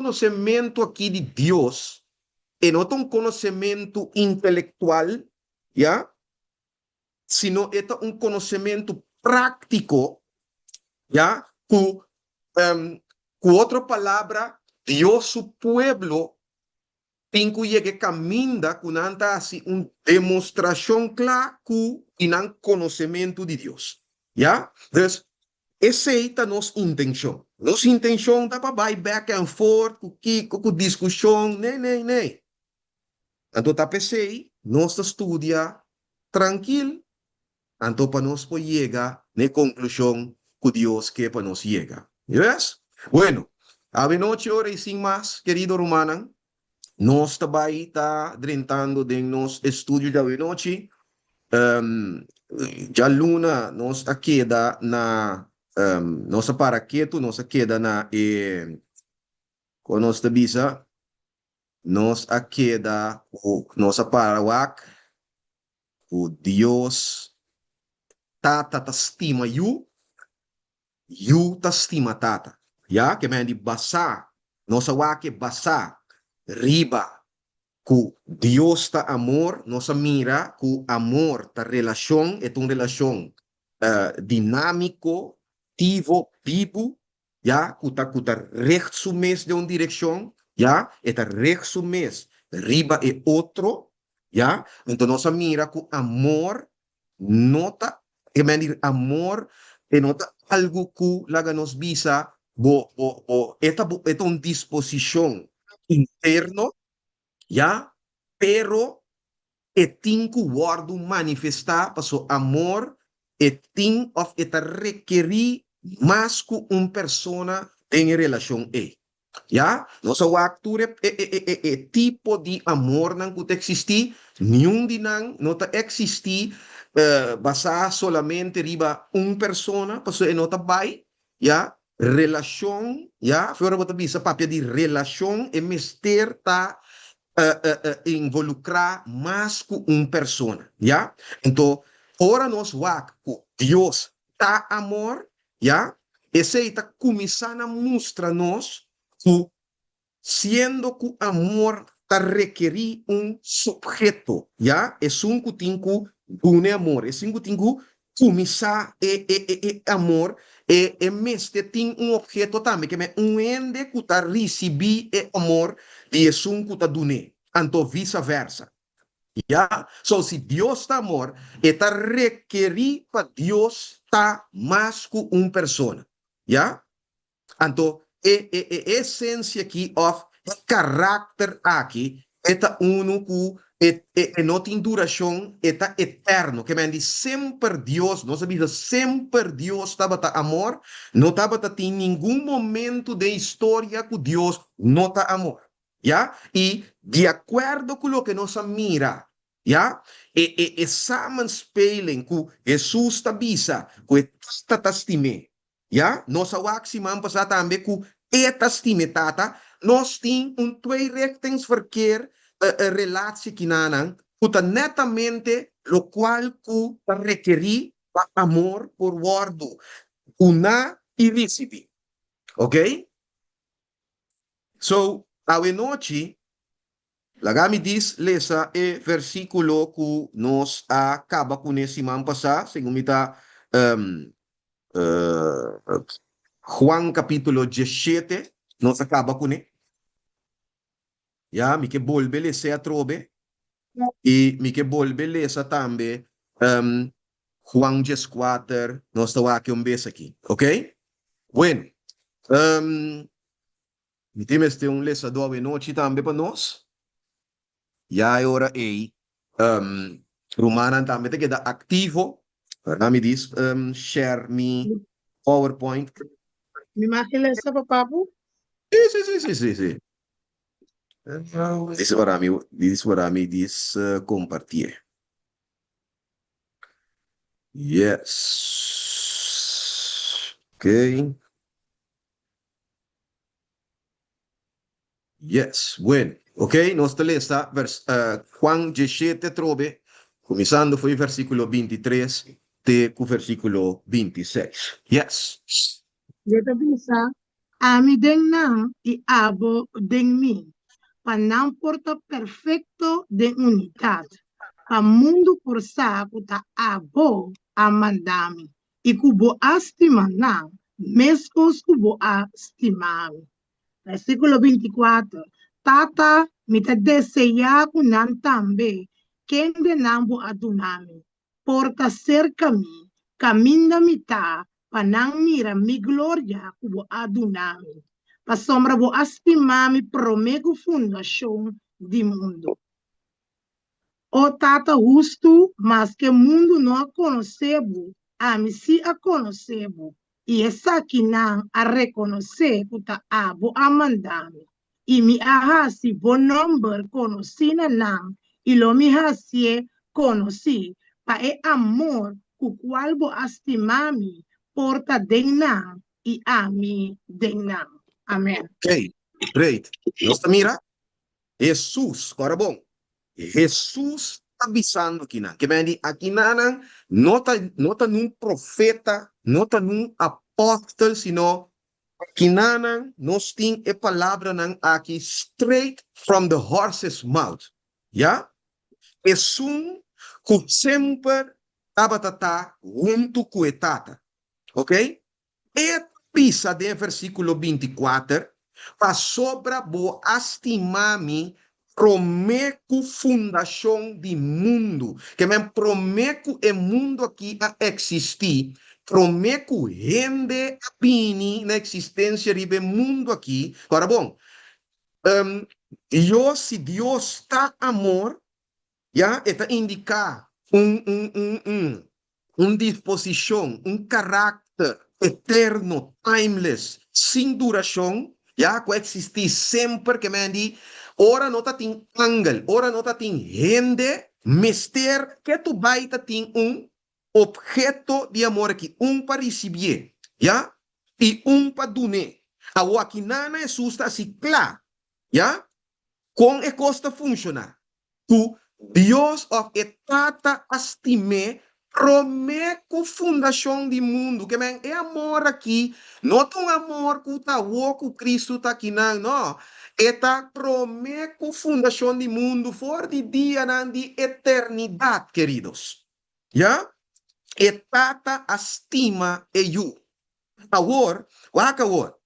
konosementu akí di Dios, e no ta un konosementu intelektual, ya, sino e ta un konosementu práktiko, ya, ku, ku otro palabra, Dios su pueblo tin ku yega e kaminda ku nan ta hasi un demostrashon kla ku di nan konosementu di Dios. Ya? Dus, esei ta nos intenshon. Nos intenshon ta pa bai back and forth ku kiko, ku diskushon. Nee, nee, nee. Anto ta p'esei nos ta studia trankil, anto pa nos por yega na e konklushon ku Dios ke pa nos yega. Yes? Bueno, awenochi ora i sin mas, kerido rumannan, nos ta bai ta drentando den nos estudio djawe-nochi. Djaluna nos a keda na, nos a para ketu, nos a keda na e, kon nos ta bisa? Nos a keda ku, nos a para wak ku Dios Tata ta stima Yu, Yu ta stima Tata. Ya, ke men di basá, nos a wak e basá riba ku Dios ta amor, nos a mira ku amor ta relashon, e ta un relashon dinámiko, aktivo, bibu, ya, ku ta ku ta richt su mes den un direkshon, ya, e ta richt su mes riba e otro, ya. Anto nos a mira ku amor no ta, e men di amor e no ta algu ku laga nos bisa bo bo bo e ta bo e ta un disposishon interno, ya, pero e tin ku wòrdu manifestá paso amor e tin òf e ta rekerí mas ku un persona den e relashon ei. Ya, nos a wak tur e e e tipo di amornan ku ta eksistí, niun di nan no ta eksistí basá solamente riba un persona paso e no ta bai, ya, Relashon, ya, ora bo ta bisa papia di relashon e mester ta involukrá mas ku un persona, ya. Anto, ora nos wak ku Dios ta amor, ya, esei ta kuminsá na mustra nos ku Siendo ku amor ta rekerí un supheto, ya, esun ku tin ku duna e amor, esun ku tin ku kuminsá e e e e amor, e e mester tin un opheto tambe, ke men un hende ku ta risibí e amor di esun ku ta dun'é, anto visa versa. Ya, so si Dios ta amor, e ta rekerí pa Dios ta mas ku un persona. Ya. Anto e e e esensia aki òf e karakter aki e ta unu ku e e e no tin durashon, e ta eterno. Ke men di semper Dios, nos a bisa semper Dios tabata amor, no tabata tin ningun momento den historia ku Dios no ta amor. Ya, i di akuerdo ku loke nos a mira, ya, e e e samenspeling ku Hesus ta bisa ku e Tata ta stim'é, Ya, nos a wak siman pasá tambe ku e ta stima e tata. Nos tin un tweerichtingsverkeer relatie kinanan ku ta netamente lokual ku ta rekerí pa amor por wòrdu duná i risibí. Oké? So, awenochi Laga mi dis lesa e versíkulo ku nos a kaba kuné siman pasá, segun mi ta Juan kapítulo 17, nos a kaba kuné. Ya, mi ke bolbe les'é atrobe i mi ke bolbe lesa tambe Juan 14, nos ta wak un bes aki, oké? Bueno, Mi tin mester un lesadó awenochi tambe pa nos. Ya e ora ei, rumannan tambe ta keda aktivo. Laga mi dis share mi PowerPoint. Mi mag e lesa pa papu? Si, si, si, si, si, si. Dis ora mi, dis ora mi dis kompartié. Yes. Oké. Yes, bueno. Ok, nos ta lesa vers, Juan 17 atrobe, kuminsando for e versíkulo 23 te ku versíkulo 26. Yes. Yo ta bisa. Ami den nan i abo den mi, pa nan por ta perfekto den unidat, pa mundu por sa ku ta abo a manda mi i ku bo a stima nan meskos ku bo a stima mi. Versíkulo 24, Tata, mi ta deseá ku nan tambe, kendenan bo a duna mi, por ta serka mi, kaminda mi ta, pa nan mira mi gloria ku bo a duna mi, pasobra bo a stima mi promé ku fundashon di mundu. O Tata hustu, maske mundu no a konosé bo, ami sí a konosé bo, i esakinan a rekonosé ku ta abo a manda mi. I mi a hasi bo nòmber konosí na nan, i lo mi hasié konosí, pa e amor ku kual bo a stima mi por ta den nan i ami den nan. Amèn. Oké, great. Nos ta mira Hesus, kòrda bon, Hesus ta bisando kinan. Ke men di akinanan no ta no ta nun profeta, no ta nun apòstel, sino akinanan nos tin e palabranan aki straight from the horse's mouth. Ya? Esun ku semper tabata ta huntu ku e Tata. Oké? E ta bisa den versíkulo 24, Pasobra bo a stima mi promé ku fundashon di mundu. Ke men promé ku e mundu akí a eksistí, promé ku hende a bini na eksistensia riba e mundu akí. Ora bon, Dios, si Dios ta amor, Ya, e ta indiká un un un un un disposishon, un karakter eterno, timeless, sin durashon, ya, ku a eksistí semper, ke men di, ora no ta tin angel, ora no ta tin hende, mester ke tu bai ta tin un opheto di amor aki, un pa risibié, ya, i un pa dun'é. Awor aki nan na Hesus ta hasi kla, ya, Kon e kos ta funshoná? Ku Dios òf e Tata a stim'é promé ku fundashon di mundu. Ke men, e amor akí no ta un amor ku ta awor ku Kristu ta akinan, nò. E ta promé ku fundashon di mundu, for di dianan di eternidat, keridos. Ya? E Tata a stima e Yu. Awor, wak awor.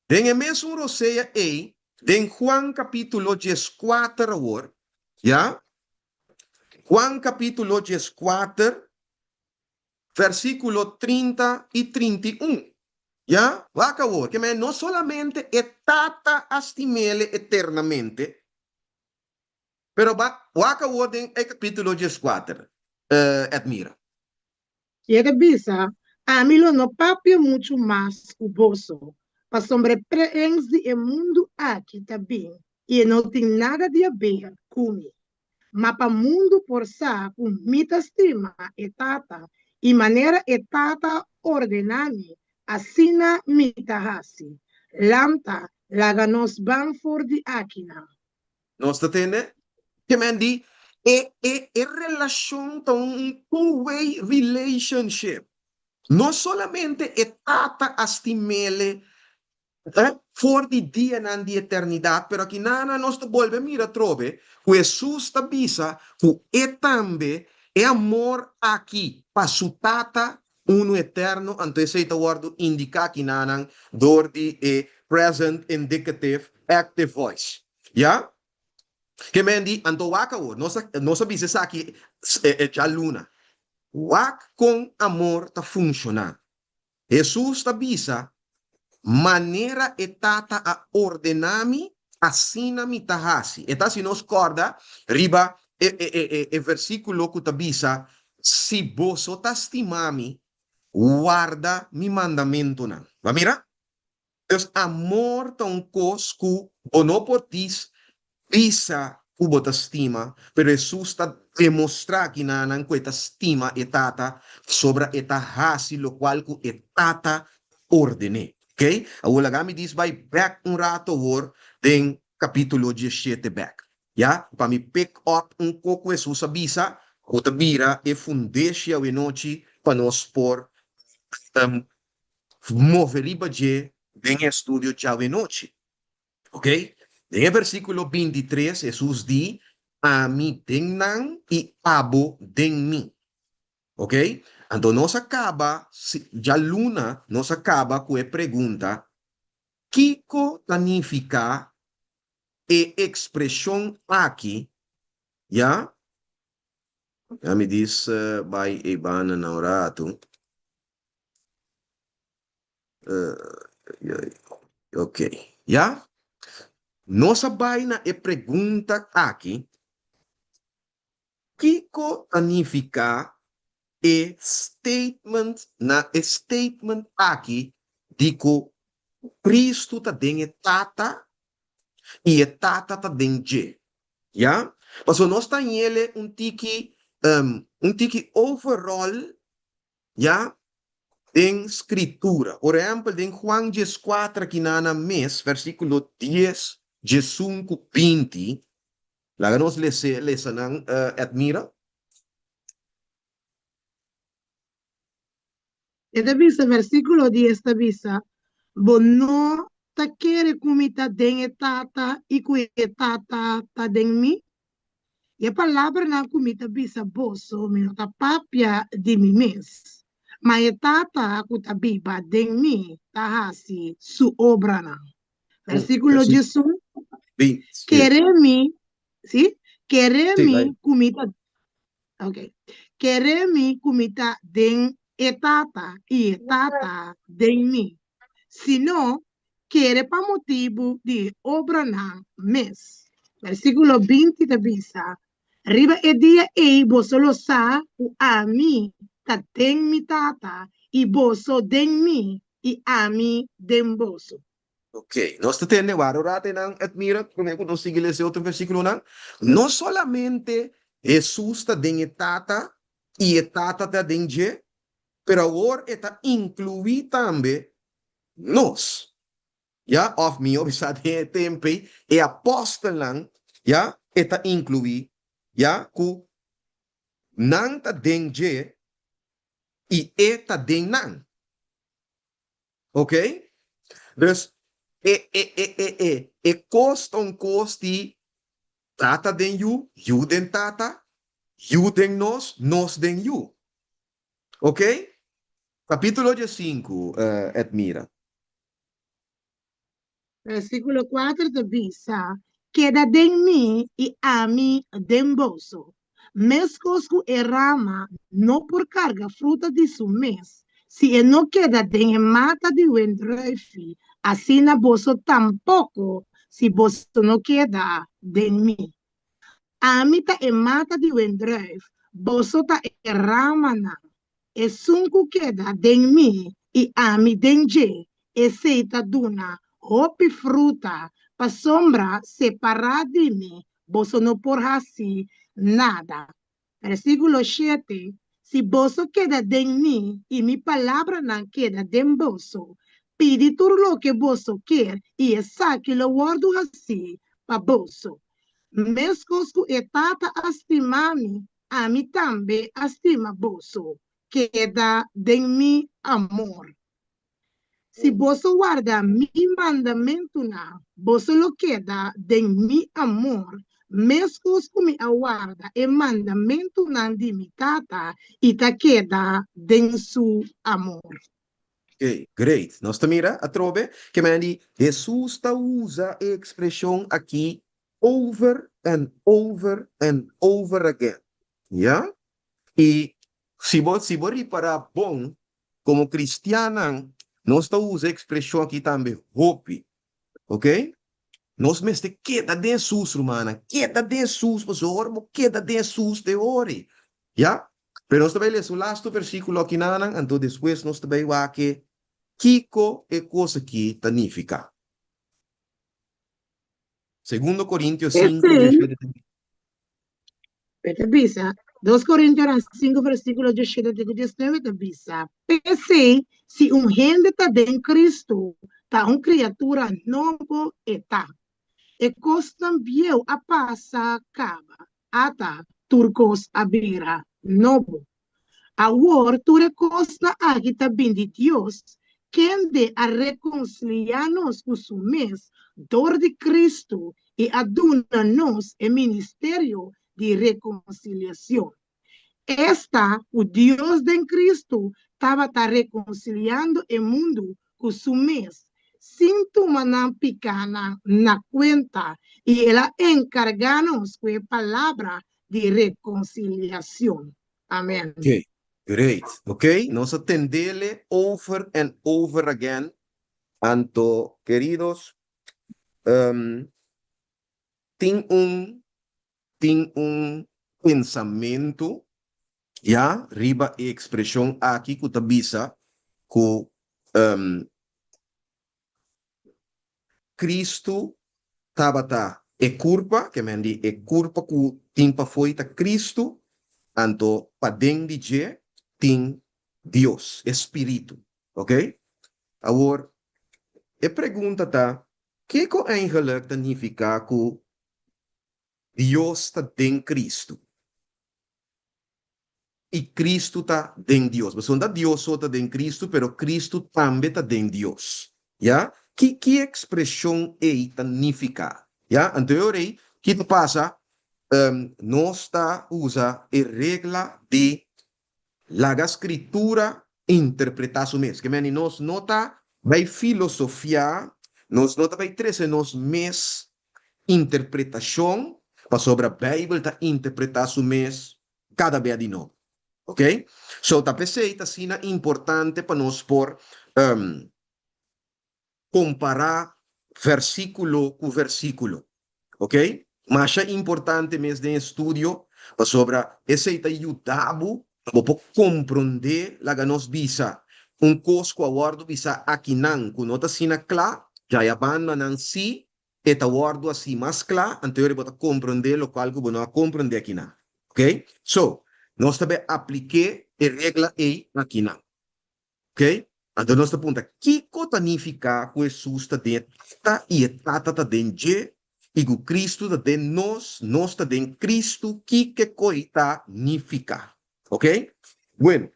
Den e mesun rosea ei, den Juan capítulo 14 awor, ya, Juan capítulo 14, versículo 30 i 31, ya, wak awor, ke men no solamente e Tata a stim'ele eternamente, pero ba, wak awor den e capítulo 14, Edmira. I e ta bisa, Ami lo no papia muchu mas ku boso, pasobra e prens di e mundu aki ta bin i e no tin nada di haber ku mi. Ma pa mundu por sa ku mi ta stima e Tata, i manera e Tata a ordená mi, asina mi ta hasi. Lanta, laga nos ban for di akinan. Nos ta tende? Ke men di e e e relashon ta un two way relationship. No solamente e Tata a stim'ele for di dianan di eternidat, pero akinana nos ta bolbe mira atrobe ku Hesus ta bisa ku e tambe e amor aki pa su Tata unu eterno, anto esei ta wòrdu indiká akinanan dor di e present indicative active voice. Ya? Ke men di, anto wak awor, nos a, nos a bisa esaki e djaluna. Wak kon amor ta funshoná. Hesus ta bisa, Manera e Tata a ordená mi, asina mi ta hasi. E ta hasi nos kòrda riba e, e, e, e, e versíkulo ku ta bisa, Si boso ta stima mi, warda mi mandamentunan. Bo a mira? Dus amor ta un kos ku bo no por dis bisa ku bo ta stima, pero Hesus ta demostrá kinanan ku e ta stima e Tata pasobra e ta hasi lokual ku e Tata orden'é. Oke? Awor laga mi dis bai bèk un rato awor den kapítulo 17 bèk, ya, pa mi pick up un kos ku Hesus a bisa ku ta bira e fundeshi awenochi pa nos por move riba dje. den e estudio djawe nochi. Ok? Den e versíkulo 23 Hesus di, Ami den nan i abo den mi. Ok? Anto nos a kaba, djaluna nos a kaba ku e pregunta, Kiko ta nifiká e ekspreshon aki, ya? Ya mi dis bai e banda na un ratu. Ok, ya? Nos a bai na e pregunta aki, Kiko ta nifiká e statement na e statement aki di ku Kristu ta den e Tata i e Tata ta den dje? Ya? Pasobra nos ta ñele un tiki un tiki overall ya den Skritura. Por ehèmpel, den Juan dieskuater kinana mes, versíkulo dies, diesun ku 20, Laga nos lese lesa nan Edmira. E ta bisa, versíkulo dies ta bisa, Bo no ta kere ku mi ta den e Tata i ku e Tata ta den mi? I e palabranan ku mi ta bisa boso, mi no ta papia di mi mes, ma e Tata ku ta biba den mi ta hasi su obranan. Versíkulo 11, Kere mi, sí? Kere mi ku mi ta, ok. Kere mi ku mi ta den e Tata i e Tata den mi. Si no, kere pa motibu di e obranan mes. Versíkulo 20 ta bisa, Riba e dia ei boso lo sa ku ami ta den mi Tata i boso den mi i ami den boso. Ok, nos ta tende wak un rato einan, Edmira, promé ku nos sigui lesa e otro versíkulonan. No solamente Hesus ta den e Tata i e Tata ta den dje, pero awor e ta inkluí tambe nos, ya, òf mihó bisá den e tempu ei, e apòstelnan, ya, e ta inkluí, ya, ku nan ta den dje i e ta den nan. Ok? Dus e e e e e e kos ta un kos di tata den yu, yu den tata, yu den nos, nos den yu. Ok? Kapítulo 15, Edmira. Versíkulo 4 ta bisa, Keda den mi i ami den boso. Meskos ku e rama no por karga fruta di su mes si e no keda den e mata di wendrùifi, asina boso tampoko si boso no keda den mi. Ami ta e mata di wendrùif, boso ta e ramanan. Esun ku keda den mi i ami den dje, esei ta duna hopi fruta, pasobra separá di mi boso no por hasi nada. Versíkulo 7, Si boso keda den mi i mi palabranan keda den boso, pidi tur loke boso kier i esaki lo wòrdu hasí pa boso. Meskos ku e Tata a stima mi, Ami tambe a stima boso, keda den mi amor. Si boso warda mi mandamentunan, boso lo keda den mi amor, meskos ku mi a warda e mandamentunan di mi Tata i ta keda den su amor. Ok, great. Nos ta mira atrobe ke manera di Hesus ta usa e ekspreshon aki over and over and over again. Ya? I si bo si bo ripará bon, komo kristiannan nos ta usa e ekspreshon aki tambe hopi. Ok? Nos mester keda den Hesus, rumannan. Keda den Hesus, pasobra ora bo keda den Hesus te ori. Ya? Pero nos ta bai lesa un lastu versíkulo akinanan, anto despues nos ta bai wak kiko e kos aki ta nifiká. Segundo Corintios 5, P'esei, 17 te e ta bisa, 2 Corintionan 5 versíkulo 17 te ku 19 ta bisa, P'esei, si un hende ta den Kristu, ta un kriatura nobo e ta. E kosnan bieu a pasa kaba, ata tur kos a bira nobo. Awor tur e kosnan aki ta bin di Dios. Kende a rekonsiliá nos ku su mes dor di Kristu i a duna nos e ministerio di rekonsiliashon. Esta ku Dios den Kristu tabata rekonsiliando e mundu ku su mes, sin tuma nan pikánan na kuenta, i el a enkargá nos ku e palabra di rekonsiliashon. Amèn. Ok, great. Ok, nos a tendele over and over again. Anto, keridos, tin un tin un pensamentu ya riba e ekspreshon aki ku ta bisa ku Kristu tabata e kurpa, ke men di e kurpa ku tin pafoi ta Kristu, anto paden di dje tin Dios, e Spiritu. Ok? Awor, e pregunta ta, kiko eigenlik ta nifiká ku Dios ta den Kristu i Kristu ta den Dios. Pasobra no ta Dios so ta den Kristu, pero Kristu tambe ta den Dios. Ya? Ki ki ekspreshon ei ta nifiká? Ya? Anto e ora ei, ki ta pasa? Nos ta usa e regla di laga Skritura interpretá su mes. Ke meni nos no ta bai filosofiá, nos no ta bai trese nos mes interpretashon, pasobra Beibel ta interpretá su mes kada bia di nobo. Ok? So ta p'esei ta asina importante pa nos por kompará versíkulo ku versíkulo. Ok? Masha importante mes den estudio, pasobra esei ta yuda bo pa bo por komprondé, laga nos bisa, un kos ku a wòrdu bisá akinan ku no ta asina kla, djaya bandanan sí e ta wòrdu así mas kla, anto bo ta komprondé lokual ku bo no a komprondé akinan. Ok? So, nos ta bai aplik'é e regla ei akinan. Ok? Anto nos ta puntra, kiko ta nifiká ku Hesus ta den e Tata i e Tata ta den dje, i ku Kristu ta den nos, nos ta den Kristu? Kiko koi ta nifiká? Ok? Bueno,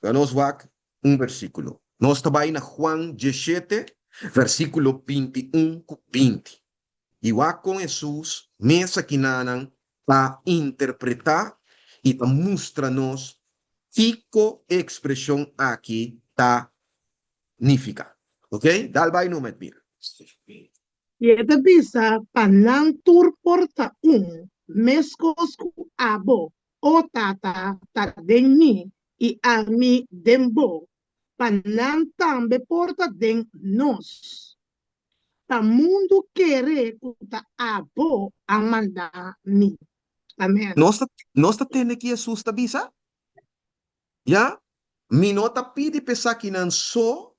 laga nos wak un versíkulo. Nos ta bai na Juan 17, versíkulo 21 ku 20. I wak kon Hesus mes akinanan ta interpretá i ta mustra nos kiko e ekspreshon aki ta nifiká. Ok, dal bai numa, Edmira. I e ta bisa pa nan tur por ta un, meskos ku abo, o Tata, ta den mi i ami den bo, pa nan tambe por ta den nos. Pa mundu kere ku ta abo a manda mi. Amen. Nos ta nos ta tende ki Hesus ta bisa? Ya, mi no ta pidi pa esakinan so,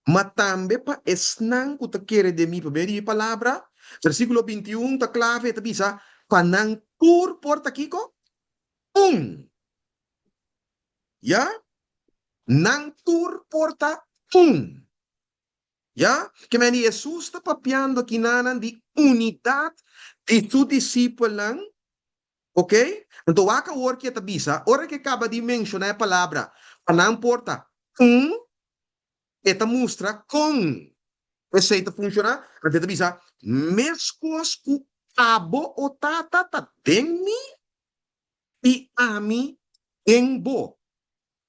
ma tambe pa esnan ku ta kere den mi pa medio di mi palabra. Versíkulo 21 ta klave, e ta bisa, pa nan tur por ta kiko? Un. Ya, nan tur por ta un. Ya, ke men di Hesus ta papiando akinanan di unidat di su disipelnan, ok? Anto wak awor ke e ta bisa, ora ke e kaba di menshoná e palabra pa nan por ta un, e ta mustra kon esei ta funshoná, anto e ta bisa, Meskos ku abo, o Tata, ta den mi i ami den bo,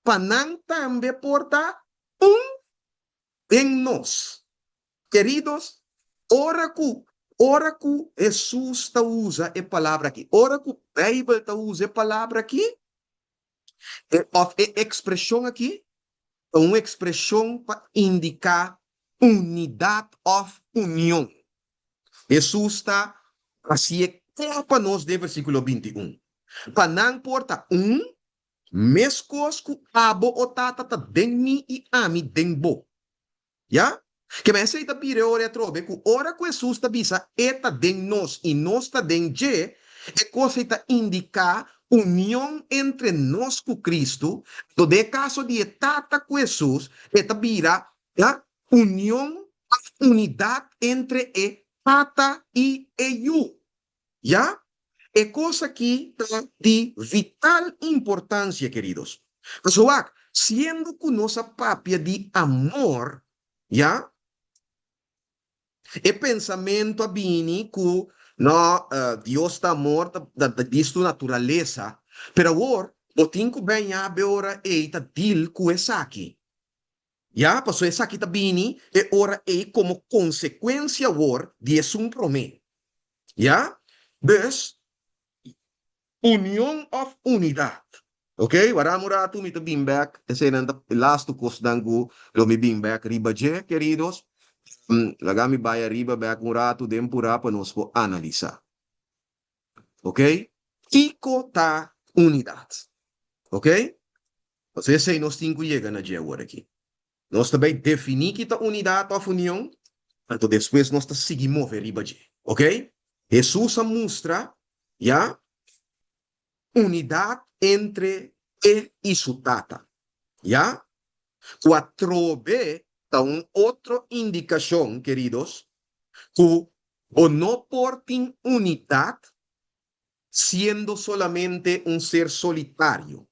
pa nan tambe por ta un den nos. Keridos, ora ku ora ku Hesus ta usa e palabra aki, ora ku Beibel ta usa e palabra aki, e òf e ekspreshon aki, ta un ekspreshon pa indiká unidat òf union. Hesus ta hasié kla pa nos den versíkulo 21, Pa nan por ta un, Meskos ku abo, o Tata, ta den mi i ami den bo. Ya? Kema esei ta bira e ora atrobe ku ora ku Hesus ta bisa e ta den nos i nos ta den dje, e kos ei ta indiká union entre nos ku Kristu, anto den e kaso di e Tata ku Hesus, e ta bira, ya, union òf unidat entre e Tata i e Yu. Ya, e kos aki ta di vital importansia, keridos. Pasobra wak, Siendo ku nos a papia di amor, ya, e pensamentu a bini ku no, Dios ta amor, ta di su naturalesa, pero awor bo tin ku bèña be ora ei ta deal ku esaki. Ya, pasobra esaki ta bini e ora ei komo konsekuensia awor di esun promé. Ya? Dus, union òf unidat. Ok, wara un ratu mi ta bin bèk, eseinan ta e lastu kosnan ku lo mi bin bèk riba dje, keridos. Laga mi bai ariba bèk un ratu den purá pa nos por analisá. Ok, kiko ta unidat? Ok, pasobra esei nos tin ku yega na dje awor aki. Nos ta bai definí ki ta unidat òf union, anto despues nos ta sigui move riba dje. Ok, Hesus a mustra ya unidat entre e i su Tata. Ya, ku atrobe ta un otro indikashon, keridos, ku bo no por tin unidat siendo solamente un ser solitario.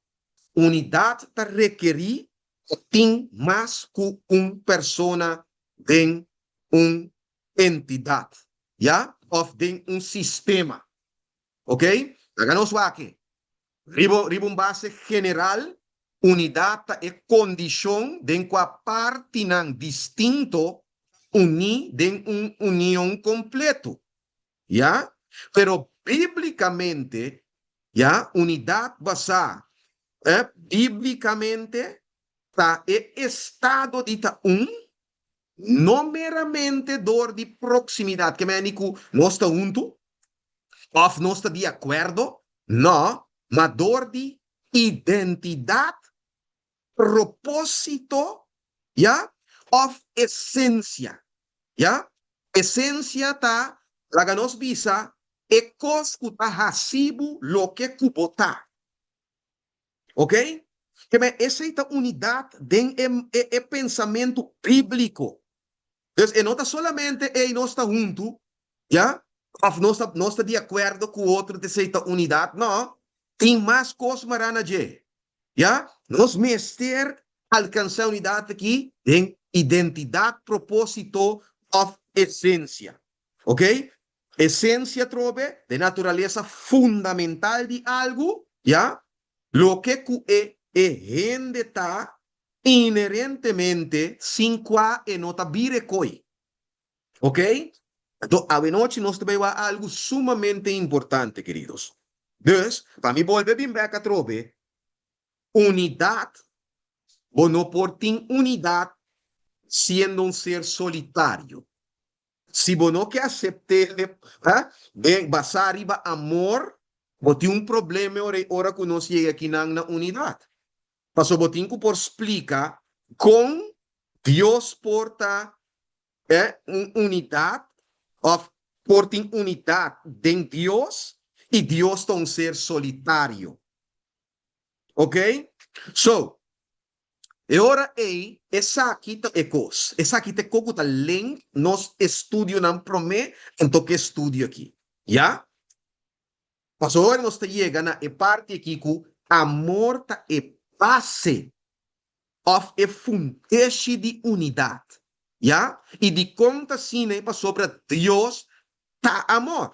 Unidat ta rekerí ku tin mas ku un persona den un entidat, ya, òf den un sistema. Ok? Laga nos wak. Riba riba un base general, unidat ta e kondishon den kua partinan distinto uní den un union kompleto. Ya? Pero bíblikamente, ya, unidat basá, eh, bíblikamente ta e estado di ta un, no meramente dor di proksimidat, ke meni ku nos ta huntu, òf nos ta di akuerdo, no, ma dor di identidat, propósito, ya, òf esensia, ya. Esensia ta, laga nos bisa, e kos ku ta hasi bo loke ku bo ta. Ok? Ke men esei ta unidat den e e pensamentu bíbliko. Dus e no ta solamente ei nos ta huntu, ya, òf nos ta nos ta di akuerdo ku otro t'esei ta unidat, no, tin mas kos mará na dje. Ya, nos mester alkansá unidat aki den identidat, propósito òf esensia. Ok? Esensia atrobe den naturalesa fundamental di algu, ya, loke ku e e hende ta inherentemente sin kua e no ta bira e koi. Ok? Anto awenochi nos ta bai wak algu sumamente importante, keridos. Dus, pa mi bolbe bin bek atrobe, unidat, bo no por tin unidat siendo un ser solitario. Si bo no ke asept'é den basá riba amor, bo tin un problema e ora ei ora ku nos yega akinan na unidat. Pasobra bo tin ku por splika kon Dios por ta un unidat òf por tin unidat den Dios i Dios ta un ser solitario. Ok? So, e ora ei esaki ta e kos. Esaki ta e kos ku ta link nos estudionan promé anto ku e estudio aki. Ya? Pasobra ora nos ta yega na e parti aki ku amor ta e base òf e fundeshi di unidat. Ya? I dikon ta asina? E pasobra Dios ta amor.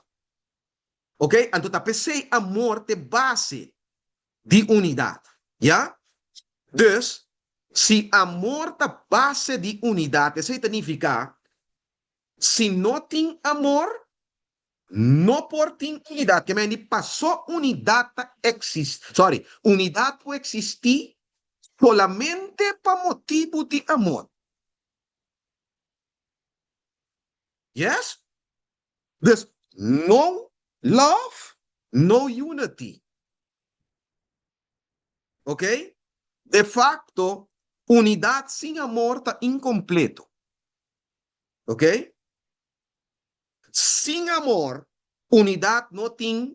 Ok? Anto ta p'esei amor ta e base di unidat. Ya? Dus, si amor ta base di unidat, esei ta nifiká si no tin amor, no por tin unidat. Ke men di pasó unidat ta eksis, sorry, unidat por eksistí solamente pa motibu di amor. Yes? Dus, no love, no unity. Ok? De facto, unidat sin amor ta incompleto. Ok? Sin amor, unidat no tin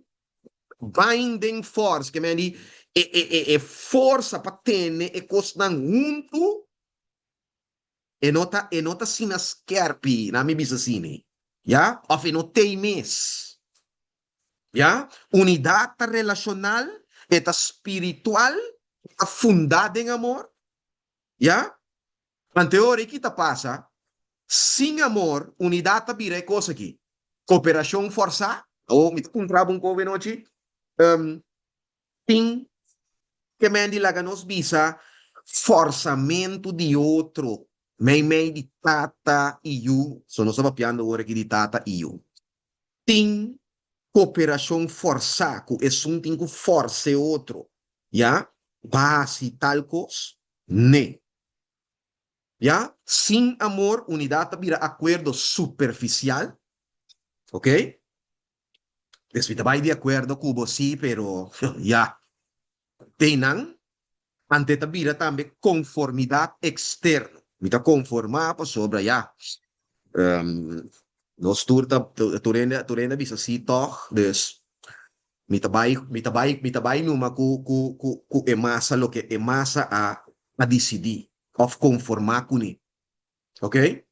binding force, ke men di e e e e forsa pa tene e kosnan huntu, e no ta e no ta asina skerpi, na mi bisa asina, ya? Òf e no t'ei mes. Ya? Unidat ta relashonal, e ta spiritual, e ta fundá den amor. Ya? Ante ora ei ki ta pasa? Sin amor, unidat ta bira e kos aki. Koperashon fòrsá. Awor mi ta puntra bo un kobe nochi. Tin ke men di laga nos bisa fòrsamentu di otro meimei di tata i yu. So nos ta papiando awor aki di tata i yu. Tin koperashon fòrsá ku esun tin ku fòrsa e otro, ya, pa hasi tal kos? Nee. Ya, sin amor unidat ta bira akuerdo superfisial, ok? Des mi ta bai di akuerdo ku bo sí, pero ya, te nan ante ta bira tambe konformidat eksterno. Mi ta konformá pasobra ya, nos tur ta, tur hende, tur hende a bisa sí tòg, dus mi ta bai, mi ta bai, mi ta bai numa ku, ku, ku, ku e masa loke e masa a a disidí òf konformá kuné. Oké?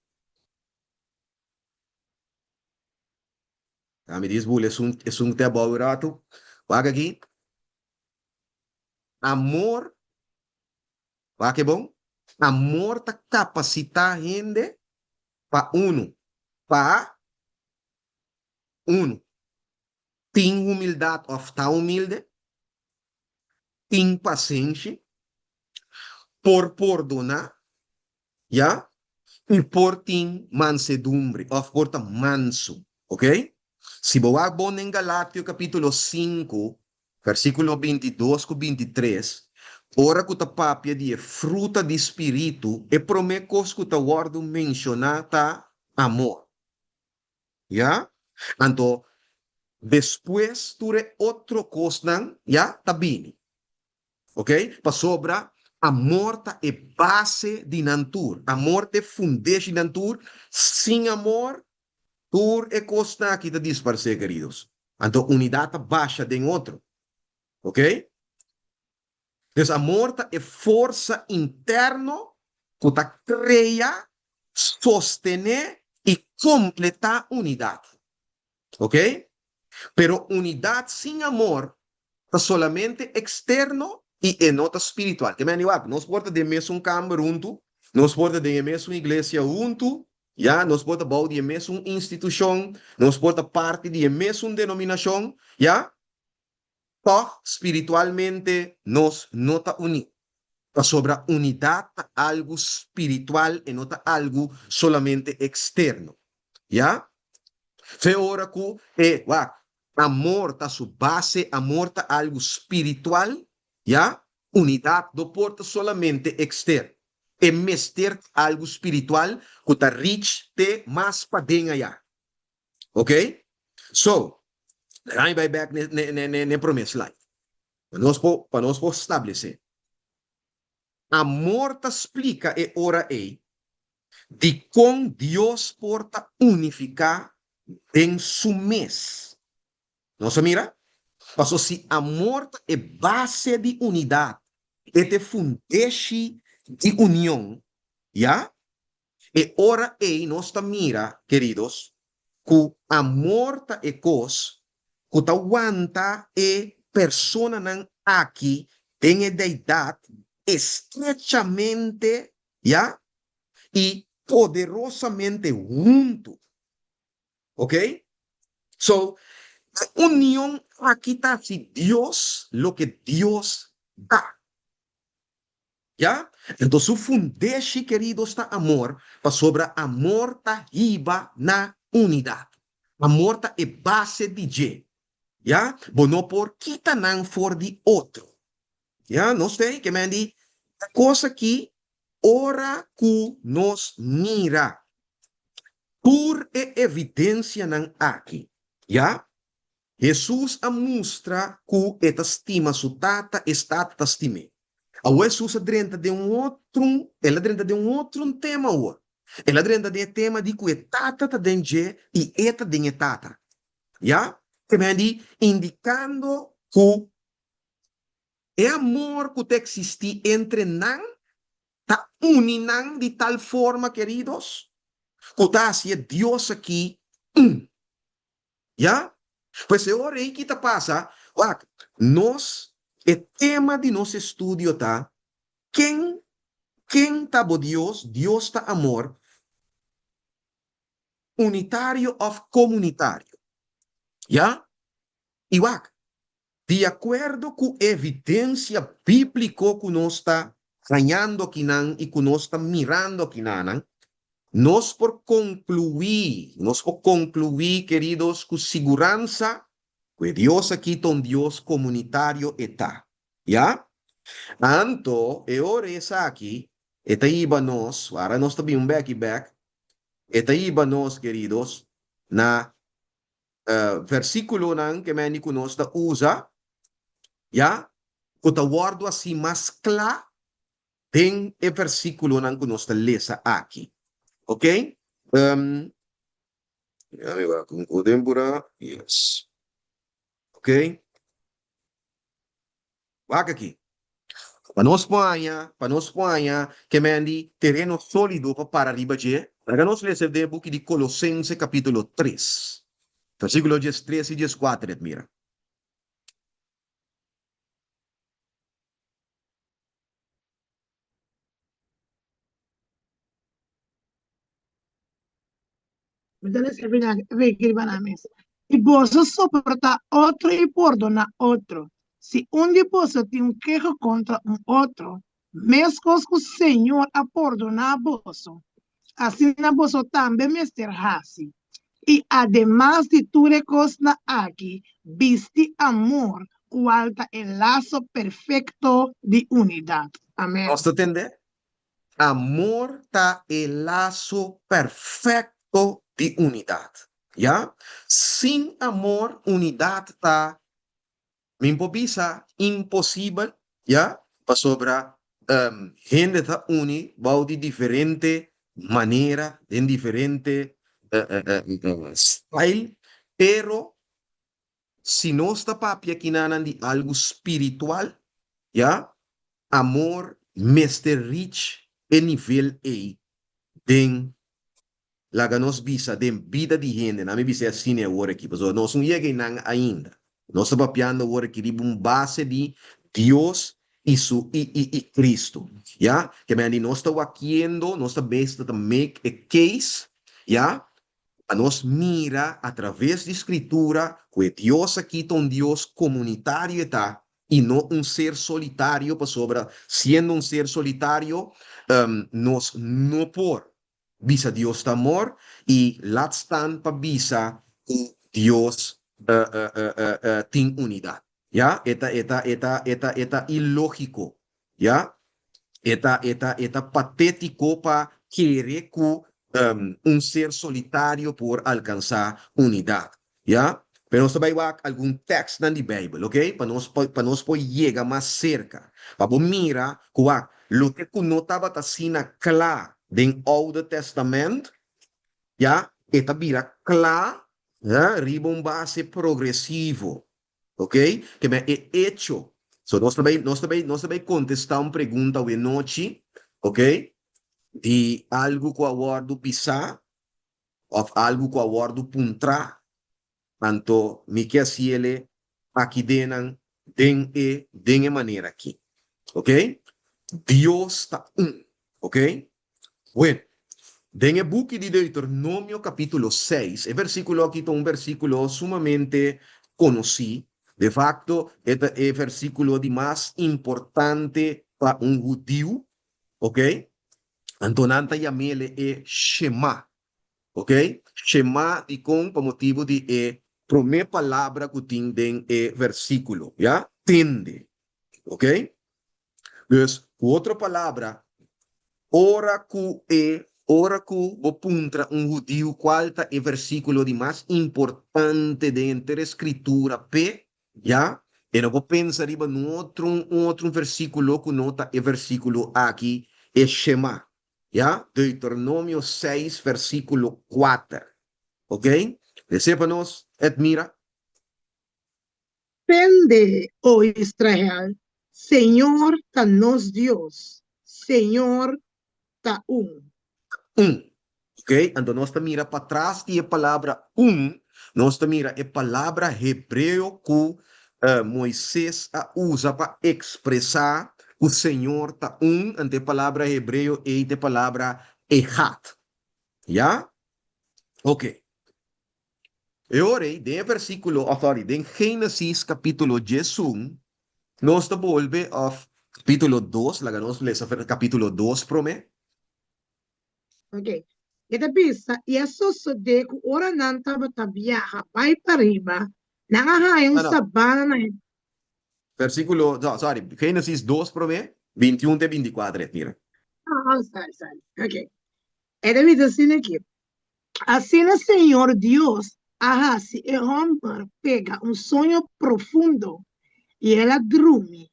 Mi dis bula esun, esun te abou un ratu. Wak aki. Amor, wak e bon, amor ta kapasitá hende pa unu, pa unu, tin humildat òf ta humilde, tin pasenshi, por pordoná, Ya? I por tin mansedumbre, òf por ta mansu. Ok? Si bo wak bon den Galatio kapítulo sinku, versíkulo bintidos ku bintitres, ora ku ta papia di e fruta di spiritu, e promé kos ku ta wòrdu menshoná ta amor. Ya? Anto, despues tur e otro kosnan, ya, ta bini. Ok? Pasobra amor ta e base di nan tur. Amor ta e fundeshi di nan tur. Sin amor, tur e kosnan aki ta disparsé, keridos. Anto unidat ta basha den otro. Ok? Dus amor ta e forsa interno ku ta krea, sostené i kompletá unidat. Ok? Pero unidat sin amor ta solamente eksterno i e no ta spiritual. Ke meni wak, nos por ta den mesun kamber huntu, nos por ta den e mesun iglesia huntu, ya, nos por ta bou di e mesun institushon, nos por ta parti di e mesun denominashon, ya, Tòg spiritualmente nos no ta uní, pasobra unidat ta algu spiritual, e no ta algu solamente eksterno. Ya? Fe ora ku e, wak, amor ta su base, amor ta algu spiritual, ya, unidat no por ta solamente eksterno. E mester ta algu spiritual ku ta reach te mas paden ayá. Ok? So, laga mi bai bek ne, ne, ne, ne, ne promé slide. Pa nos por, pa nos por stablesé. Amor ta splika e ora ei dikon Dios por ta unifiká den su mes. Nos a mira? Paso si amor ta e base di unidat, e ta e fundeshi di union, ya? E ora ei nos ta mira, keridos, ku amor ta e kos ku ta wanta e personanan aki den e deidat estrechamente, ya, i poderosamente huntu. Ok? So, e union aki ta hasi Dios loke Dios ta. Ya? Enton su fundeshi, keridos, ta amor, pasobra amor ta hiba na unidat. Amor ta e base di dje. Ya? Bo no por kita nan for di otro. Ya? Nos ta ke men di e kos aki ora ku nos mira tur e evidensianan aki, ya? Hesus a mustra ku e ta stima su Tata, es Tata ta stim'é. Awor Hesus a drenta den un otro, el a drenta den un otro tema awor. El a drenta den e tema di ku e Tata ta den dje i e ta den e Tata. Ya? Te men di indikando ku e amor ku ta eksistí entre nan ta uni nan di tal forma, keridos, ku ta hasi e Dios aki un. Ya? Pues e ora ei ki ta pasa? Wak, nos, e tema di nos estudio ta, Ken Ken ta bo Dios? Dios ta amor, unitario òf komunitario. Ya? I wak, di akuerdo ku evidensia bíbliko ku nos ta hañando akinan i ku nos ta mirando akinanan, nos por konkluí, nos por konkluí, keridos, ku siguransa ku e Dios aki ta un Dios komunitario e ta. Ya? Anto, e ora esaki, e ta hiba nos, wara nos ta bin bek i bek, e ta hiba nos, keridos, na versíkulonan ke meni ku nos ta usa, ya, ku ta wòrdu hasi mas kla den e versíkulonan ku nos ta lesa aki. Oke? Ya mi wak un ku tempura. Yes. Oke? Wak aki. Pa nos por haña, pa nos por haña ke men di tereno sólido pa para riba dje, laga nos lesa den e buki di Kolosense kapítulo tres, versíkulo diestres i dieskuater, et mira. Mi ta lesa riba nan mes. I boso soportá otro i pordoná otro. Si un di boso tin un keho kontra un otro, meskos ku Señor a pordoná boso, asina boso tambe mester hasi. I ademas di tur e kosnan aki, bisti amor, kual ta e laso perfekto di unidat. Amèn. Nos ta tende? Amor ta e laso perfekto di unidat. Ya? Sin amor unidat ta, mi por bisa, imposibel, ya? Pasobra hende ta uni bou di diferente manera, den diferente style, pero Si nos ta papia kinanan di algu spiritual, ya, amor mester reach e nivel ei den, laga nos bisa, den bida di hende. Nan mi bisa e asina awor aki, pasobra nos no yega einan ainda. Nos ta papiando awor aki riba un base di Dios i su i i i Cristo, ya. Ke mende nos ta wakiendo, nos ta bes ta make e case, ya, Pa nos mira a traves di Scritura cu e Dios aki ta un Dios comunitario e ta y no un ser solitario pasobra siendo un ser solitario nos no por bisa Dios ta amor y laat staan pa bisa cu Dios tin unidad. Ya, e ta e ta e ta e ta e ta ilogico. Ya, e ta e ta e ta patético pa kere cu un ser solitario por alcansá unidad. Ya, pero nos ta bai wak algun tekstnan di Bijbel, ok, pa nos pa nos por yega mas cerca, pa bo mira cu wak loke cu no tabata asina cla den Oude Testament, ya, e ta bira cla, ya, riba un base progresivo. Ok, ke men e echo. So nos ta bai, nos ta bai, nos ta bai kontestá un pregunta awe nochi, ok, di algu ku a wòrdu bisá òf algu ku a wòrdu puntrá, anto mi ke hasiele aki den nan den e den e manera aki. Ok, Dios ta un. Ok. Bueno, den e buki di Deuteronomio capítulo seis, e versículo aki ta un versículo sumamente conocí. De facto, e ta e versículo di mas importante pa un hudiu, ok? Anto nan ta yam'ele e Shema, ok? Shema dikon? Pa motibu di e promé palabra ku tin den e versículo, ya? Tende, ok? Dus, ku otro palabra, ora ku e ora ku bo puntra un hudiu kual ta e versíkulo di mas importante den henter e Skritura p'e, ya, e no por pensa riba un otro un otro versíkulo ku no ta e versíkulo aki, e Shema, ya, Deuteronomio seis versíkulo kuater. Oké? Les'é pa nos, Edmira. Tende, o Israel, Señor ta nos Dios, Señor ta un. Un. Ok, anto nos ta mira patras di e palabra un, nos ta mira e palabra hebreo ku Moises a usa pa ekspresá ku Señor ta un, anto e palabra hebreo ei ta e palabra echad. Ya? Oke. E ora ei, den e versíkulo, òf sòri, den Génesis kapítulo 11, nos ta bolbe, òf kapítulo 2, laga nos lesa kapítulo 2 promé. Ok. E ta bisa, I a sosodé ku ora nan tabata biaha bai pariba, nan a haña un No, no. sabana na e. Versíkulo, no, sorry, Génesis 2 promé, 21 te 24, mira. Ah, ah, sorry, sorry. Ok. E ta bisa asina aki, Asina Señor Dios a hasi e hòmber pega un soño profundo, i el a drumi.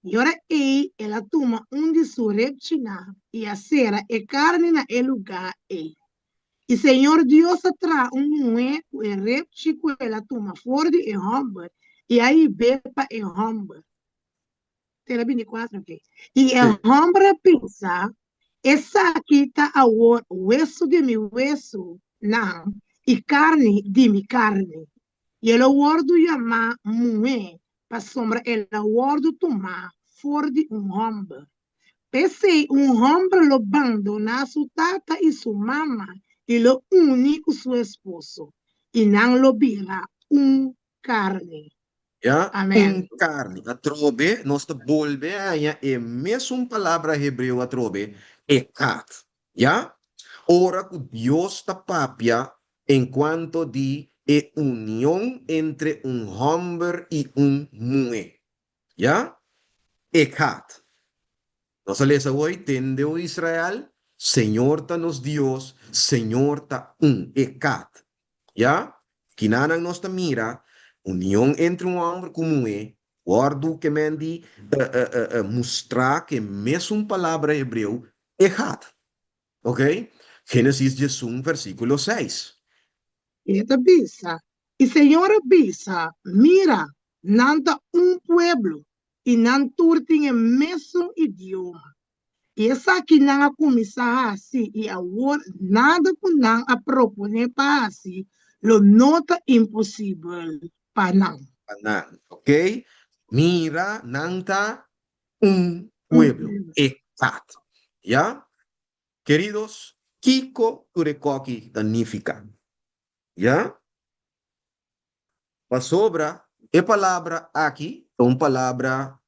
I ora ei el a tuma un di su repchinan i a sera e karni na e lugá ei. I Señor Dios a traha un muhé ku e repchi ku el a tuma for di e hòmber i a hib'é pa e hòmber. Te na 24, ok. I e hòmber a pensa, Esaki ta awor wesu di mi wesunan i karni di mi karni. I el a wòrdu yamá muhé, pasobra el a wòrdu tumá for di un hòmber. P'esei un hòmber lo bandoná su tata i su mama i lo uni ku su esposo, i nan lo bira un karni. Ya, Amen. un karni. Atrobe, nos ta bolbe haña e mesun palabra hebreo atrobe, echad. Ya? Ora ku Dios ta papia en kuanto di e union entre un hòmber i un muhé. Ya? Echad. Nos a lesa hoy, Tende, o Israel, Señor ta nos Dios, Señor ta un, echad. Ya? Kinanan nos ta mira union entre un hòmber ku muhé wòrdu ke men di mustrá ku e mesun palabra hebreo, echad. Ok? Génesis 11 versíkulo 6. E ta bisa, I Señor a bisa, Mira, nan ta un pueblo, i nan tur tin e mesun idioma. I esaki nan a kuminsá hasi, i awor nada ku nan a proponé pa hasi lo no ta imposibel pa nan. Pa nan, ok. Mira, nan ta un pueblo, echad. Ya? Keridos, kiko tur e koki ta nifiká? Ya? Pasobra e palabra aki ta un palabra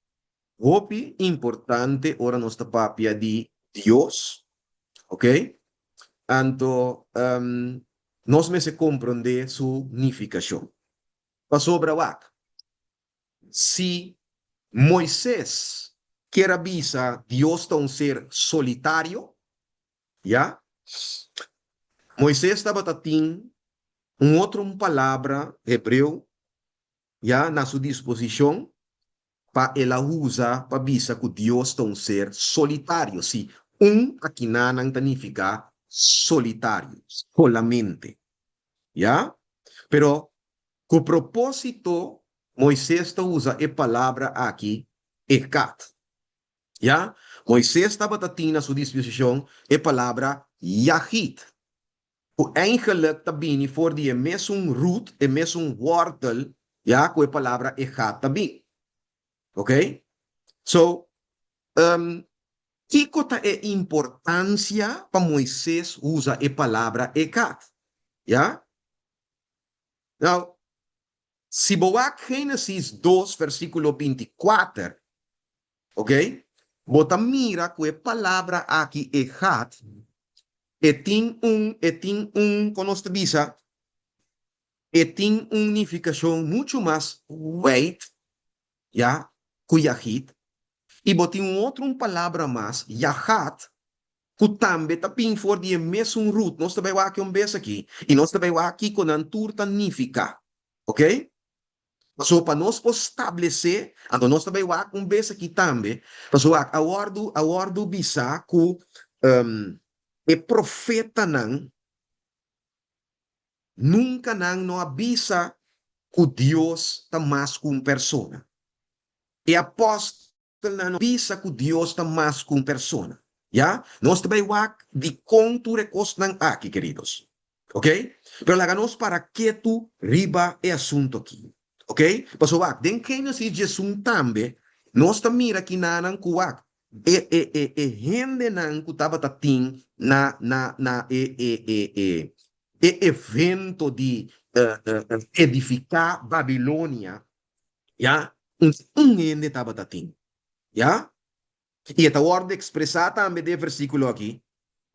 hopi importante ora nos ta papia di Dios, ok? Anto nos mester komprondé su nifikashon. Pasobra wak, si Moises kier a bisa Dios ta un ser solitario, Ya. Moises tabata tin un otro un palabra hebreo, ya, na su disposishon pa el a usa pa bisa ku Dios ta un ser solitario. Sí, un akinanan ta nifiká solitario, solamente. Ya. Pero ku propósito Moises ta usa e palabra aki, echad. Ya, Moises tabata tin na su disposishon e palabra yahid, ku eigenlik ta bini for di e mesun root, e mesun wòrtel, ya, ku e palabra echad ta bin. Oké? So, kiko ta e importansia pa Moises usa e palabra echad? Ya? Nou, si bo wak Génesis 2 versíkulo 24, Ok? Bo ta mira ku e palabra aki echad, e tin un, e tin un, kon nos ta bisa, e tin un nifikashon muchu mas wijd, ya, ku yahid. I bo tin un otro un palabra mas, yahad, ku tambe ta bin for di e mesun root. Nos ta bai wak un bes aki, i nos ta bai wak kiko nan tur ta nifiká. Ok? Pasobra pa nos por stablesé, anto nos ta bai wak un bes aki tambe, pasobra wak a wòrdu a wòrdu bisá ku e profetanan nunka nan no a bisa ku Dios ta mas ku un persona. E apòstelnan Nan no bisa ku Dios ta mas ku un persona. Ya? Nos ta bai wak dikon tur e kosnan aki, keridos. Ok? Pero laga nos para ketu riba e asuntu aki. Ok? Pasobra wak, den Génesis 11 tambe, nos ta mira kinanan ku wak. e e e e hendenan ku tabata tin na na na e e e e e evento di edifiká Babilonia, ya, un un hende tabata tin, ya. I e ta wòrdu ekspresá tambe den e versíkulo akí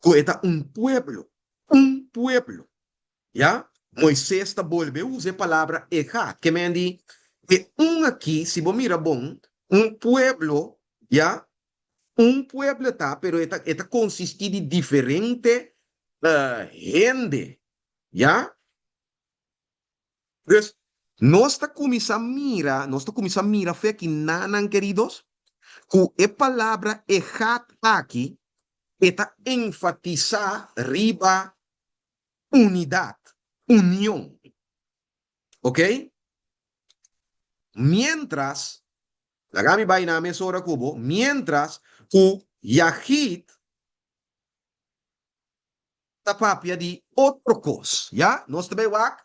ku e ta un pueblo, un pueblo. Ya, Moises ta bolbe usa e palabra echad, ke men di e un akí, si bo mira bon, un pueblo, ya, un pueblo ta, pero e ta e ta konsistí di diferente hende, ya. Dus, nos ta kuminsá mira, nos ta kuminsá mira fe aki nanan, keridos, ku e palabra echad aki, e ta enfatisá riba unidat, union. Ok? Miéntras, laga mi bai na mesora ku bo, miéntras ku Yahid ta papia di otro kos, ya? Nos ta bai wak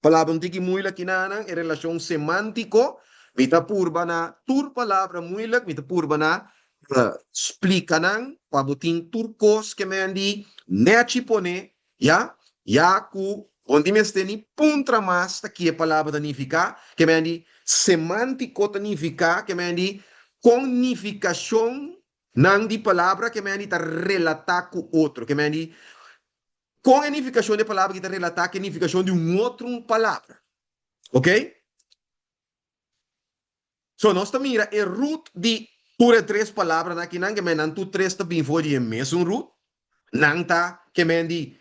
palabra un tiki muilik kinanan, e relashon semántiko. Mi ta purba na tur palabra muilik, mi ta purba na splika nan pa bo tin tur kos ke men di nèchi pone, ya? Ya ku bo no tin mester ni puntra mas ta ki e palabra ta nifiká, ke men di semántiko ta nifiká, ke men di kon nifikashon Nan di palabra ke men di ta relatá ku otro. Ke men di, kon e nifikashon di e palabra aki ta relatá ku e nifikashon di un otro un palabra. Ok? So, nos ta mira e root di tur e tres palabranan akinan, ke men nan tur tres ta bin for di e mesun root. Nan ta, ke men di,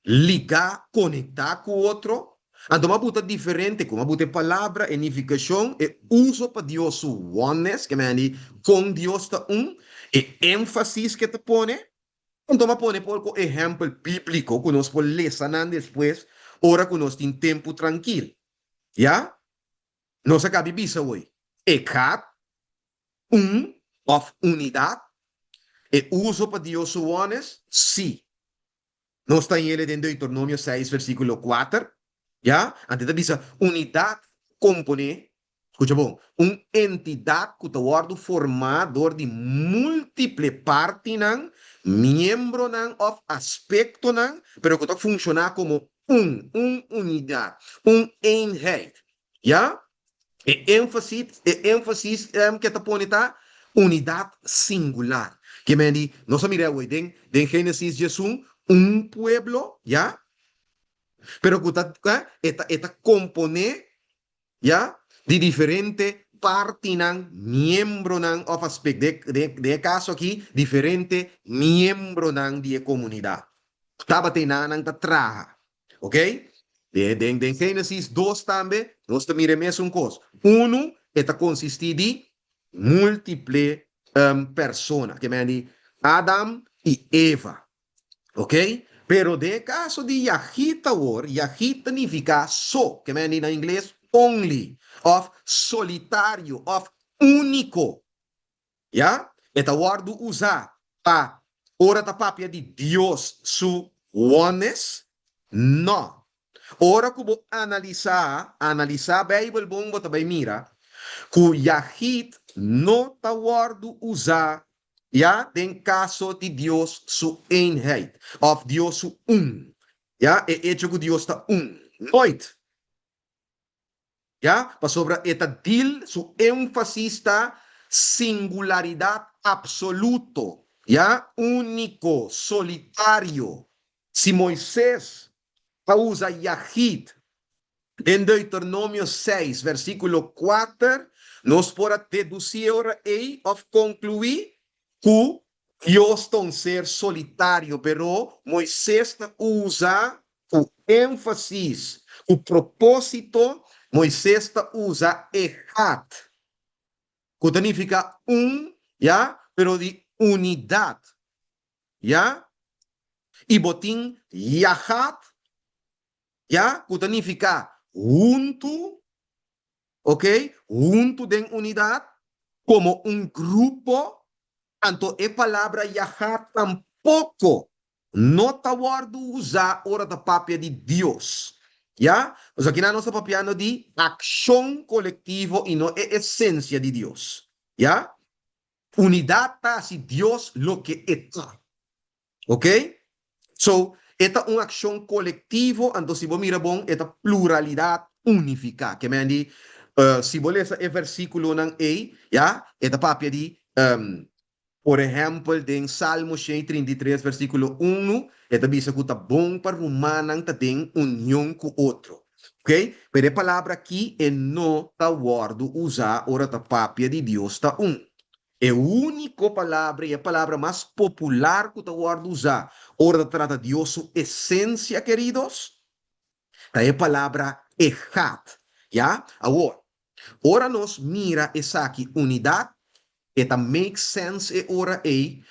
ligá, konektá ku otro. Anto m'a buta diferente ku m'a buta e palabra, e nifikashon, e uso pa Dios su oneness, ke men di kon Dios ta un, e énfasis ke ta pone. Anto m'a pone por ehèmpel bíbliko ku nos por lesa nan despues ora ku nos tin tempu trankil. Ya? Nos a kabi bisa awor, echad, un òf unidat, e uso pa Dios su oneness? Sí. Nos ta hele den Deuteronomio seis versikulo kuater, ya, anto e ta bisa, Unidat komponé, skucha bon, un entidat ku ta wòrdu formá dor di múltiple partinan, miembronan òf aspektonan, pero ku ta funshoná komo un, un unidat, un eenheid. Ya? E énfasis, e énfasis ke ta pone ta unidat singular. Ke men di, nos a mira awor den, den Génesis diesun, un pueblo, ya, pero ku ta, e ta, e ta komponé, ya, di diferente partinan, miembronan òf aspek, den, den, den e kaso aki, diferente miembronan di e komunidat. Tabata einan nan ta traha. Ok? Den, den, den Génesis dos tambe nos ta mira e mesun kos. Unu, e ta konsistí di múltiple um, persona, ke men di Adam i Eva. Ok? Pero den e kaso di Yahid awor, Yahid ta nifiká so, ke men di na ingles only, òf solitario, òf úniko. Ya, e ta wòrdu usá pa ora ta papia di Dios su oneness? No. Ora ku bo analisá, analisá Beibel bon bo ta bai mira ku Yahid no ta wòrdu usá, ya, den kaso di Dios su eenheid òf Dios su un, ya, e echo ku Dios ta un. Nooit. Ya, pasobra e ta deal, su énfasis ta singularidat absoluto, ya, úniko, solitario. Si Moises a usa yahid den Deuteronomio seis, versíkulo kuater, nos por a dedusí e ora ei òf konkluí ku Dios ta un ser solitario, pero Moises ta usa ku énfasis, ku propósito, Moises ta usa echad, ku ta nifiká un, ya, pero di unidat, ya. I bo tin yahad, ya, ku ta nifiká huntu, ok, huntu den unidat, komo un grupo, anto e palabra yahad tampoko no ta wòrdu usá ora ta papia di Dios. Ya? Pasobra akinan nos ta papiando di akshon kolektivo i no e esensia di Dios. Ya? Unidat ta hasi Dios loke e ta. Ok? So, e ta un akshon kolektivo, anto si bo mira bon, e ta pluralidat unifiká. Ke men di, si bo lesa e versíkulonan ei, ya, e ta papia di, por ehèmpel, den Salmo 133 versíkulo unu, e ta bisa ku ta bon pa rumannan ta den union ku otro. Ok? Pero e palabra akí e no ta wòrdu usá ora ta papia di Dios ta un. E úniko palabra i e palabra mas popular ku ta wòrdu usá ora ta trata Dios su esensia, keridos, ta e palabra echad. Ya? Awor, ora nos mira esaki unidat, e ta make sense e ora ei,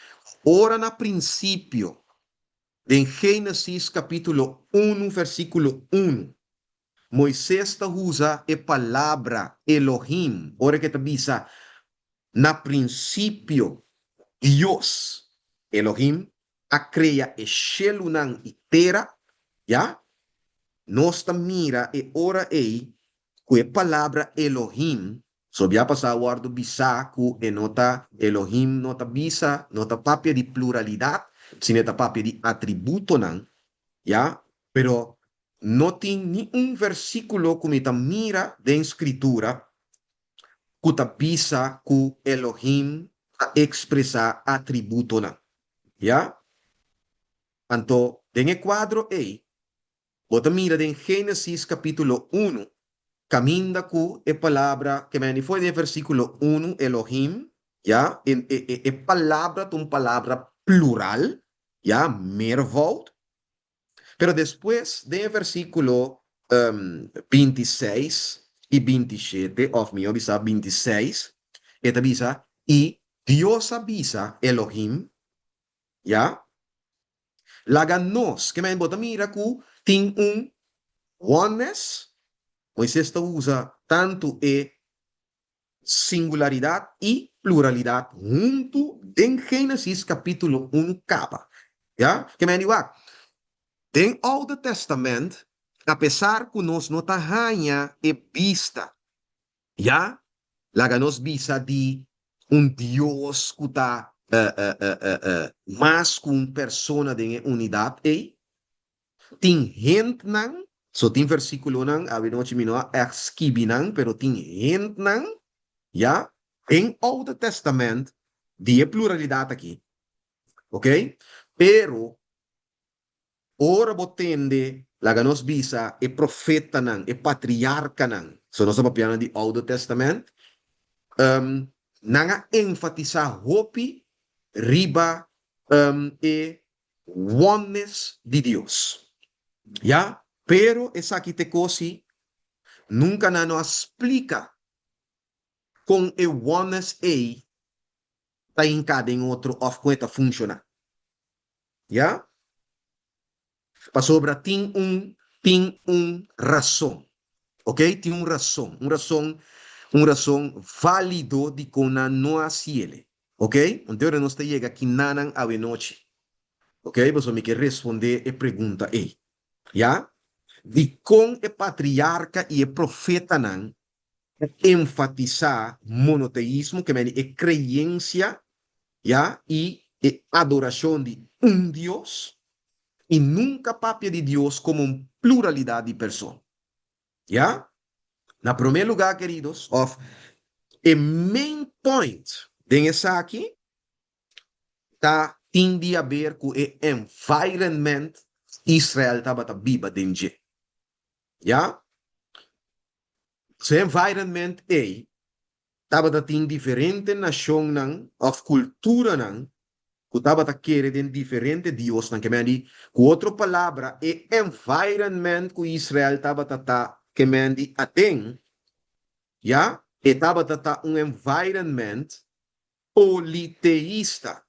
ora na prinsipio, den Génesis kapítulo unu versíkulo unu, Moises ta usa e palabra Elohim ora ku e ta bisa, Na prinsipio Dios, Elohim, a krea e shelunan i tera, ya. Nos ta mira e ora ei ku e palabra Elohim, so bia pasá a wòrdu bisá ku e no ta, Elohim no ta bisa, no ta papia di pluralidat, sino e ta papia di atributonan, ya. Pero No tin ni un versíkulo ku mi ta mira den Skritura ku ta bisa ku Elohim ta ekspresá atributonan. Ya? Anto, den e kuadro ei, bo ta mira den Génesis kapítulo unu, kaminda ku e palabra ke meni for den e versíkulo unu, Elohim, ya, e, e, e palabra ta un palabra plural, ya, meervoud. Pero despues den e versíkulo 26 i 27, òf mihó bisá 26, e ta bisa, I Dios a bisa, Elohim, ya, laga nos, ke men bo ta mira ku tin un oneness, Moises ta usa tantu e Singularidat i pluralidat huntu den Génesis kapítulo unu kaba. Ya? Ke men di wak, den Oude Tèstamènt, apesar ku nos no ta haña e bista, ya, laga nos bisa di un Dios ku ta mas ku un persona den e unidat ei, Tin hentnan, so tin versiculonan, awenochi mi no a ègt skibi nan, pero tin hentnan, ya, den Oude Testament di e pluralidad aki, ok? Pero ora bo tende, laga nos bisa, e profetanan, e patriarcanan, so nos ta papiando di Oude Testament, nan a enfatisa hopi riba e oneness di Dios. Ya, pero esaki te kos si nunka nan no a splika kon e oneness ei ta hinká den otro òf kon e ta funshoná. Ya, pasobra tin un tin un rason. Ok, tin un rason, un rason, un rason válido dikon nan no a hasiele. Ok, anto ora nos ta yega kinanan awenochi. Ok, pasobra mi ke respondé e pregunta ei. Ya? Dikon e patriarka i e profetanan ta enfatisá monoteismo, ke mende e kreensia, ya, i e adorashon di un Dios, i nunka papia di Dios komo un pluralidat di persona? Ya? Na promé lugá, keridos, òf e main point den esaki ta tin di haber ku e environment Israel tabata biba den dje. Ya? Su environment ei tabata tin diferente nashonnan òf kulturanan ku tabata kere den diferente diosnan. Ke men di, ku otro palabra, e environment ku Israel tabata ta ke men di aden, ya, e tabata ta un environment politeista.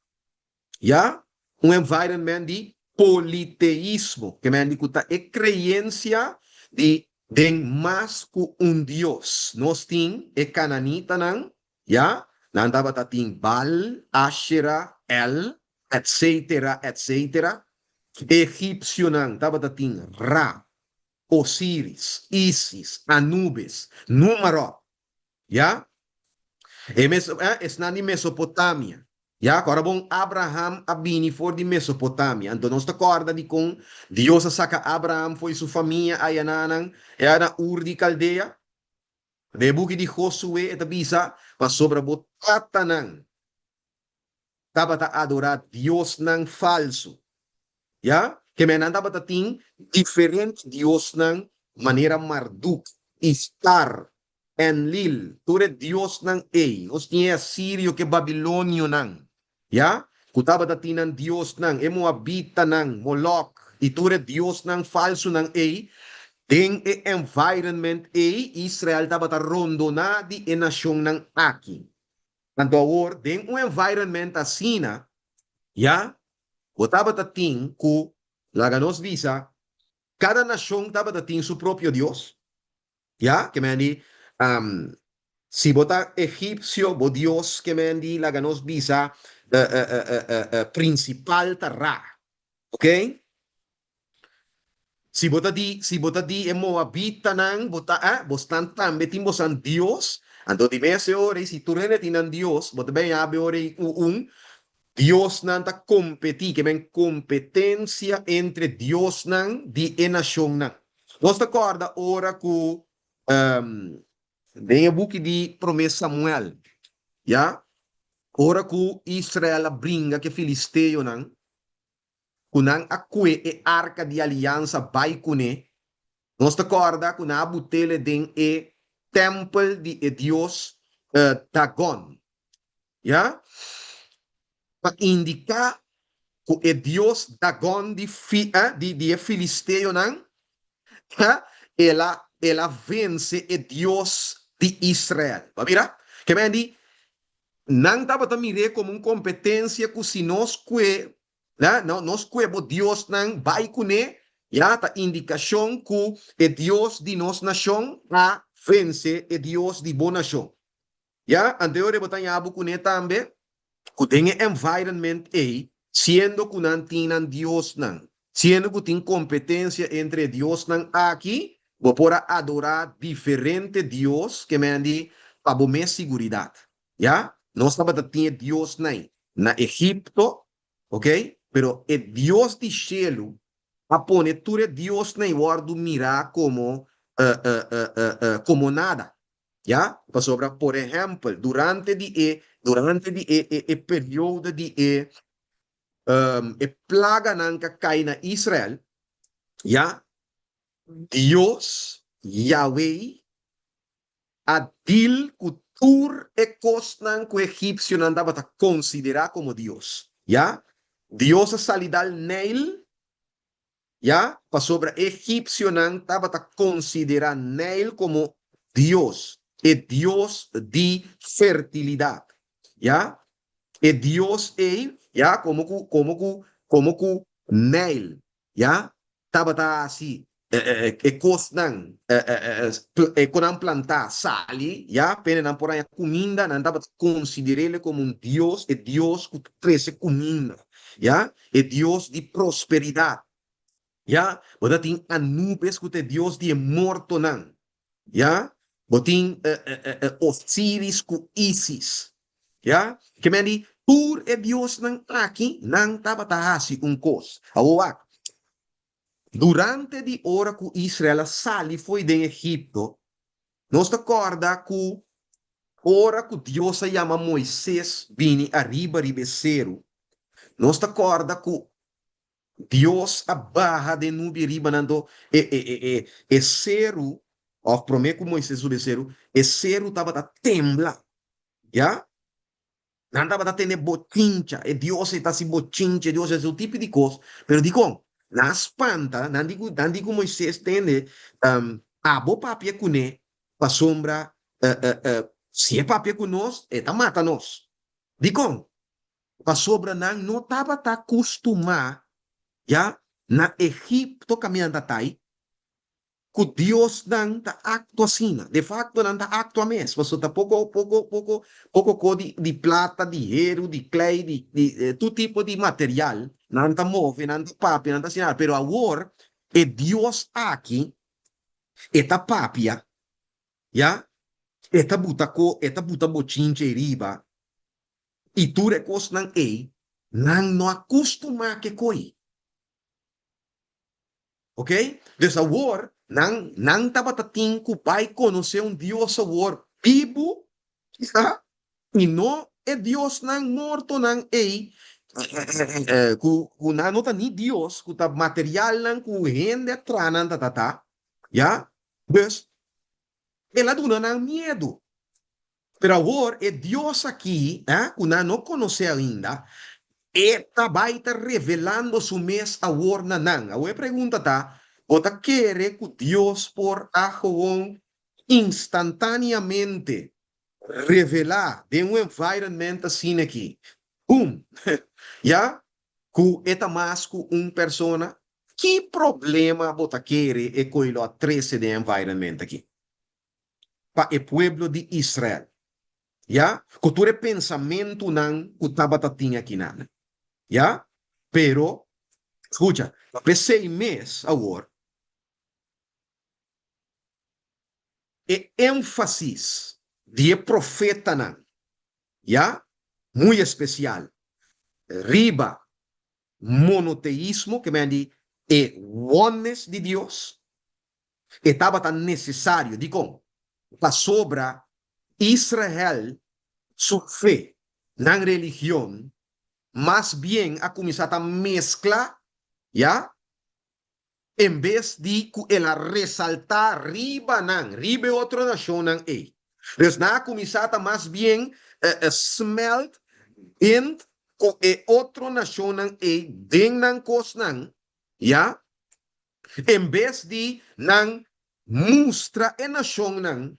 Ya, un environment di politeismo, ke men di ku ta e kreensia di den mas ku un dios. Nos tin e kananitanan, ya, nan tabata tin Baal, Ashera, El, etsetera, etsetera. Egipsionan tabata tin Ra, Osiris, Isis, Anubis, Numarop. Ya? E mes, eh, esnan di Mesopotamia. Ya, kòrda bon, Abraham a bini for di Mesopotamia. Anto nos ta kòrda di kon Dios a saka Abraham for di su famia ayananan, ya na Ur di Kaldea. Den e buki di Josué e ta bisa, Pasobra bo tatanan tabata adorá diosnan falsu. Ya, keme nan tabata tin diferente diosnan manera Marduk, Ishtar, Enlil, tur e diosnan ei. Nos tin e asirio ku e babilonionan, ya, ku tabata tin nan diosnan, e moabitanan, Molok, i tur e diosnan falsunan ei. Den e environment ei, Israel tabata rondoná di e nashonnan aki. Anto awor, den un environment asina, ya, bo tabata tin ku, laga nos bisa, kada nashon tabata tin su propio dios. Ya, ke men di, si bo ta egipsio, bo dios, ke men di, laga nos bisa, prinsipal ta Ra. Ok? Si bo ta di, si bo ta di e moabitanan, bo ta, eh, bosnan tambe tin bosan dios. Anto di mes e ora ei, si tur hende tin nan dios, bo ta ben yabe ora ei ku un diosnan ta kompetí, ke men kompetensia entre diosnan di e nashonnan. Nos ta kòrda ora ku den e buki di Promé Samuel, ya, ora ku Israel a bringa ku e filisteonan, ku nan a kue e arka di aliansa bai kuné, nos ta kòrda ku nan a but'el den e tèmpel di e dios Dagon. Ya, pa indiká ku e dios Dagon di di di e filisteonan, el a el a vense e Dios di Israel. Bo a mira? Ke men di, nan tabata mir'é komo un kompetensia ku si nos kue, nos kue bo diosnan bai kuné, ya, ta indikashon ku e Dios di nos nashon a vense e Dios di bo nashon. Ya, anto bo ta ña bo kuné tambe ku den e environment ei, siendo ku nan tin nan diosnan, siendo ku tin kompetensia entre e diosnan aki, bo por a adorá diferente dios, ke men di, pa bo mes siguridat. Ya, nos tabata tin e diosnan ei na Egipto, ok, pero e Dios di shelu a pone tur e diosnan ei wòrdu mirá komo komo nada. Ya, pasobra por ehèmpel durante di e durante di e e e periodo di e e plaganan ku a kai na Israel, ya, Dios, Yahweh, a dil ku tur e kosnan ku e egipsionan tabata konsiderá komo dios. Ya, Dios a sali dal Nijl. Ya, pasobra e egipsionan tabata konsiderá Nijl komo dios, e dios di fertilidat. Ya, e dios ei, ya, komo ku, komo ku, komo ku Nijl, ya, tabata hasi e kosnan, e konan plantá sali, ya, p'e nan por haña kuminda, nan tabata konsider'é komo un dios, e dios ku ta trese kuminda, ya. E dios di prosperidat. Ya, bo ta tin Anubis ku ta e dios di e mortonan. Ya, bo tin Osiris ku Isis. Ya, ke men di tur e diosnan aki nan tabata hasi un kos. Awor wak, durante di ora ku Israel a sali fo'i den Egipto, Nos ta kòrda ku ora ku Dios a yama Moises bini ariba riba e seru, nos ta kòrda ku Dios a baha den nubi riba nan anto e e e e e seru, òf promé ku Moises subi e seru, e seru tabata tembla, ya. Nan tabata tene bochincha, e dios ei ta hasi bochincha, e dios ei ta hasi un tipi di kos. Pero dikon? Nan a spanta, nan di ku, nan di ku Moises, Tende, abo papia kuné, pasobra si e papia ku nos, e ta mata nos. Dikon? Pasobra nan no tabata kustumá, ya, na Egipto kaminda nan ta tai, Ku diosnan ta aktua asina. De fakto nan ta aktua mes, pasobra ta poko poko poko poko ko di di plata, di heru, di klei, di di tur tipo di material nan ta move, nan ta papia, nan ta hasi nada. Pero awor e Dios aki e ta papia, ya. E ta buta ko, e ta buta bochincha ei riba, i tur e kosnan ei, nan no a kustumá ke koi. Ok? Dus awor, nan, nan tabata tin ku bai konosé un Dios awor bibu, ya, i no e diosnan mortonan ei, ku, ku nan no ta ni dios, ku ta materialnan ku hende a traha nan ta ta ta, ya. Dus, El a duna nan miedu. Pero awor e Dios aki, ku nan no konosé ainda, e ta bai ta revelando su mes awor na nan. Awor e pregunta ta, Bo ta kere ku Dios por a gewoon instantáneamente revelá den un environment asina aki, boom, ya, ku e ta mas ku un persona? Ki problema bo ta kere e koe lo a trese den environment aki pa e pueblo di Israel? Ya, ku tur e pensamentunan ku tabata tin akinan. Ya, pero, skucha, p'esei mes awor e énfasis di e profetanan, ya, muy espesial riba monoteismo, ke men di e oneness di Dios, e tabata nesesario. Dikon? Pasobra Israel su fe, nan religion, mas bien a kuminsá ta meskla, ya, en bes di ku el a resaltá riba nan, riba e otro nashonnan ei. Dus nan a kuminsá ta mas bien smelt bint ku e otro nashonnan ei den nan kosnan, ya, en bes di nan mustra e nashonnan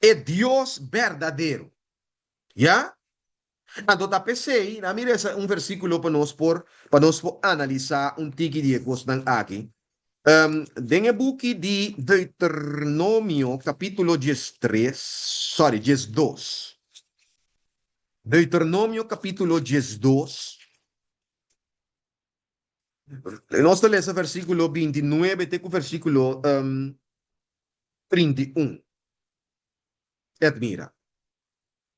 e Dios berdadero, ya. Anto ta p'esei, na mi resa un versíkulo pa nos por, pa nos por analisá un tiki di e kosnan aki. Den e buki di Deuteronomio kapítulo diestres, sorry, 12. Deuteronomio kapítulo 12. Nos ta lesa versíkulo 29 te ku versíkulo 31. Edmira.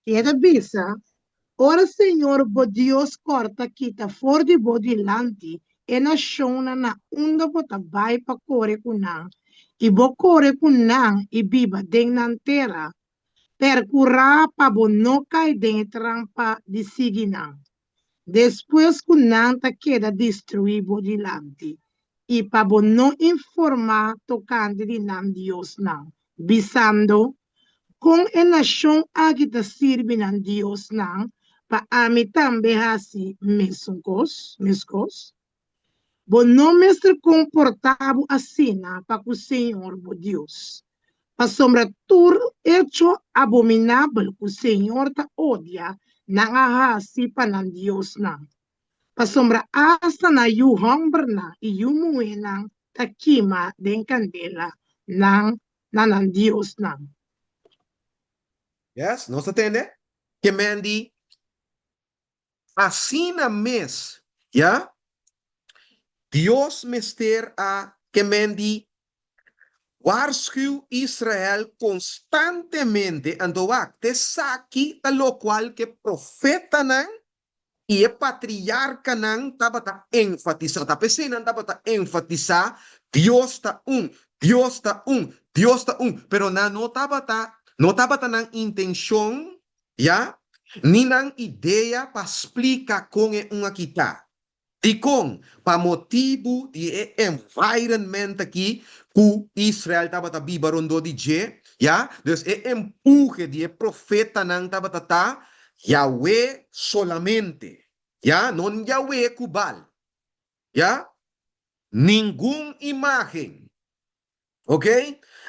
I e ta bisa, Ora señor bo Dios kòrta kita for di bo dilanti e nashonnan na unda bo ta bai pa kore ku nan, i bo kore ku nan i biba den nan tera, pèrkurá pa bo no kai den e trampa di sigui nan, despues ku nan ta keda destruí bo dilanti, i pa bo no informá tokante di nan diosnan, bisando, Kon e nashon aki ta sirbi nan diosnan pa ami tambe hasi mesun kos, meskos? Bo no mester komportá bo asina pa ku señor bo Dios, pasobra tur echo abominabel ku señor ta odia nan a hasi pa nan diosnan, pasobra asta nan yu hòmbernan i yu muhénan ta kima den kandela nan na nan diosnan. Yes, nos ta tende? Ke men di Asina mes, ya, Dios mester a ke men di warschuw Israel konstantemente, anto wak, t'esaki ta lokual ke profetanan i e patriarkanan tabata enfatisá. Ta p'esei nan tabata enfatisá, Dios ta un, Dios ta un, Dios ta un. Pero nan no tabata, no tabata nan intenshon Ya, ni nan idea pa splika kon e un aki ta. Dikon? Pa motibu di e environment aki ku Israel tabata biba rondó di dje, ya, dus e empuhe di e profetanan tabata ta Yahweh solamente, ya, no Yahweh ku Baal, ya, ningun imagen. Ok?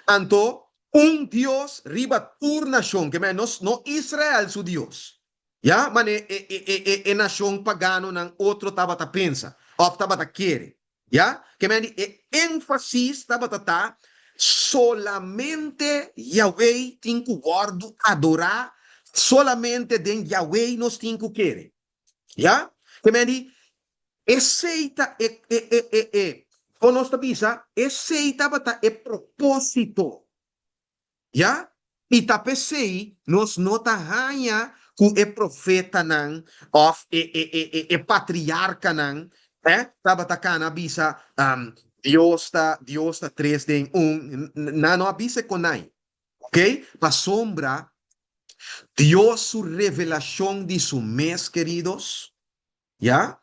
Anto, un Dios riba tur nashon, ke men nos no Israel su Dios. Ya, mane e e e e e nashon paganonan otro tabata pensa òf tabata kere. Ya, ke men di e énfasis tabata ta solamente Yahweh tin ku wòrdu adorá, solamente den Yahweh nos tin ku kere. Ya? Te men di, esei ta e, e, e, e, e, kon nos ta bisa, esei tabata e propósito, ya? I ta p'esei nos no ta haña ku e profetanan òf e e e e e patriarkanan tabata kana bisa, Dios ta Dios ta tres den un. Nan no a bisa e konai. Oke? Pasobra Dios su revelashon di su mes, keridos, ya,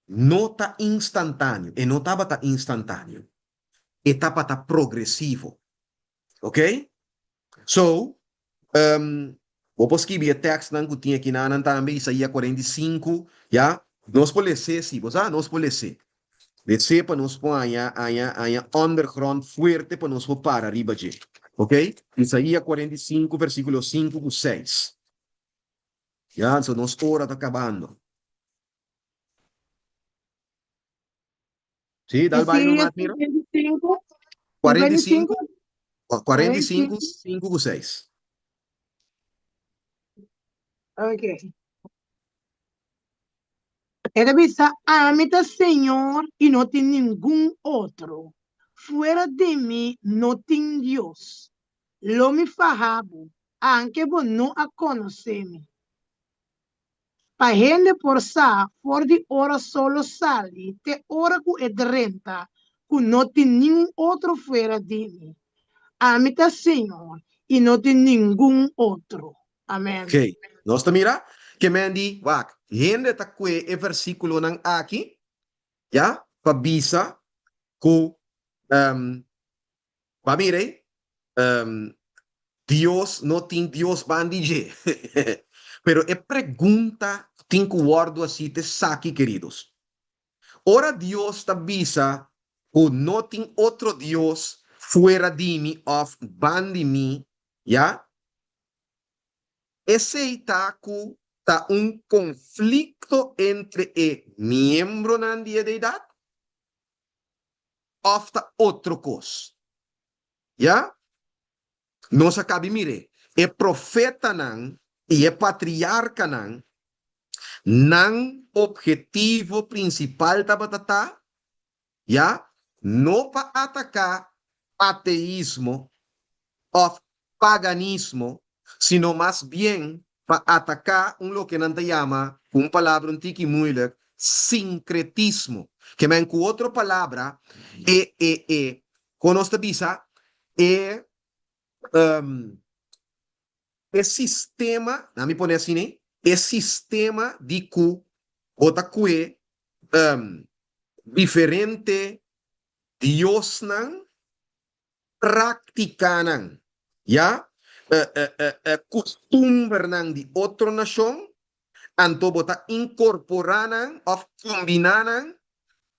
no ta instantáneo. E no tabata instantáneo. E tabata progresivo. Ok? So, bo por skibi e tekstnan ku tin akinanan tambe, Isaia 45, ya. Nos por les'é si, bo sa? Nos por les'é. Les'é pa nos por haña, haña, haña ondergrond fuerte pa nos por para riba dje. Ok? Isaia 45, versíkulo 5 ku 6. Ya, so nos ora ta kabando. Sí, dal bai Isaías nomás, mira. 55, 45, 55, 45, 5 ku 6. Ok. E ta bisa, Ami ta Señor i no tin ningun otro. Fuera di mi no tin Dios. Lo mi faha bo, anke bo no a konosé mi. Pa hende por sa for di ora solo sali te ora ku e drenta ku no tin ningun otro fuera di mi. Ami ta Señor i no tin ningun otro. Amen. Ok, nos ta mira ke men di, wak, hende ta kue e versíkulonan aki, ya, pa bisa ku Ba mira ei, Dios no tin Dios ban di dje. Pero e pregunta ku tin ku wòrdu hasi ta esaki, keridos, Ora Dios ta bisa ku no tin otro Dios fuera di mi òf ban di mi, ya, esei ta ku ta un konflikto entre e miembronan di e deidat? Òf ta otro kos? Ya? Nos a kabi mir'é. E profetanan i e patriarkanan, nan ophetivo prinsipal tabata ta, ya, no pa ataká ateismo òf paganismo, sino mas bien pa ataká un loke nan ta yama, ku un palabra un tiki muilik, sinkretismo. Ke men ku otro palabra, e e e, kon nos ta bisa, e e sistema, nan mi pone asina, e sistema di ku bo ta kue diferente diosnan práktikanan, ya, kustumbernan di otro nashon, anto bo ta inkorporá nan òf kombiná nan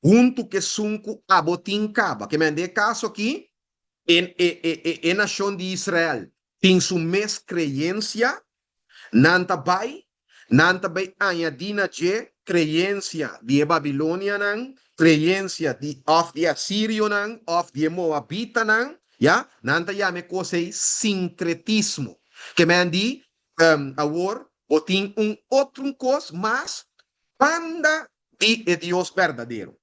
huntu ku esun ku abo tin kaba. Ke men den e kaso akí, e nashon di Israel tin su mes kreensia, nan ta bai Nan ta bai añadí na dje kreensia di e babilonianan, kreensia di òf di e asirionan òf di e moabitanan, ya, nan ta yama e kos ei sinkretismo. Ke men di, Awor bo tin un otro un kos mas banda di e Dios berdadero.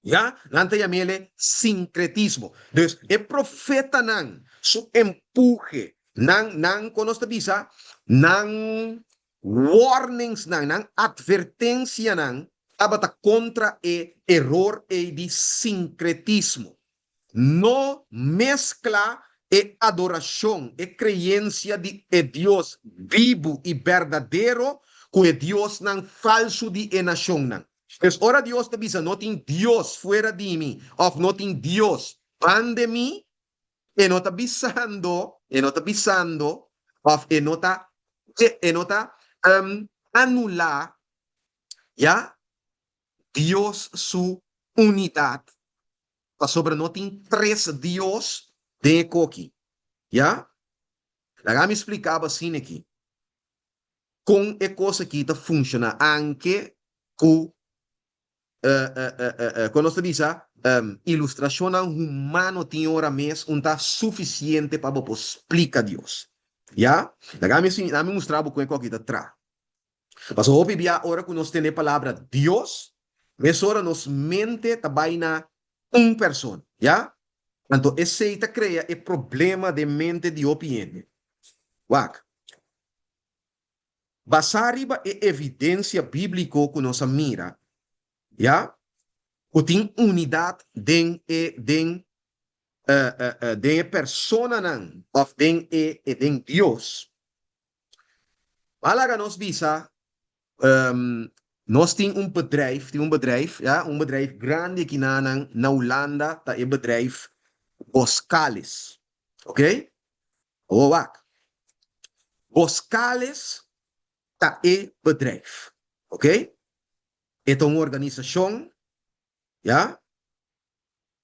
Ya, nan ta yam'el e sinkretismo. Dus, e profetanan su empuhe, nan, nan, kon nos ta bisa, nan warningsnan, nan atvertensianan tabata kontra e eror ei di sinkretismo. No meskla e adorashon, e kreensia di e Dios bibu i berdadero ku e diosnan falsu di e nashonnan. Pues ora Dios ta bisa no tin Dios fuera di mi òf no tin Dios banda mi, e no ta bisando, e no ta bisando òf e no ta e no ta anulá, ya, Dios su unidat, pasobra no tin tres Dios den e koki, ya. Laga mi splika bo asina aki. Kon e kos aki ta funshoná anke ku kon nos ta bisa ilustrashonnan humano tin ora mes un ta sufisiente pa bo por splika Dios. Ya? Laga mi laga mi mustra bo kon e kos aki ta traha. Pasobra hopi bia ora ku nos tende e palabra Dios, mesora nos mente ta bai na un persona. Ya? Anto esei ta krea e problema den mente di hopi hende. Wak. Basá riba e evidensia bíbliko ku nos a mira, ya, ku tin unidat den e den den e personanan òf den e den Dios, a laga nos bisa nos tin un bedrijf, tin un bedrijf, ya, un bedrijf grandi aki na na Hulanda ta e bedrijf Boskalis, oké? Awor wak, Boskalis ta e bedrijf, oké? E ta un organisashon, ya.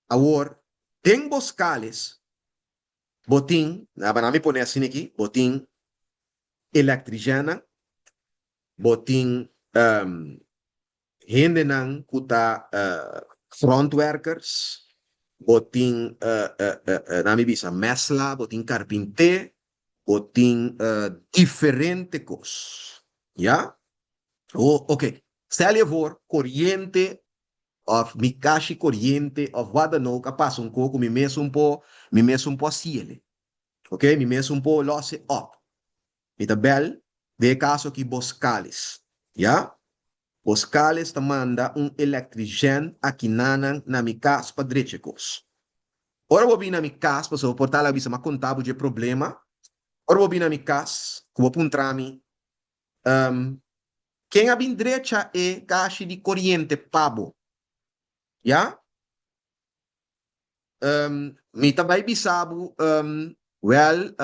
Awor, den Boskalis bo tin, na mi pone asina aki, bo tin elektriciannan, bo tin hendenan ku ta grondwerkers, bo tin na mi bisa mesla, bo tin karpinté, bo tin diferente kos, ya. Oke, stel je voor koriente Of mi kashi koriente of wat dan ook a pasa un ko ku mi mesun por mi mesun por hasiele. Ok, mi mesun por los e op. Mi ta bel den e kaso aki Boskalis. Ya? Boskalis ta manda un elektrishèn akinanan na mi kas pa drecha e kos. Ora bo bin na mi kas, pasobra bo por ta la bisa mi a konta bo dje problema. Ora bo bin na mi kas ku bo puntra mi, Ken a bin drecha e kashi di koriente pa bo? Ya? Mi ta bai bisa bo, wèl,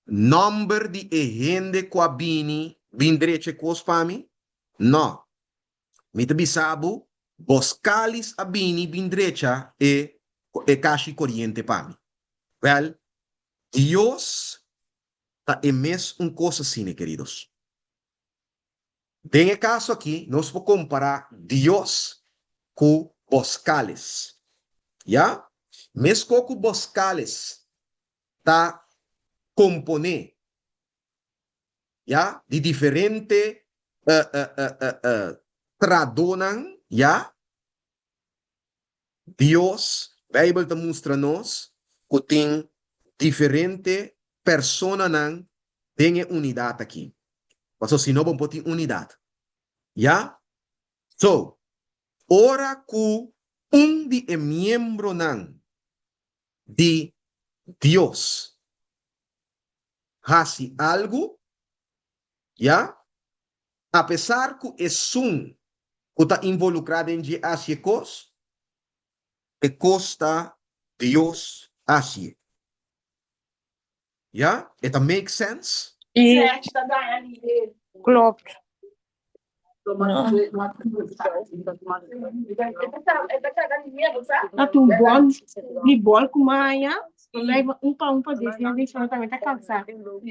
nòmber di e hende ku a bini bin drecha e kos pa mi? Nò. Mi ta bisa bo, Boskalis a bini bin drecha e e kashi koriente pa mi. Wèl, Dios Ta e mes un kos asina, keridos. Den e kaso aki nos por kompará Dios ku boskales. Ya? Meskos ku boskales ta komponé, ya, di diferente tradónan, ya, Dios, Bijbel ta mustra nos cu tin diferente personanan den e unidad aki. Pasobra si no bo por tin unidad. Ya? So, ora cu un di e miembronan di Dios haci algu, ya? Apesar ku esun ku ta involukrá den dje hasi e kos, e kos ta Dios hasié. Ya? E ta make sense? Klopt. Dat un bol, die bol ku maya, un pa un pa des, des, ta kansa.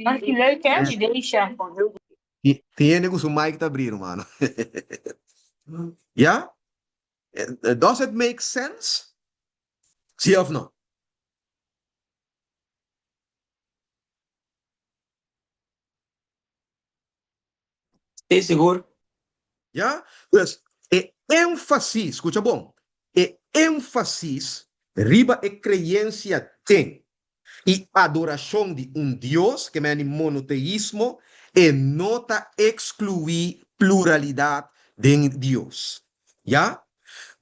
Maar ki leuk hè, die Deisha. Tin hende ku su mic ta abrí, hermano. Ya? Does it make sense? Sí of no? Sí, sigur. Ya? Pues, e énfasis, skucha bon, e énfasis riba e kreensia den i adorashon di un Dios, ke meni monoteismo, e no ta ekskluí pluralidat den Dios. Ya?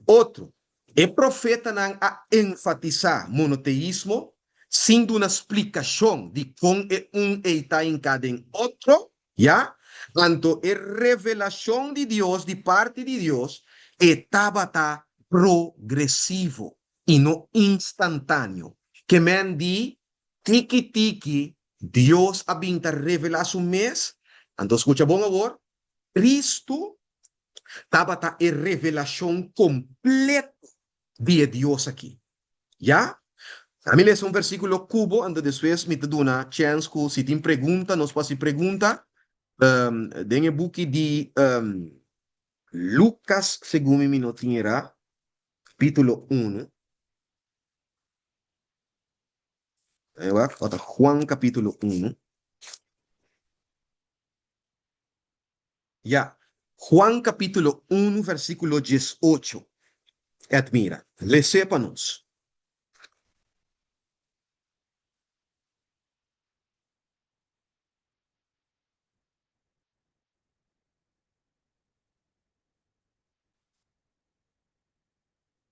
Otro, e profetanan a enfatisá monoteismo sin duna splikashon di kon e un ei ta hinká den otro. Ya? Anto e revelashon di Dios di parti di Dios e tabata progresivo i no instantáneo. Ke men di tiki tiki Dios a bin ta revelá su mes. Anto skucha bon awor, Kristu tabata e revelashon kompleto di e Dios aki. Ya? Ami lesa un versíkulo ku bo, anto despues mi ta duna chèns ku si tin pregunta, nos por hasi pregunta. Den e buki di Lukas, segun mi mi no tin erá, kapítulo unu. Wak, ota Juan kapítulo unu. Ya, Juan kapítulo unu versíkulo diesocho. Et mira, les'é pa nos.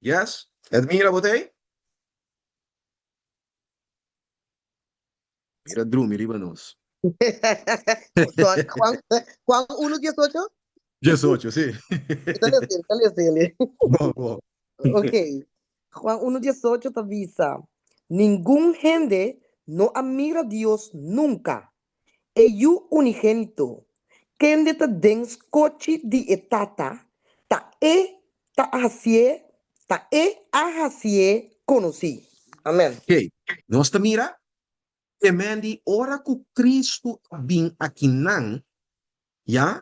Yes? Edmira, bo ta ei? Mira drumi riba nos. Juan, Juan, Juan 1, 18? 18, sí. Ta lesel, ta lesel. Bon, bon. Ok. Juan 1, 18 ta bisa, Ningun hende no a mira Dios nunka. E Yu unigénito, kende ta den skochi di e Tata, ta e ta hasié, ta e a hasié konosí. Amèn. Ok, nos ta mira e men di ora ku Kristu a bin akinan, ya,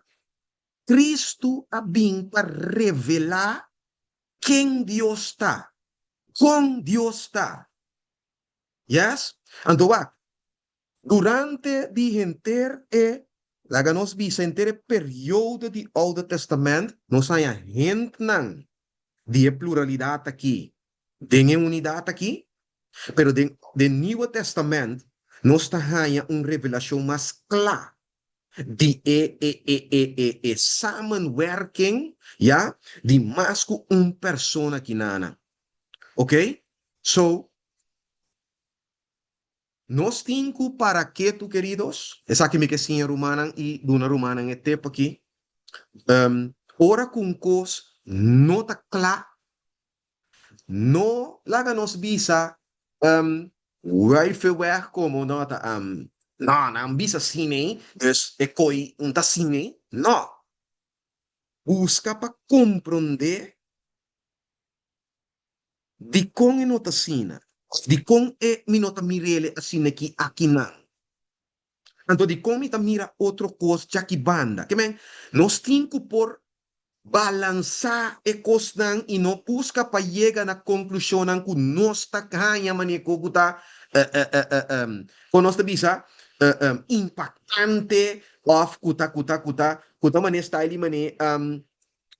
Kristu a bin pa revelá ken Dios ta, kon Dios ta. Yes? Anto wak, Durante di henter e, laga nos bisa henter e periodo di Oude Testament, nos haña hentnan di e pluralidat aki den e unidat aki, pero den den Nieuwe Testament nos ta haña un revelashon mas kla di e e e e e e samenwerking, ya, di mas ku un persona kinana. Oké? So. Nos tin ku para ketu, keridos. Esaki mi ke siña rumannan i duna rumannan e tep aki. Ora ku un kos no ta kla, no laga nos bisa wuife wèg komo no ta no, nan bisa asina ei, dus e koi un ta asina ei. No. Buska pa komprondé. Dikon e no ta asina? Òf dikon e mi no ta mir'el asina ki akinan? Anto dikon mi ta mira otro kos djaki banda? Ke men, nos tin ku por balansá e kosnan i no buska pa yega na konklushonnan ku nos ta haña manera ku ku ta kon nos ta bisa impaktante òf ku ta ku ta ku ta ku ta manera style di manera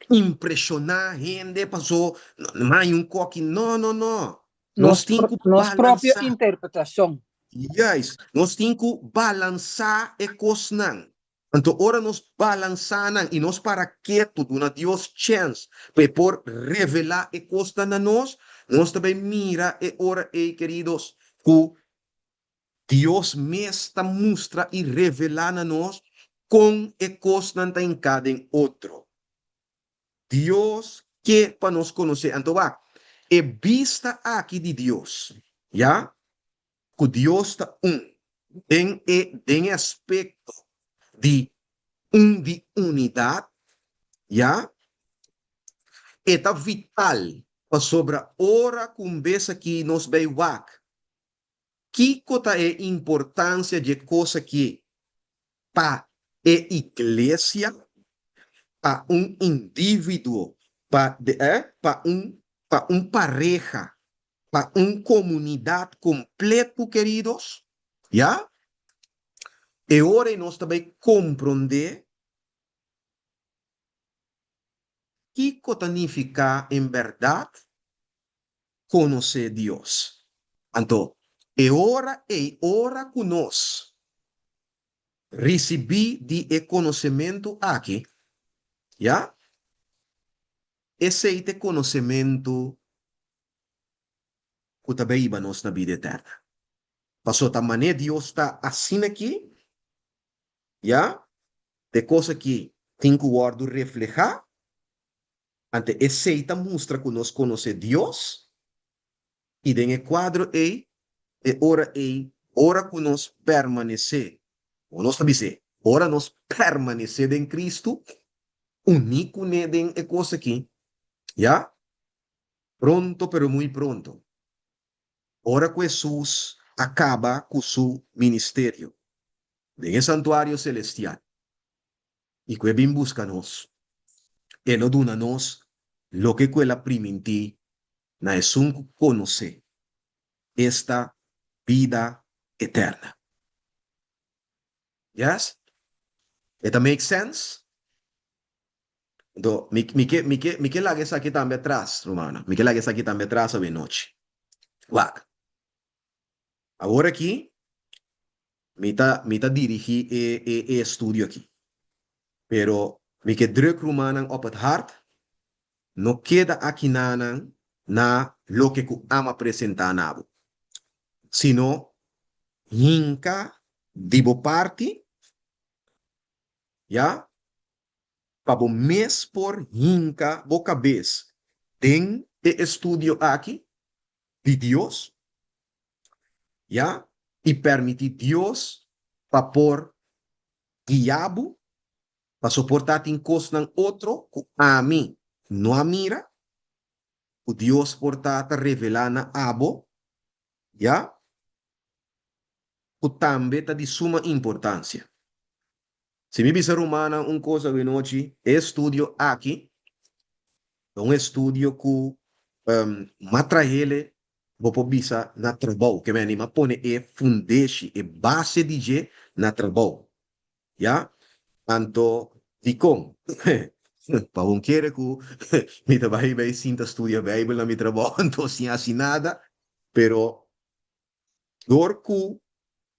impreshoná hende paso haña un koki. No, no, no. Nos tin ku Nos propio balansá. interpretashon. Juist. Nos tin ku balansá e kosnan. Anto ora nos balansá nan i nos para ketu duna Dios chèns pa e por revelá e kosnan na nos, nos ta bai mira e ora ei, keridos, ku Dios mes ta mustra i revelá na nos kon e kosnan ta hinká den otro. Dios ke pa nos konosé. Anto wak, e bista aki di Dios, ya, ku Dios ta un den e den e aspekto di un di unidat, ya, e ta vital pasobra ora ku un bes aki nos bai wak Kiko ta e importancia dje cos aki pa e iglesia, pa un individuo, pa pa un pa un pareha, pa un comunidad completo, queridos? Ya? E ora ei nos ta bay comprende kiko ta nifica en berdad konosé Dios. Anto, e ora ei, ora ku nos risibí di e konosementu aki, ya, esei ta e konosementu ku ta bai hiba nos na bida eterna. Pasobra ta manera Dios ta asina aki, ya, ta e kos aki tin ku wòrdu reflehá. Ante esei ta mustra ku nos konosé Dios, i den e kuadro ei, e ora ei, ora ku nos permanesé, o nos ta bis'é, ora nos permanesé den Kristu, uní kuné den e kos akí, ya, pronto pero muy pronto, ora ku Hesus a kaba ku su ministerio den e santuario selestial, i ku e bin buska nos, e lo duna nos loke ku el a primintí na esun ku konosé, esta bida eterna. Yes? E ta make sense? Anto, mi, mi ke, mi ke, mi ke laga esaki tambe atras, rumannan. Mi ke laga esaki tambe atras awe nochi. Wak. Awor aki, mi ta, mi ta dirigí e, e, e estudio aki. Pero mi ke druk rumannan op het hart, no keda akinanan. na loke ku ama presentá na bo, sino hinka di bo parti, ya, pa bo mes por hinka bo kabes den e estudio aki di Dios, ya, i permití Dios pa por guia bo, paso por ta tin kosnan otro ku ami no a mira, ku Dios por ta ta revelá na abo, ya, ku tambe ta di suma importansia. Si mi bisa rumannan un kos awenochi, e estudio aki ta un estudio ku m'a trahele bo por bisa na trabou, ke meni m'a pone e fundeshi, e base di dje na trabou. Ya? Anto dikon? Pa bo kere ku mi ta bai bai sinta studia Beibel na mi trabou anto sin hasi nada, pero Dor ku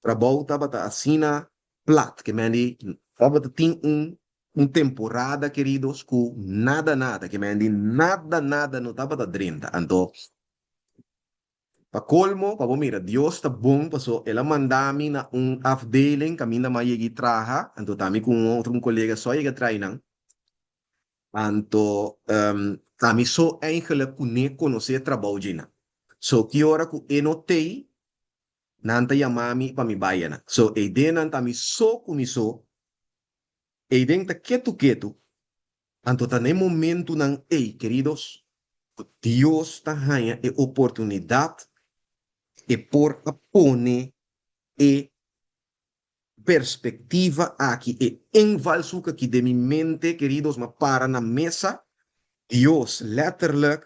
trabou tabata asina plat ke men di tabata tin un un temporada keridos ku nada nada ke men di nada nada no tabata drenta anto pa kolmo pa bo mira Dios ta bon paso el a manda mi na un afdeling kaminda mi a yega i traha anto ta mi ku un otro un kolega so a yega traha einan Anto ami so eigenlijk kuné konosé trabou djina. So ki ora ku e no tei, nan ta yama mi pa mi bai anan. So eidennan ta mi so ku mi so, eiden ta ketu ketu, anto ta na e momentunan ei, keridos, ku Dios ta haña e oportunidat e por a pone e perspectiva aki, e invalshoek aki den mi mente, queridos, m'a para na mesa, Dios, letterlijk,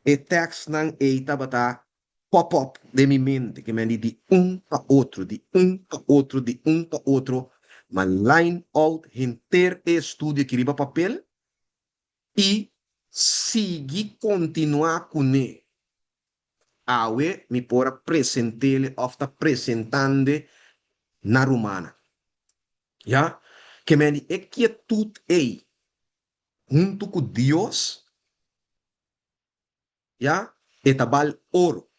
e tekstnan ei tabata pop up den mi mente, ke men di di un pa otro, di un pa otro, di un pa otro, m'a line out henter e estudio aki riba papel i sigui kontinuá kuné. Awe mi por a present'ele òf ta presentand'e na rumannan. Ya, ke men di e kietut ei huntu ku Dios, ya, e ta bal oro.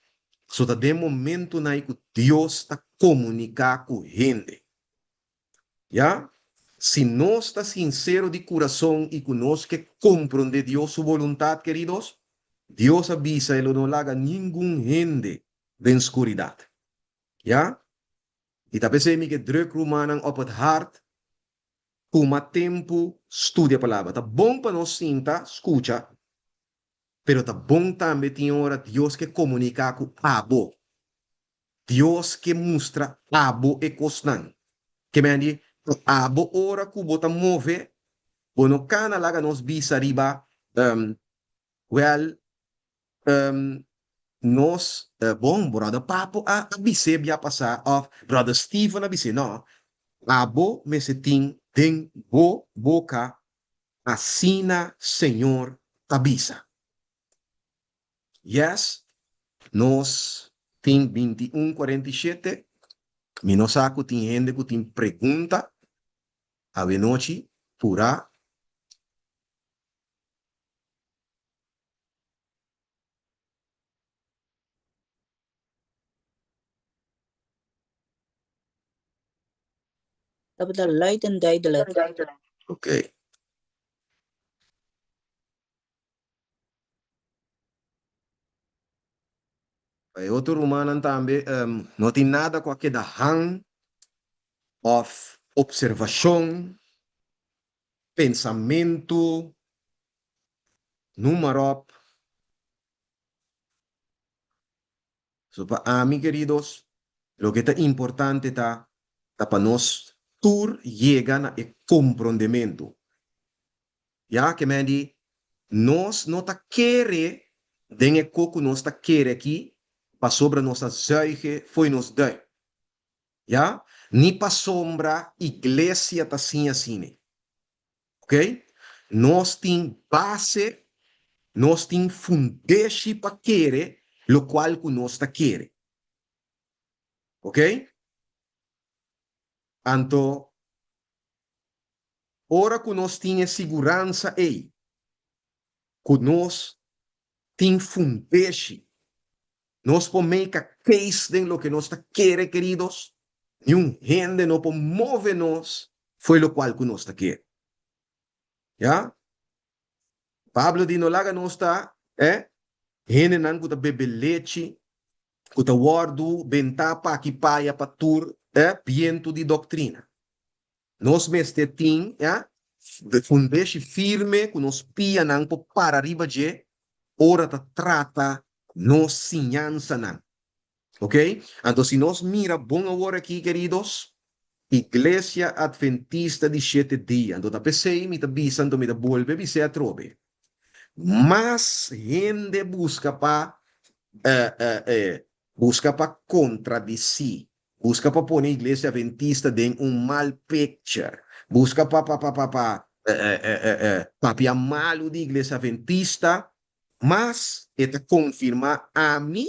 So ta den momentunan ei ku Dios ta komuniká ku hende. Ya, si nos ta sinsero di kurason i ku nos ke komprondé Dios su boluntat, keridos, Dios a bisa e lo no laga ningun hende den skuridat. Ya, i ta p'esei mi ke druk rumannan op het hart, tuma tempu studia Palabra. Ta bon pa nos sinta skucha, pero ta bon tambe tin ora Dios ke komuniká ku abo. Dios ke mustra abo e kosnan. Ke men di, abo ora ku bo ta move, bo no kana laga nos bisa riba, wèl, nos, bon, bròder Papo a bis'é bia pasá òf bròder Steven a bis'é. No, abo mester tin den bo boka, asina Señor ta bisa. Yes, nos tin 21 47. Mi no sa ku tin hende ku tin pregunta awenochi purá. Tabata luid en duidelijk. Oké. Pa e otro rumannan tambe, no tin nada ku a keda han òf opservashon, pensamentu, noem maar op. So pa ami, keridos, loke ta importante ta, ta pa nos tur yega na e komprondementu. Ya ke men di, nos no ta kere den e ko ku nos ta kere aki pasobra nos a zuige fo'i nos duim. Ya, ni pasobra iglesia ta siña asina. Ok, nos tin base, nos tin fundeshi pa kere lokual ku nos ta kere. Ok, anto ora ku nos tin e siguransa ei ku nos. tin fundeshi. Nos por make a case den loke nos ta kere, keridos. Niun hende no por move nos fo'i lokual ku nos ta kere. Ya? Pablo di no laga nos ta, eh, hendenan ku ta bebe lechi, ku ta wòrdu bentá p'aki p'aya pa tur, eh, bientu di doktrina. Nos mester tin, ya, fundeshi firme ku nos pianan por para riba dje ora ta trata nos siñansanan. Ok? Anto si nos mira bon awor aki, keridos, Iglesia Adventista di Shete Dia, anto ta p'esei mi ta bisa, anto mi ta bolbe bis'é atrobe, mas hende buska pa buska pa kontradisí, buska pa pone Iglesia Adventista den un mal picture, buska pa pa pa pa pa papia malu di Iglesia Adventista, mas e ta konfirmá ami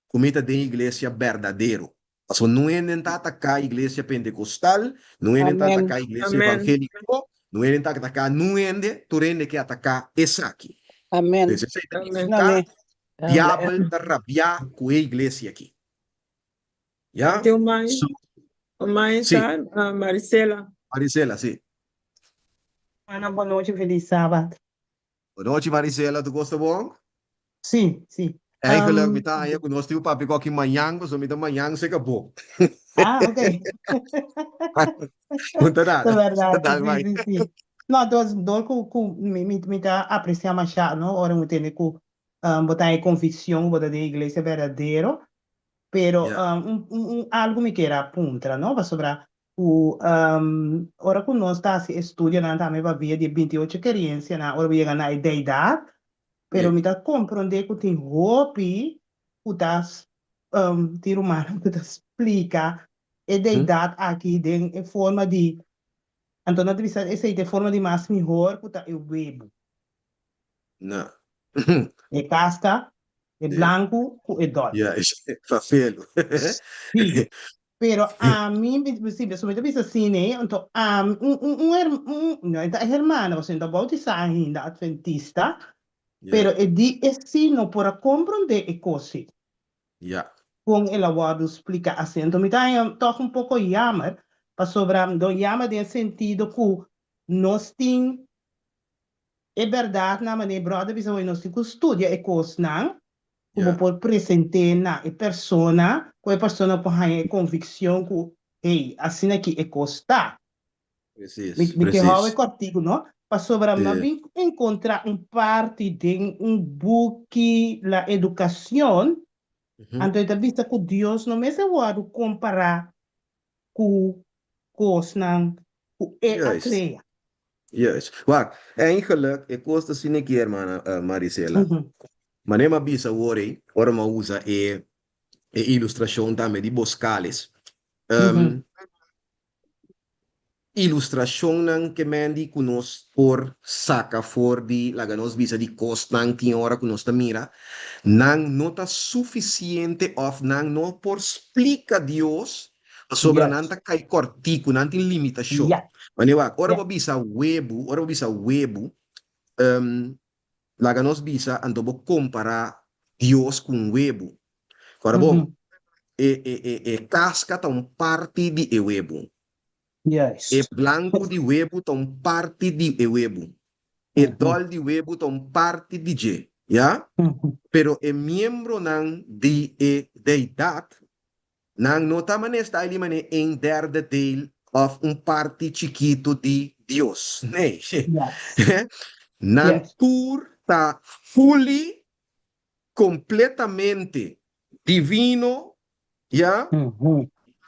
ku mi ta den iglesia berdadero. Pasobra no hende ta ataká iglesia pentekostal, no hende ta Amen. ataká iglesia Amen. evangéliko, no hende ta ataká nun hende, tur hende ke ataká esaki. Amen. Entonces esei ta Amen. nifiká Amen. diabel ta rabiá ku e iglesia aki. Ya? Tin un mai, So, un mai sí, sa, ah, Marisela. Marisela, sí. Ana, bon nochi, feliz sabat. Bonochi Marisela, tur kos ta bon? Sí, sí. Eigenlijk Um, mi ta haña ku nos tin un papia ku aki mañan, pasobra mi ta mañan se kabó. ah, ok. No ta Ta nada. berdad, Dal sí, bai. sí, sí. No, dus door ku, ku mi, mi, mi ta apreciá mashá, no? Ora mi tende ku um, bo ta e conviccion ku bo ta den iglesia berdadero, pero Ja. um, un, un, un algo mi kier a puntra, no? Pasobra Ku ora ku nos ta hasi estudionan tambe pa via di e binti ocho kerensianan ora bo yega na e deidat, pero mi ta komprondé ku tin hopi ku ta tin rumannan ku ta splika e deidat aki den e forma di, anto nan ta bisa esei ta e forma di mas mihor ku ta e webu. Na. E kaska, e blanku ku e dòl. Ja, fafelu. Sí. Pero ami, mi, si, mi ta bisa asina, eh, anto ami, un, un, un, her, un, no e ta hermana, pasobra e no ta bautisá ainda, adventista, Ja. pero e di e si no por a komprondé e kos ei. Ja. Kon el a wòrdu spliká asina. Anto mi ta haña tòg un poko yamer, pasobra no yamer den e sentido ku nos tin e bèrdatnan, manera e bròder bisa hoy, nos tin ku studia e kosnan, ku bo por present'é na e persona, ku e persona por haña e konvikshon ku, hey, asina ki e kos ta. Mi mi ke hou e kòrtiku, no? Pasobra mi a bin enkontrá un parti den un buki La Educación, anto e ta bisa ku Dios no mester wòrdu kompará ku kosnan ku e a krea. Juist. Wak, eigenlijk e kos ta asina aki, hermana Marisela. Manera mi a bisa awor ei, ora mi a usa e e ilustrashon tambe di boskales. Ilustrashonnan ke men di ku nos por saka for di, laga nos bisa, di kosnan tin ora ku nos ta mira, nan no ta sufisiente òf nan no por splika Dios pasobra nan ta kai kòrtiku, nan tin limitashon. Manera wak, ora bo bisa webu, ora bo bisa webu, laga nos bisa anto bo kompará Dios ku un webu. Ora bo, e e e e kaska ta un parti di e webu. E blanku di webu ta un parti di e webu. E dòl di webu ta un parti di dje, ya? Pero e miembronan di e deidat, nan no ta manera sta di manera een derde deel òf un parti chikitu di Dios. Nee. Nan tur ta fully, kompletamente divino, ya?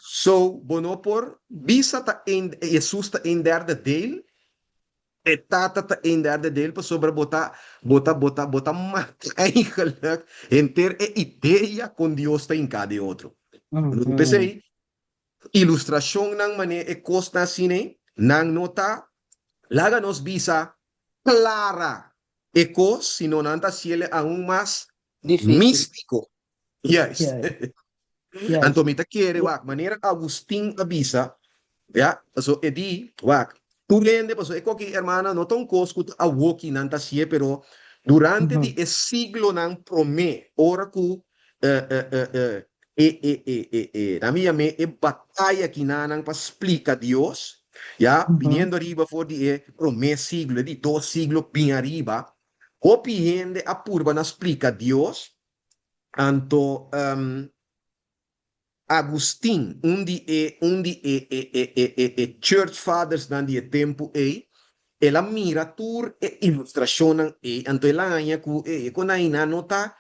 So, bo no por bisa ta een, Hesus ta een derde deel, e Tata ta een derde deel, pasobra bo ta, bo ta, bo ta, bo ta mata eigenlijk henter e idea kon Dios ta hinká den otro. P'esei, ilustrashonnan manera e kosnan asina ei, nan no ta laga nos bisa klara e kos, sino nan ta hasiel aun mas Difícil. místiko. Juist. Juist. Anto mi ta kere, wak, manera Agustin a bisa, ya, paso e di, wak, tur hende, paso e koki, hermana, no ta un kos ku ta awoki nan ta hasié, pero. Durante di e siglonan promé, ora ku e e e e e nan mi yam'é e bataya kinanan pa splika Dios, ya, biniendo ariba for di e promé siglo, e di dos siglo bin ariba, hopi hende a purba na splika Dios, anto Agustin, un di e un di e e e e e e church fathersnan di e tempu ei, el a mira tur e ilustrashonnan ei, anto el a haña ku e e konai nan no ta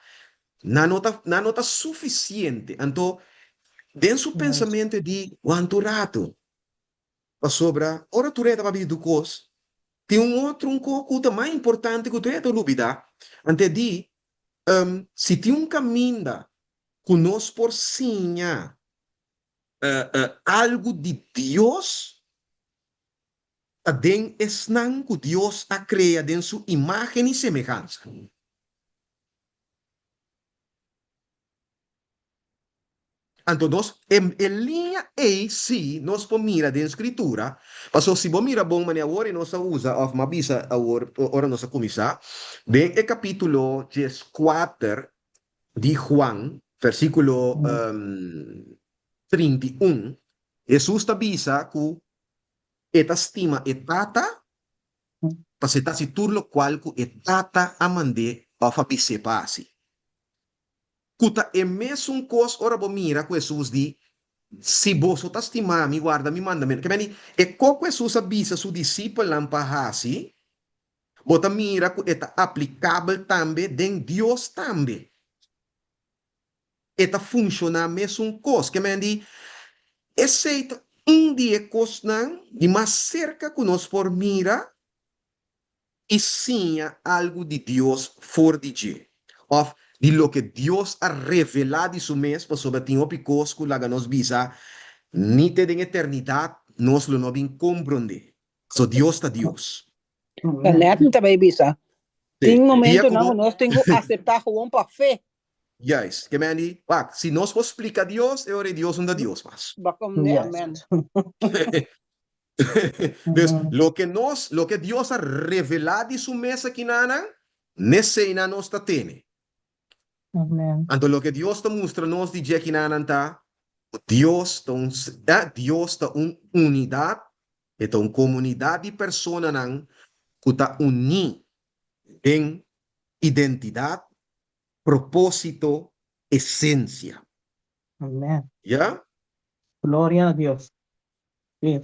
nan no ta nan no ta sufisiente. Anto den su pensamentu e di, Wantu ratu, pasobra ora tur e ta papia di tur kos, tin un otro un kos ku ta mas importante ku tur e ta lubidá. Anto e di, Si tin un kaminda ku nos por siña algu di Dios, ta den esnan ku Dios a krea den su imágen i semehansa. Anto nos, e e liña ei sí nos por mira den Skritura, pasobra si bo mira bon manera awor i nos a usa òf m'a bisa awor ora nos a kuminsá, den e kapítulo dieskuater di Juan, versíkulo 31, Hesus ta bisa ku e ta stima e Tata pasobra e ta hasi tur lokual ku e Tata a mand'é òf a bis'é pa hasi. Ku ta e mesun kos ora bo mira ku Hesus di, Si boso ta stima mi, warda mi mandamentu. Ke meni, e kos ku Hesus a bisa su disipelnan pa hasi, bo ta mira ku e ta aplikabel tambe den Dios tambe. E ta funshoná mesun kos. Ke meni, esei ta un di e kosnan di mas serka ku nos por mira i siña algu di Dios for di dje, òf di loke Dios a revelá di su mes, pasobra tin hopi kos ku laga nos bisa ni te den eternidat nos lo no bin komprondé. So Dios ta Dios. Ta nèt mi ta bai bisa. Sí. Tin Dia ku momentonan bo. ku nos tin ku aseptá gewoon pa fe. Juist. Ke men di, wak, si nos por splika Dios, e ora ei Dios no ta Dios mas. Bakom ne, amèn. Dus, loke nos, loke Dios a revelá di su mes akinanan, n'eseinan nos ta tene. Amen. Anto loke Dios ta mustra nos di dje akinanan ta ku Dios ta un, Dios ta un unidat, e ta un komunidat di personanan ku ta uní den identidat, propósito, esensia. Amen. Ya? Gloria na Dios. Sí.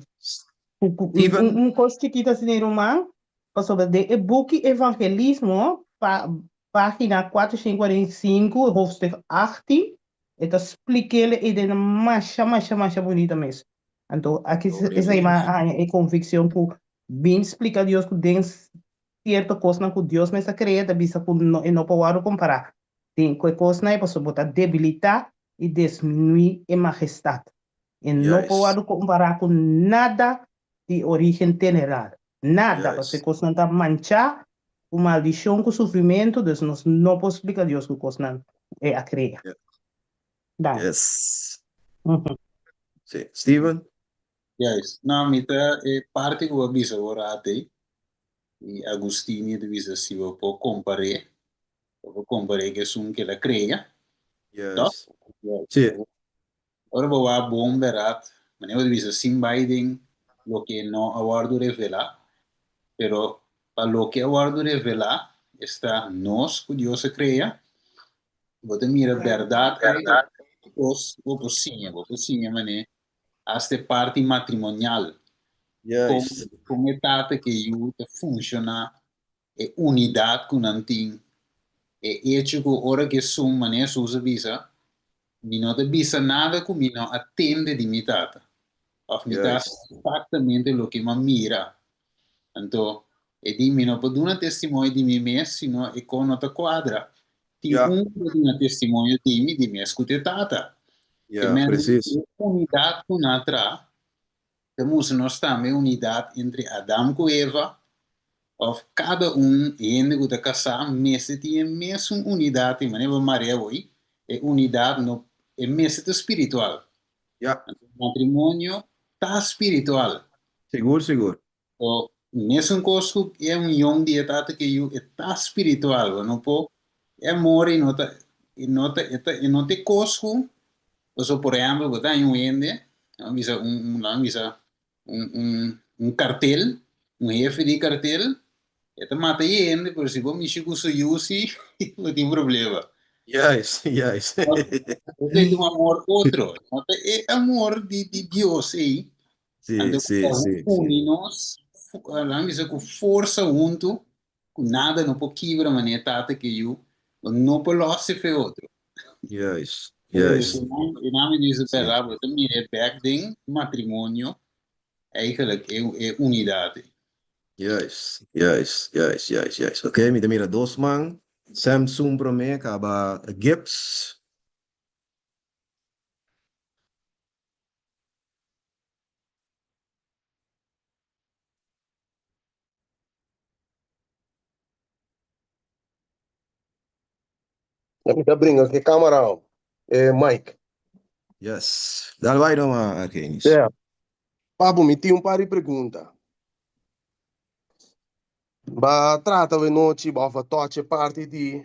Steven. Un, un kos chikito asina, ruman, pasobra den e buki Evangelismo, pa, página 445, hoofdstuk 18, e ta splik'é e den masha, masha, masha bunita mes. Anto, aki Gloria esei a mi a Dios. haña e konvikshon ku bin splika Dios ku den sierto kosnan ku Dios mes a krea ta bisa ku no, e no por wòrdu kompará den ku e kosnan ei, pasobra bo ta debilitá i desminuí e majestat. E no por Juist. wòrdu kompará ku nada di orígen teneral. Nada, pasobra e Juist. kosnan ta manchá ku maldishon, ku sufrimentu, dus nos no por splika Dios ku kosnan ku E a krea. Ja. Danki. Yes. Sí. Steven? Juist. No, mi ta e parti ku bo a bisa awor ate, i Agustini ta bisa si bo por kompar'é, bo por kompar'é ku esun ku el a krea, tòg? Yes. Sí. Ora bo wak bon bèrdat, manera bo ta bisa sin bai den loke no a wòrdu revelá, pero pa loke a wòrdu revelá, esta nos ku Dios a krea, bo ta mira bèrdat ei kos bo por siña, bo por siña manera asta e parti matrimonial, kon kon e tata ku e yu ta funshoná, e unidat ku nan tin, e echo ku ora ku esun, manera Hesus a bisa, Mi no ta bisa nada ku mi no a tende di mi tata, òf mi ta hasi eksaktamente loke mi a mira. Anto, e di, Mi no por duna testimonio di mi mes, sino e kon no ta kuadra. Tin un ku ta duna testimonio di mi, di mes ku ta e Tata. Ke men e unidat ku nan a traha Ta mustra nos tambe unidat entre Adam ku Eva, òf kada un hende ku ta kasá mester tin e mesun unidat ei, manera bo marea awor, e unidat no e mester ta spiritual. Ya. Anto matrimonio ta spiritual. Sigur, sigur. So. Mesun kos ku e union di e Tata ku e Yu, e ta spiritual, bo no por e amor ei no ta e no ta e ta e no ta e kos ku pasobra por ehèmpel bo ta haña un hende, nan bisa un un nan bisa un un un kartel, un hefe di kartel, e ta mata e hende, pero si bo mishi ku su yu si bo tin problema. Juist, juist. Esei ta un amor otro, no ta e amor di di Dios ei. Sí, Anto sí, ku ta sí, sí. uni nos, nan bisa ku forsa huntu, ku nada no por kibra manera tata ke yu, bo no por los e fe otro. Juist, juist. E nan mi bisa Sí. berdad, bo ta mira e bek den matrimonio, eigenlijk e e unidat ei. Juist, juist, juist, juist, juist. Oké, mi ta mira dos man. Samson promé, kaba Gibbs. Mi ta bringa ku e kamera, eh, Mike. Yes. Dal bai no, Argenis. Yeah. Papu, mi tin un par di pregunta. Ba trata we nochi, ba of touch e parti di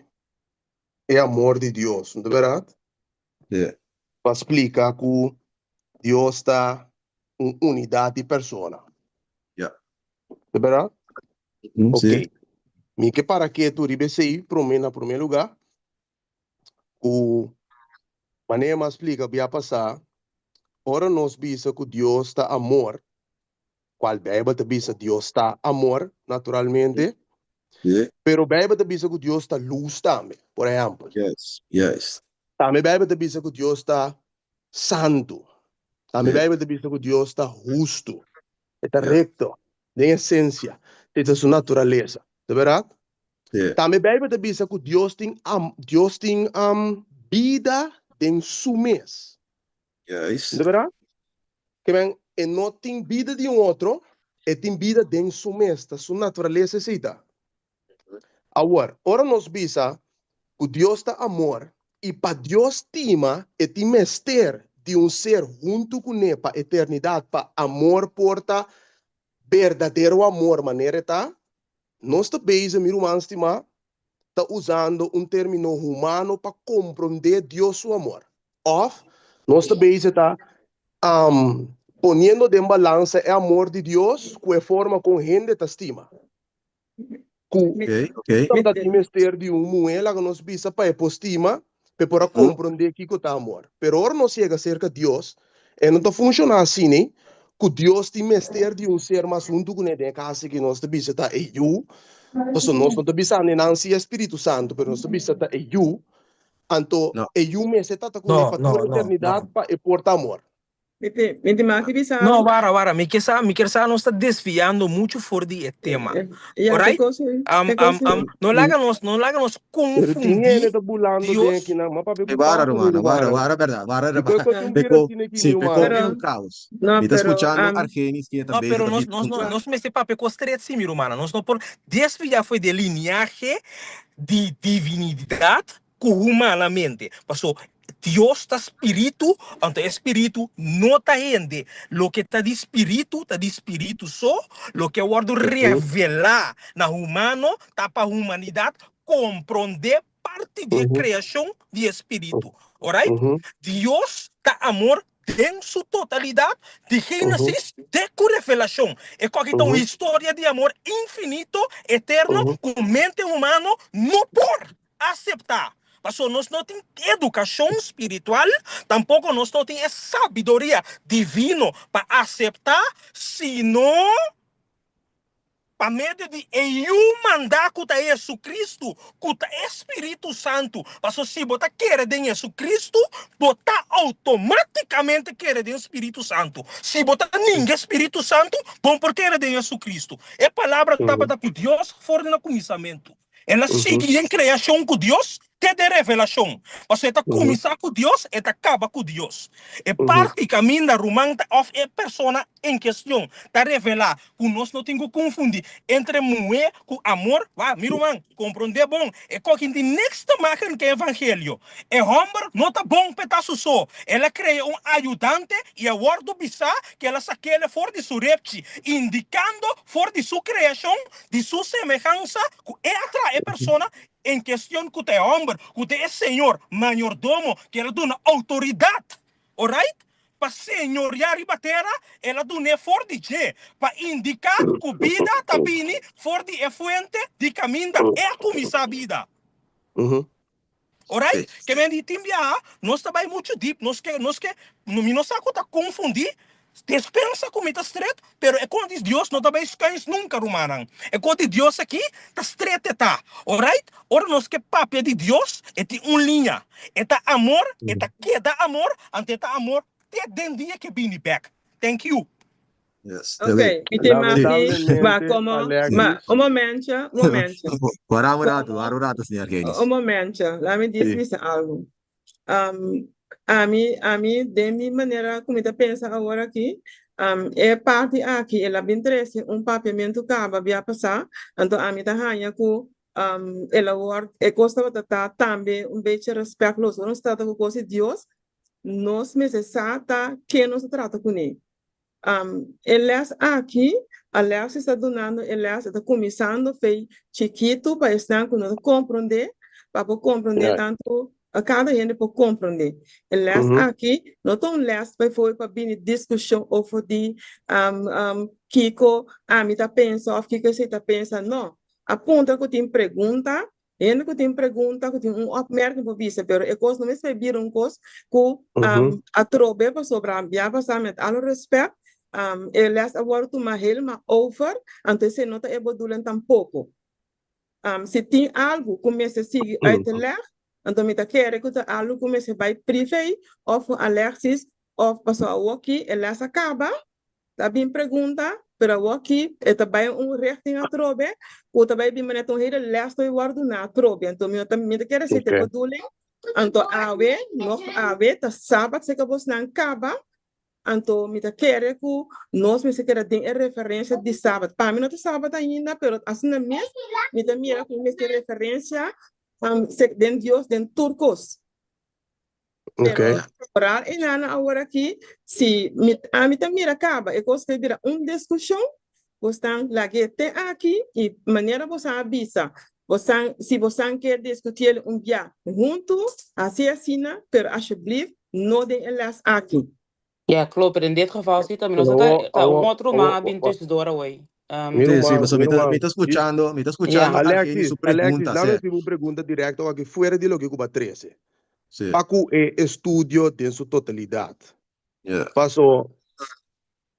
e amor di Dios, no ta berat? Sí. Pa splika ku Dios ta un unidat di persona. Ja. Ta berat? Mm, Ok. sí. Mi ke para ketu riba esei promé na promé lugá ku manera mi a splika bia pasá, ora nos bisa ku Dios ta amor, cual Bijbel ta bisa Dios ta amor, naturalmente. Sí. Pero Bijbel ta bisa cu Dios ta luz tambe, por ehempel. Yes, yes. Tambe Bijbel ta bisa cu Dios ta santu. Tambe Sí. Bijbel ta bisa cu Dios ta hustu. E ta Ja. recto, den esencia. Dit ta su naturaleza. Ta verdad? Sí. Tambe Bijbel ta bisa cu Dios tin am, Dios tin am, bida den su mes. Juist. Ta verdad? Ke men, e no tin bida di un otro, e tin bida den su mes, ta su naturalesa esei ta. Awor, ora nos bisa ku Dios ta amor i pa Dios stima e tin mester di un ser huntu kuné pa eternidat pa amor por ta berdadero amor manera e ta, nos ta bezig, mi ruman stimá, ta usando un término humano pa komprondé Dios su amor. Òf nos ta bezig ta poniendo den balansa e amor di Dios ku e forma kon hende ta stima. Ku tabata tin mester di un muhé, laga nos bisa, pa e por stima, pa e por a komprondé kiko ta amor. Pero ora nos yega serka Dios, e no ta funshoná asina, ku Dios tin mester di un ser mas huntu kuné den e kas aki, nos ta bisa ta e Yu, pasobra nos no ta bisa ni nan si e Spiritu Santu, pero nos ta bisa ta e Yu, anto e Yu mester ta ta kuné pa tur eternidat pa e por ta amor. Mi tin, mi tin mag di bisa No, algu? wara, wara, mi ke sa, mi kier sa nos ta desviando muchu for di e tema. Ya, te Alright? kos ei, Um, te kos um, um, ei. no laga nos, no laga nos Pero tin hende confundí ta bulando den Dios. akinan, ma papia E ku wara, pasa mi rumana, wara, rumannan. wara, berdad, wara, Di koe wara. koe tin un bira Peko, asina aki, sí, mi peko rumannan. e Pero, un caos. no, Mi ta pero, scuchando um, Argenis ki e ta No, bezig pero ta nos, bisa nos, un no, cos. nos mester papia kos stret sí, mi rumana. Nos no por desviá for di e lineahe di divinidad ku humanamente. Paso Dios ta spiritu, anto e spiritu no ta hende. Loke ta di spiritu ta di spiritu so, loke a wòrdu revelá na humano ta pa humanidat komprondé parti di e kreashon di e spiritu. Orait? Dios ta amor den su totalidat, di Génesis te ku Revelashon. E koki ta un historia di amor infinito, eterno, ku mente humano no por aseptá. Pasobra nos no tin edukashon spiritual, tampoko nos no tin e sabiduria divino pa aseptá, sino pa medio di e Yu mandá ku ta Jesucristo, ku ta e Spiritu Santu. Pasobra si bo ta kere den Jesucristo, bo ta outomátikamente kere den Spiritu Santu. Si bo ta ninga e Spiritu Santu, bo no por kere den Jesucristo. E Palabra tabata ku Dios for di na kuminsamentu. El a sigui den kreashon ku Dios. te den Revelashon. Pasobra e ta kuminsá ku Dios, e ta kaba ku Dios. E parti kaminda ruman ta òf e persona en kestion ta revelá ku nos no tin ku konfundí entre muhé ku amor, wak, mi ruman, komprondé bon, e koki tin niks te maken ku e evangelio. E hòmber no ta bon p'e ta su so. El a krea un ayudante i a wòrdu bisá ku el a sak'é for di su repchi, indikando for di su kreashon, di su semehansa, ku e a traha e persona en kestion ku ta e hòmber, ku ta e señor, mayordomo, ku el a duna outoridat, orait, pa señoriá riba tera, el a dun'é for di dje, pa indiká ku bida ta bini for di e fuente di kaminda e a kuminsá bida. Orait? Ke men di tin biaha nos ta bai muchu dip, nos ke, nos ke, mi no sa ku ta konfundí, despensa ku mi ta stret, pero e kos di Dios no ta bai skuins nunka, rumannan. E kos di Dios aki ta stret e ta. Orait? Ora nos ke papia di Dios, e tin un liña. E ta amor, e ta keda amor, anto e ta amor te den dia ke bini bek. Thank you. Yes, Ok, mi tin mas di ba Lamentablemente, como, ma, Alexis. un momentje, un momentje. Wara un rato, Como, wara un rato, señor Genis. un momentje, laat mi dis Sí. bisa algo. Um, ami, ami, den mi manera ku mi ta pensa awor aki, um, e parti aki, el a bin trese un papiamentu kaba bia pasá, anto ami ta haña ku um, el a wòrd, e kos tabata ta tambe un bechi respectloos. Ora nos trata ku kos di Dios, nos mester sa ta ken nos ta trata kuné. E les aki, Alexis ta dunando e les, e ta kuminsando fei chikitu pa esnan ku no ta komprondé, pa por komprondé tantu kada hende por komprondé. E les aki no ta un les pa pa bini diskushon over di kiko ami ta pensa òf kiko esei ta pensa, no. A puntra ku tin pregunta Hende ku tin pregunta, ku tin un opmerking por bisa, pero e kos no mester bira un kos ku atrobe pasobra bia pasá met alo respèt e lès a wòrdu tumá helemaal over, anto esei no ta e bedoeling tampoko. Si tin algu ku mester sigui uitleg, anto mi ta kere ku ta algu ku mester bai privé òf ku Alexis òf pasobra awoki e lès a kaba, Ta bin pregunta, pero awoki e ta bai un richting atrobe ku ta bai bin manera ta un hele les lo wòrdu duna atrobe. Anto mi no ta mi ta kere si ta e bedoeling. Anto awe, nog awe ta sabat seka bosnan kaba, anto mi ta kere ku nos mester keda den e referensia di sabat. Pa mi no ta sabat ainda, pero asina mes mi ta mira ku mi mester referensia den Dios den tur kos. Pero oral e nana awor aki, si mi, ami ta mira kaba e kos ta bira un diskushon, bosnan lag'é te aki i manera bosan a bisa, bosan, si bosan ke diskutiel un bia huntu, hasi asina, pero asheblief no den e les aki. Ja, klopt, pero in dit geval si ta mi no sa ta ta un otro ruman a bin tussendoor away. Mi Sí, sí, ruman, pasobra mi mi ta, ruman, mi ta di skuchando, mi ta skuchando Ja. Argenis Alexis, su Alexis, pregunta, dame sí. hasi un pregunta directo aki fuera di loke ku bo a trese. Sí. Pa ku e estudio den su totalidat. Ja. Paso,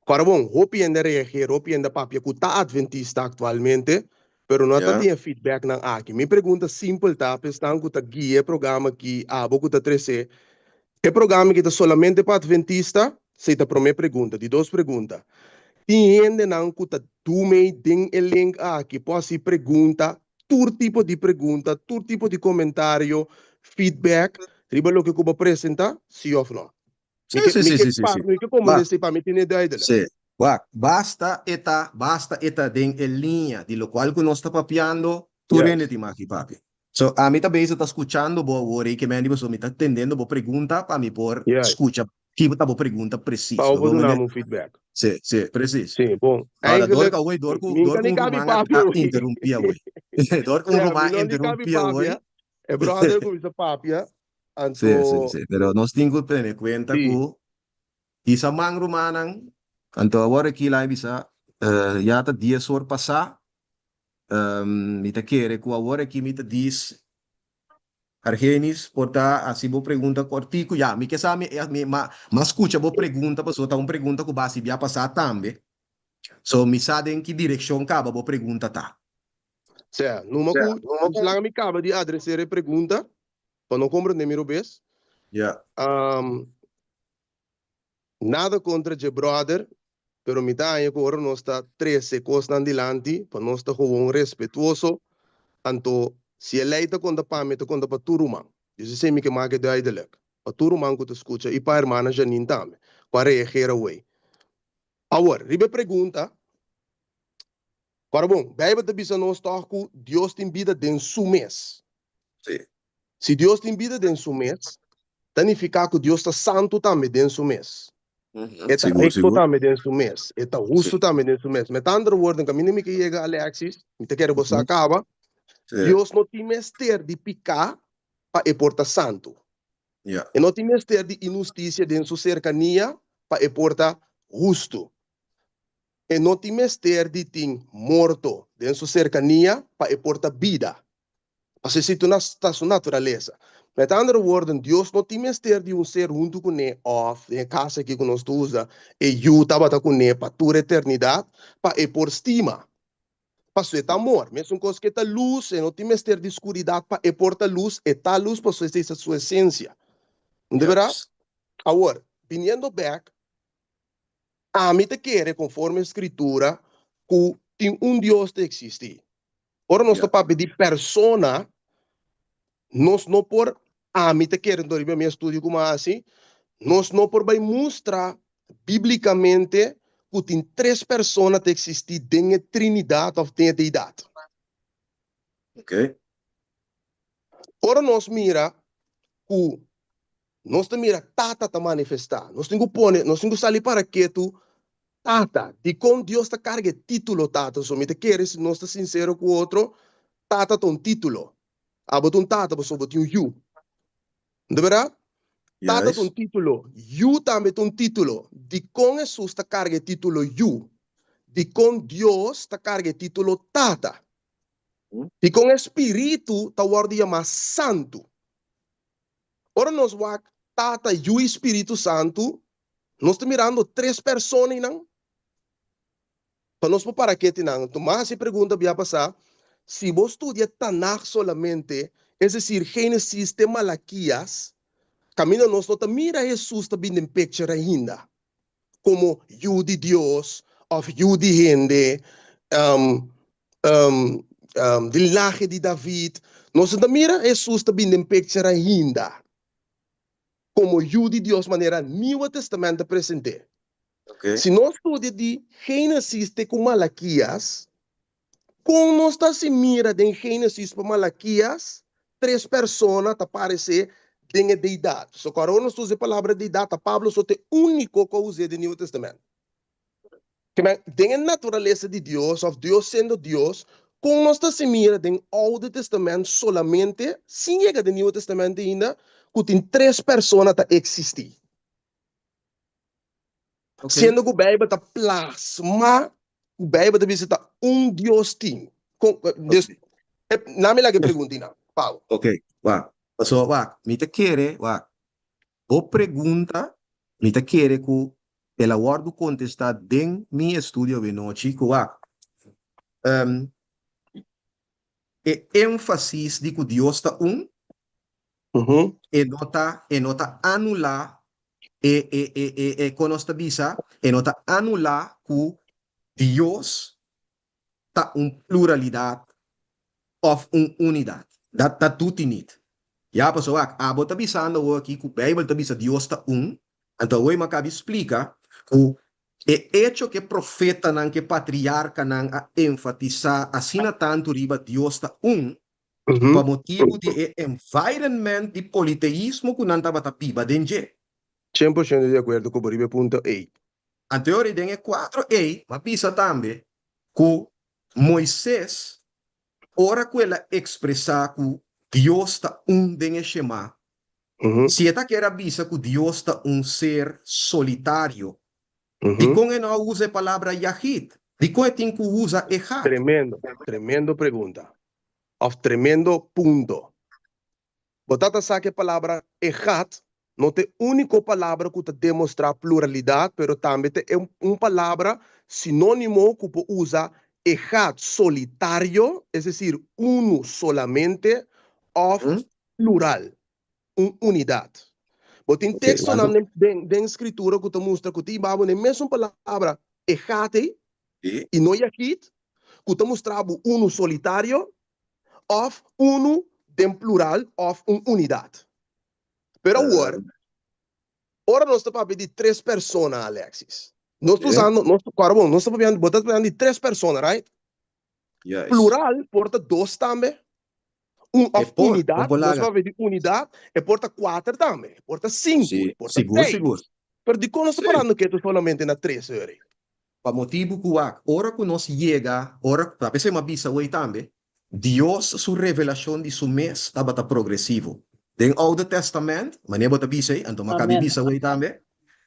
Kòrda bon, hopi hende a reageer, hopi hende a papia ku ta adventista aktualmente, pero no ta Ja. tin e feedbacknan aki. Mi pregunta simpel ta pa esnan ku ta guia e programa aki, abo ku ta tres'é, e programa aki ta solamente pa adventista? Esei ta promé pregunta. Di dos pregunta, tin hendenan ku ta dumei den e link aki por hasi pregunta, tur tipo di pregunta, tur tipo di komentario, feedback riba loke ku bo presentá, sí òf no? Sí, Mi ke, sí, mi sí, ke sí, sí, pa, sí. mi ke komprendé Wak, esei pa mi tene duidelijk. sí. Wak, basta e ta, basta e ta den e liña di lokual ku nos ta papiando, tur hende Juist. tin maki papia. So, ami ta bezig ta skuchando bo awor ei, ke mende pasobra mi ta tendendo bo pregunta pa mi por Juist. skucha ki ta bo pregunta presis. Pa bo Bo por duna comprende? mi un feedback. Sí, sí, presis. Sí, bon. Ahora, dor Eigenlijk, ku awor, dor ku, mi dor ka ku ni un kabi ruman a, papia a awor. interrumpí awor. Dor ku un Ja, mi ruman a no ni kabi interrumpí awor. papia. E brother kuminsá papia, Sí, sí, anto sí. Pero nos tin ku tene kuenta sí. ku Isa man rumannan, anto awor aki lai bisa ya ta dies or pasá, mi ta kere ku awor aki mi ta dis Argenis por ta hasi bo pregunta kòrtiku, ya mi ke sa mi mi ma ma skucha bo pregunta pasobra ta un pregunta ku bo hasi bia pasá tambe, so mi sa den ki direkshon kaba bo pregunta ta. Sea, numa ku laga mi kaba di adreser e pregunta pa no komprende mi robes. Ya. Nada kontra dje brother, pero mi ta haña ku ora nos ta trese kosnan dilanti pa nos ta gewoon respetuoso, anto Si e lei ta konta pa mi, e ta konta pa tur ruman. Dus esei mi ke make duidelik pa tur ruman ku ta skucha i pa hermana Janine tambe, ku a reageer awei. Awor, riba e pregunta, Kòrda bon, Beibel ta bisa nos tòg ku Dios tin bida den su mes. Sí. Si Dios tin bida den su mes, ta nifiká ku Dios ta santu tambe den su mes. E ta Sigur, rekto sigur. tambe den su mes. E ta hustu Sí. tambe den su mes. Met andere woorden, kaminda mi ke yega, Alexis, mi ta kere bo sa kaba, Sí. Dios no tin mester di piká pa e por ta santu. Ja. E no tin mester di inhustisia den su serkania pa e por ta hustu. E no tin mester di tin morto den su serkania pa e por ta bida. Pasobra esei ta su naturalesa. Met andere woorden, Dios no tin mester di un ser huntu kuné òf, den e kaso aki ku nos ta usa, e Yu tabata kuné pa tur eternidat pa e por stima. Pasobra e ta amor. Mesun kos ku e ta lus, e no tin mester di skuridat pa e por ta lus, e ta lus pasobra esei ta su esensia. No ta berdad? Awor, biniendo bèk, Ami ta kere konforme Skritura ku tin un Dios ta eksistí. Ora nos ta papia di persona, nos no por, ami ta kere anto riba mi estudio ku mi a hasi, nos no por bai mustra bíblikamente ku tin tres persona ta eksistí den e Trinidat òf den e Deidat. Ora nos mira ku Nos ta mira Tata ta manifestá. Nos tin ku pone, nos tin ku sali para ketu, Tata. Dikon Dios ta karga e título Tata? So mi ta kere si nos ta sinsero ku otro, Tata ta un título. Abo ta un tata pasobra bo tin un yu. No ta bèrdat? Tata ta un título. Yu tambe ta un título. Dikon Hesus ta karga e título Yu? Dikon Dios ta karga e título Tata? Dikon e Spiritu ta wòrdu yamá Santu? Ora nos wak Tata, Yu i Spiritu Santu, nos ta mirando tres personanan. Pa nos por para keti nan. Anto m'a hasi pregunta bia pasá, si bo studia Tanakh solamente, es desir Génesis te Malakias, kaminda nos no ta mira Hesus ta bin den picture ainda. komo Yu di Dios òf Yu di hende, di linahe di David. Nos no ta mira Hesus ta bini den picture ainda komo Yu di Dios manera Nieuwe Testament ta present'é. Si nos studia di Génesis te ku Malakias, Kon nos ta hasi mira den Génesis pa Malakias, tres persona ta paresé den e Deidat. So ku ora nos ta usa e palabra Deidat, ta Pablo so ta e úniko ku a us'é den Nieuwe Testament. Ke men, den e naturalesa di Dios, òf Dios siendo Dios, kon nos ta hasi mira den Oude Testament solamente, sin yega den Nieuwe Testament ainda, ku tin tres persona ta eksistí? Siendo ku Beibel ta plasma ku Beibel ta bisa ta un Dios tin. Kon, dus, na mi laga e pregunta einan, Pau. Ok, wak. Pasobra wak, mi ta kere, wak, bo pregunta mi ta kere ku el a wòrdu kontestá den mi estudio awenochi ku wak, e énfasis di ku Dios ta un, e no ta, e no ta anulá e, e, e, e, e, kon nos ta bisa? E no ta anulá ku Dios ta un pluralidat òf un unidat. Dat, dat doet hij niet. Ya, pasobra wak, abo ta bisando awor aki ku Beibel ta bisa Dios ta un, anto awor mi a kabi splika ku e echo ku e profetanan, ku e patriarkanan a enfatisá asina tantu riba Dios ta un, pa motibu di e environment di politeismo ku nan tabata biba den dje. 100% di akuerdo ku bo riba e punto ei. Anto ora den e kuadro ei, m'a bisa tambe ku Moises, ora ku el a ekspresá ku Dios ta un den e Shema, si e ta kier a bisa ku Dios ta un ser solitario, dikon e no a usa e palabra yahid? Dikon e tin ku usa echad? Tremendo, tremendo pregunta. Of tremendo punto. Bo ta ta sa ku e palabra echad no ta e úniko palabra ku ta demostrá pluralidat, pero tambe ta e un palabra sinónimo ku por usa echad solitario, es desir, unu solamente, òf plural, un unidat. Bo tin tekstonan den Skritura ku ta mustra ku tin babo na e mesun palabra echad ei i no yahid, ku ta mustra bo unu solitario. òf unu den plural òf un unidat. Pero awor, ora nos ta papia di tres persona, Alexis, nos ta usando, nos, kòrda bon, nos ta papiando, bo ta papiando di tres persona, right? Plural por ta dos tambe. Un E òf por, un unidat, por nos laga. papia di unidat, e por ta kuater tambe, e por ta sinku, Sí, e por ta sigur, seis. sigur. Pero dikon nos ta Sí. parando ketu solamente na tres, Eury? Pa motibu ku wak, ora ku nos yega, ora, ta p'esei mi a bisa awey tambe, Dios su revelashon di su mes tabata progresivo. Den Oude Testament, manera bo ta bisa ei, anto mi a kabi Amen. bisa awey tambe,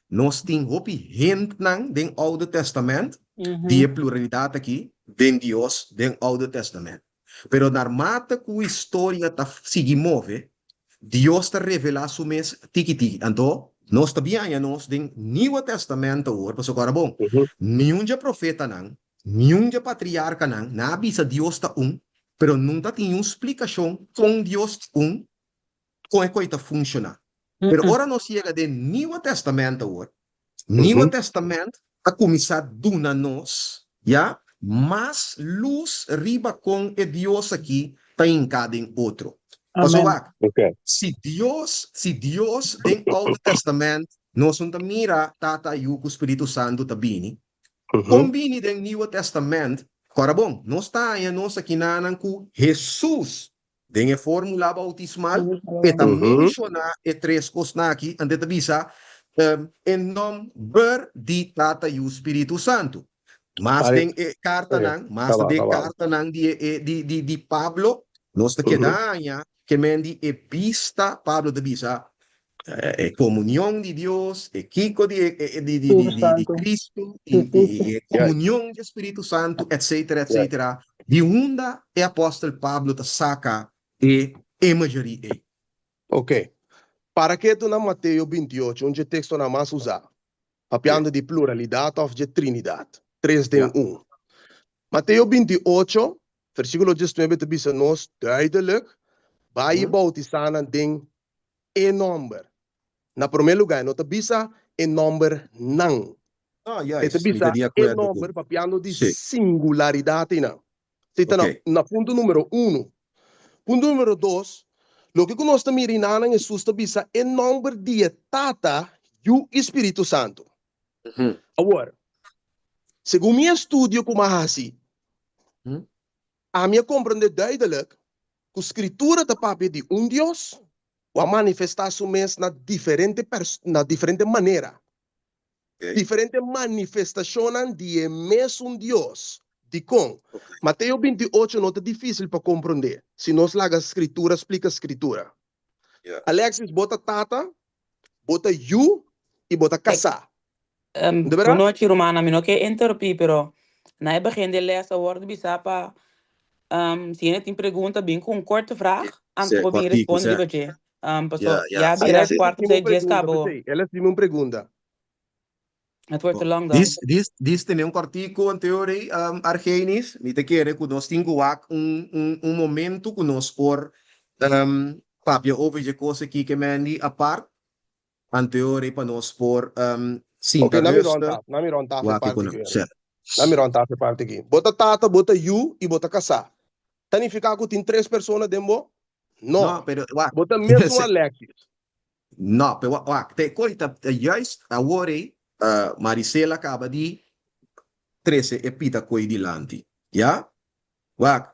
nos tin hopi hentnan den Oude Testament di e pluralidat aki den Dios den Oude Testament. Pero narmate ku historia ta sigui move, Dios ta revelá su mes tiki tiki. Anto, nos ta bin haña nos den Nieuwe Testament awor, pasobra ora bon, niun dje profetanan, niun dje patriarkanan nan a bisa Dios ta un, pero nunta tin niun splikashon kon Dios ta un, kon e koi ta funshoná. Pero ora nos yega den Nieuwe Testament awor, Nieuwe Testament ta kuminsá duna nos, ya, mas lus riba kon e Dios aki ta hinká den otro. Pasobra wak, si Dios, si Dios den Oude Testament nos no ta mira Tata, Yu ku Spiritu Santu ta bini, kon bini den Nieuwe Testament? Kòrda bon, nos ta haña nos akinanan ku Hesus Den e fórmula bautismal, e ta menshoná e tres kosnan aki, anto e ta bisa, E nòmber di Tata, Yu, Spiritu Santu. Mas den e kartanan, mas den e kartanan di e di di di Pablo, nos ta keda haña ke men di e bista, Pablo ta bisa, e komunion di Dios, e kiko di e di di di di Cristo, i e komunion di e Spiritu Santu, etsetera, etsetera. Di unda e apòstel Pablo ta saka e imagery ei? Ok. Para ketu na Mateo bintiocho, un dje tekstonan mas usá, papiando di pluralidat òf dje Trinidat, tres den un. Mateo bintiocho, versíkulo diesnuebe ta bisa nos duidelik, Bai i boutisá nan den e nòmber. Na promé lugá e no ta bisa e nòmbernan. No, E ta juist, mi bisa ta di e akuerdo ku nòmber papiando di Sí. singularidat einan. Esei ta na Oké. na punto número uno. Punto número dos, loke ku nos ta mira einanan Hesus ta bisa e nòmber di e Tata, Yu i Spiritu Santu. Awor, segun mi estudio ku mi a hasi, ami a komprendé duidelik ku Skritura ta papia di un Dios ku a manifestá su mes na diferente na diferente manera. Diferente manifestashonnan di e mesun Dios. Dikon? Mateo 28 no ta difísil pa komprondé si nos laga Skritura splika Skritura. Alexis, bo ta tata, bo ta yu i bo ta kasá. Um, De berdad? Bonochi rumannan, mi no ke interrumpí, pero na e begin di les a wòrdu bisá pa um, si hende tin pregunta bin ku un korte vraag, anto Sí, por bin kòrtiku, responde sí. riba dje. Um, paso Ja, ja, ya sí, bira sí. kwart Alexis, op hasi mi un djes pregunta, kaba. p'esei. El hasi mi un pregunta. Het wordt te lang dan. Dis, dis, dis tene un kòrtiku anterior ei, um, Argenis. Mi ta kere ku nos tin ku wak un, un, un momento ku nos por um, papia over dje kos aki ke Mandy apart. Anteor ei pa nos por Ok, sinta na mi rond rustig, taf, na mi rond taf e wak parti ku aki, nan. Erwin. Sè. Na mi rond taf e parti aki. Bo ta tata, bo ta yu i bo ta kasá. Ta nifiká ku tin tres persona den bo? No. No, pero wak. Bo ta mesun Alexis. No, pero wak, wak. Te koi ta juist awor ei Marisela kaba di trese e pita koi dilanti. Ya? Wak,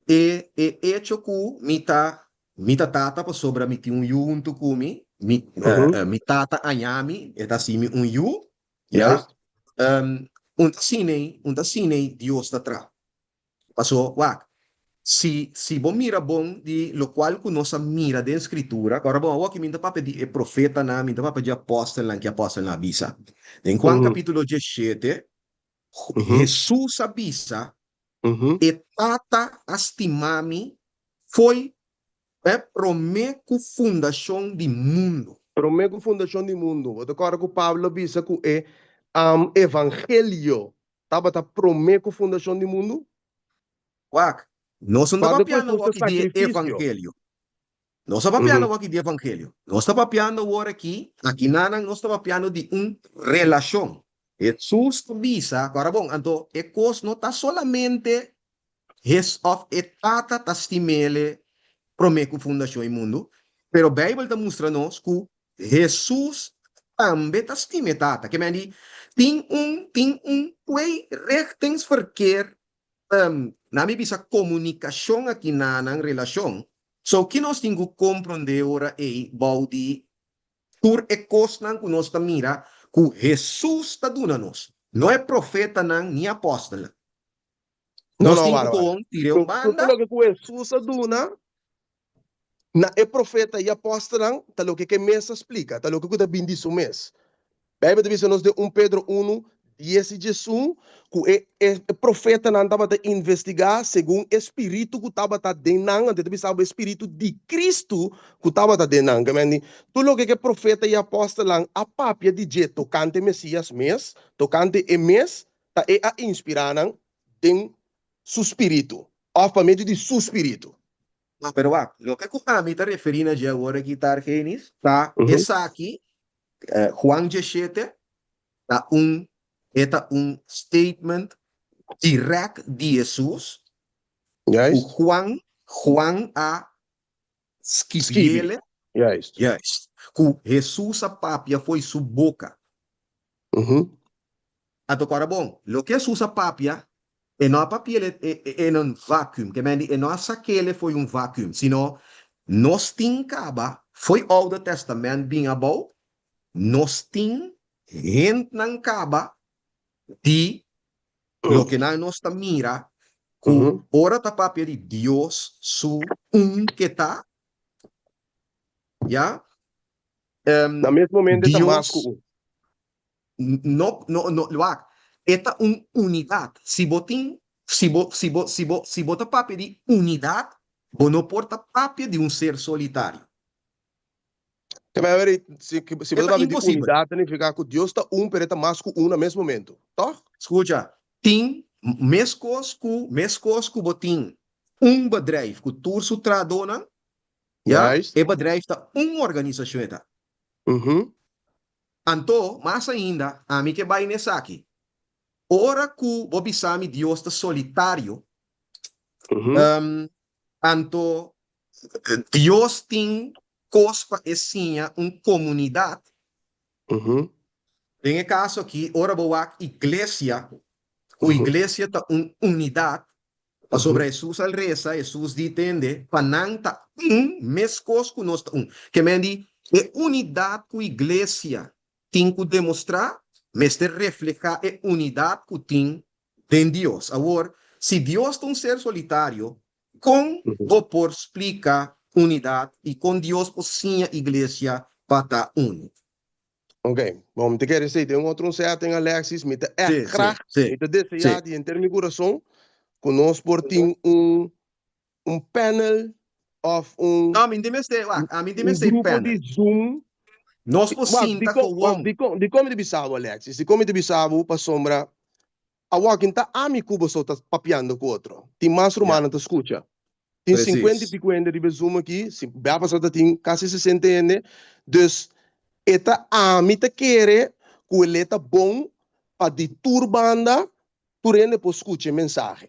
E e echo ku mi ta mi ta tata pasobra mi tin un yu huntu ku mi, mi mi tata aña mi, e ta hasi mi un yu, ya. Un ta asina, un ta asina Dios ta traha. Paso, wak, si si bo mira bon di lokual ku nos a mira den Skritura, ku ora bon awor aki mi ta papia di e profetanan, mi ta papia di e apòstelnan, ke apòstelnan a bisa. Den Juan kapítulo diesshete, Hesus a bisa, E Tata a stima mi fo'i e promé ku fundashon di mundu. Promé ku fundashon di mundu. Bo ta kòrda ku Pablo a bisa ku e evangelio tabata promé ku fundashon di mundu? Wak, nos no ta Cuando papiando Jesús awor ta aki di e sacrificio. evangelio. Nos ta papiando awor aki di evangelio. Nos ta papiando awor aki, akinanan nos ta papiando di un relashon. Hesus ta bisa, ku ora bon, anto e kos no ta solamente. Hes òf e Tata ta stim'ele promé ku fundashon e mundu, pero Beibel ta mustra nos ku Hesus tambe ta stima e Tata. Ke men di, tin un tin un tweerichtingsverkeer, na mi bisa komunikashon aki na nan relashon. So ki nos tin ku komprondé ora ei bou di tur e kosnan ku nos ta mira ku Hesus ta duna nos, no e profetanan ni apòstelnan. No, Nos no, tin wara, ku wara. kon tir'é un Tur banda. loke ku Hesus a duna na e profeta i apòstelnan ta loke ku e mes a splika, ta loke ku ta bini di su mes. Beibel ta bisa nos den un Pedro unu, dies i diesun ku e e profetanan tabata investigá segun e spiritu ku tabata den nan, anto e ta bisa bo e spiritu di Kristu ku tabata den nan. Ke men di, tur loke ku e profeta i apòstelnan a papia di dje tokante Mesias mes, tokante e mes, ta e a inspirá nan den su spiritu, òf pa medio di su spiritu. No, pero wak, loke ku ami ta referí na dje awor aki, Targenis, ta esaki, Juan diesshete ta un, e ta un statement dirèkt di Hesus ku Juan, Juan a skibiele, juist, ku Hesus a papia fo'i su boka. Anto kòrda bon, loke Hesus a papia, e no a papi'el en un vacuüm, ke men di e no a sak'el fo'i un vacuüm, sino nos tin kaba fo'i Oude Tèstamènt bin abou, nos tin hentnan kaba di loke nan nos ta mira ku ora ta papia di Dios su un ke ta, ya, Na mes momento e ta mas ku Dios un. No, no, no, wak, e ta un unidat. Si bo tin, si bo, si bo, si bo, si bo ta papia di unidat, bo no por ta papia di un ser solitario. Te mei weri, si, si E bo ta ta papia di imposibel. unidat, ta nifiká ku Dios ta un, pero e ta mas ku un na mes momento, tòg? Skucha, tin meskos ku, meskos ku bo tin un bedrijf ku tur su trahadónan, ya, Juist. e bedrijf ta un organisashon e ta. Anto, mas ainda, ami ke bai n'esaki. Ora ku bo bisa mi Dios ta solitario, anto Dios tin kos pa e siña un komunidat. Den e kaso aki, ora bo wak iglesia, ku iglesia ta un unidat, pasobra Hesus al resa, Hesus di tende, pa nan ta un meskos ku nos ta un. Ke men di, e unidat ku iglesia tin ku demostrá mester reflehá e unidat ku tin den Dios. Awor, si Dios ta un ser solitario, kon bo por splika unidat i kon Dios por siña iglesia pa ta unu? Ok, bon, mi ta kere esei den otro un setting, Alexis. Mi ta ègt graag, mi ta deseá di henter mi kurason ku nos por tin un un panel òf un No, mi no tin mester, wak, ami no tin un mester grupo panel. di Zoom. Nos por Wak, sinta dikon, wak, gewoon. dikon, dikon mi ta bisa bo, Alexis? Dikon mi ta bisa bo? Pasobra awor kin ta ami ku boso ta papiando ku otro. Tin mas rumannan ta skucha. Tin sinkuenta i piku hende riba e Zoom aki, si bia pasá ta tin kasi sesenta hende. Dus e ta ami ta kere ku el e ta bon pa di tur banda tur hende por skucha e mensahe.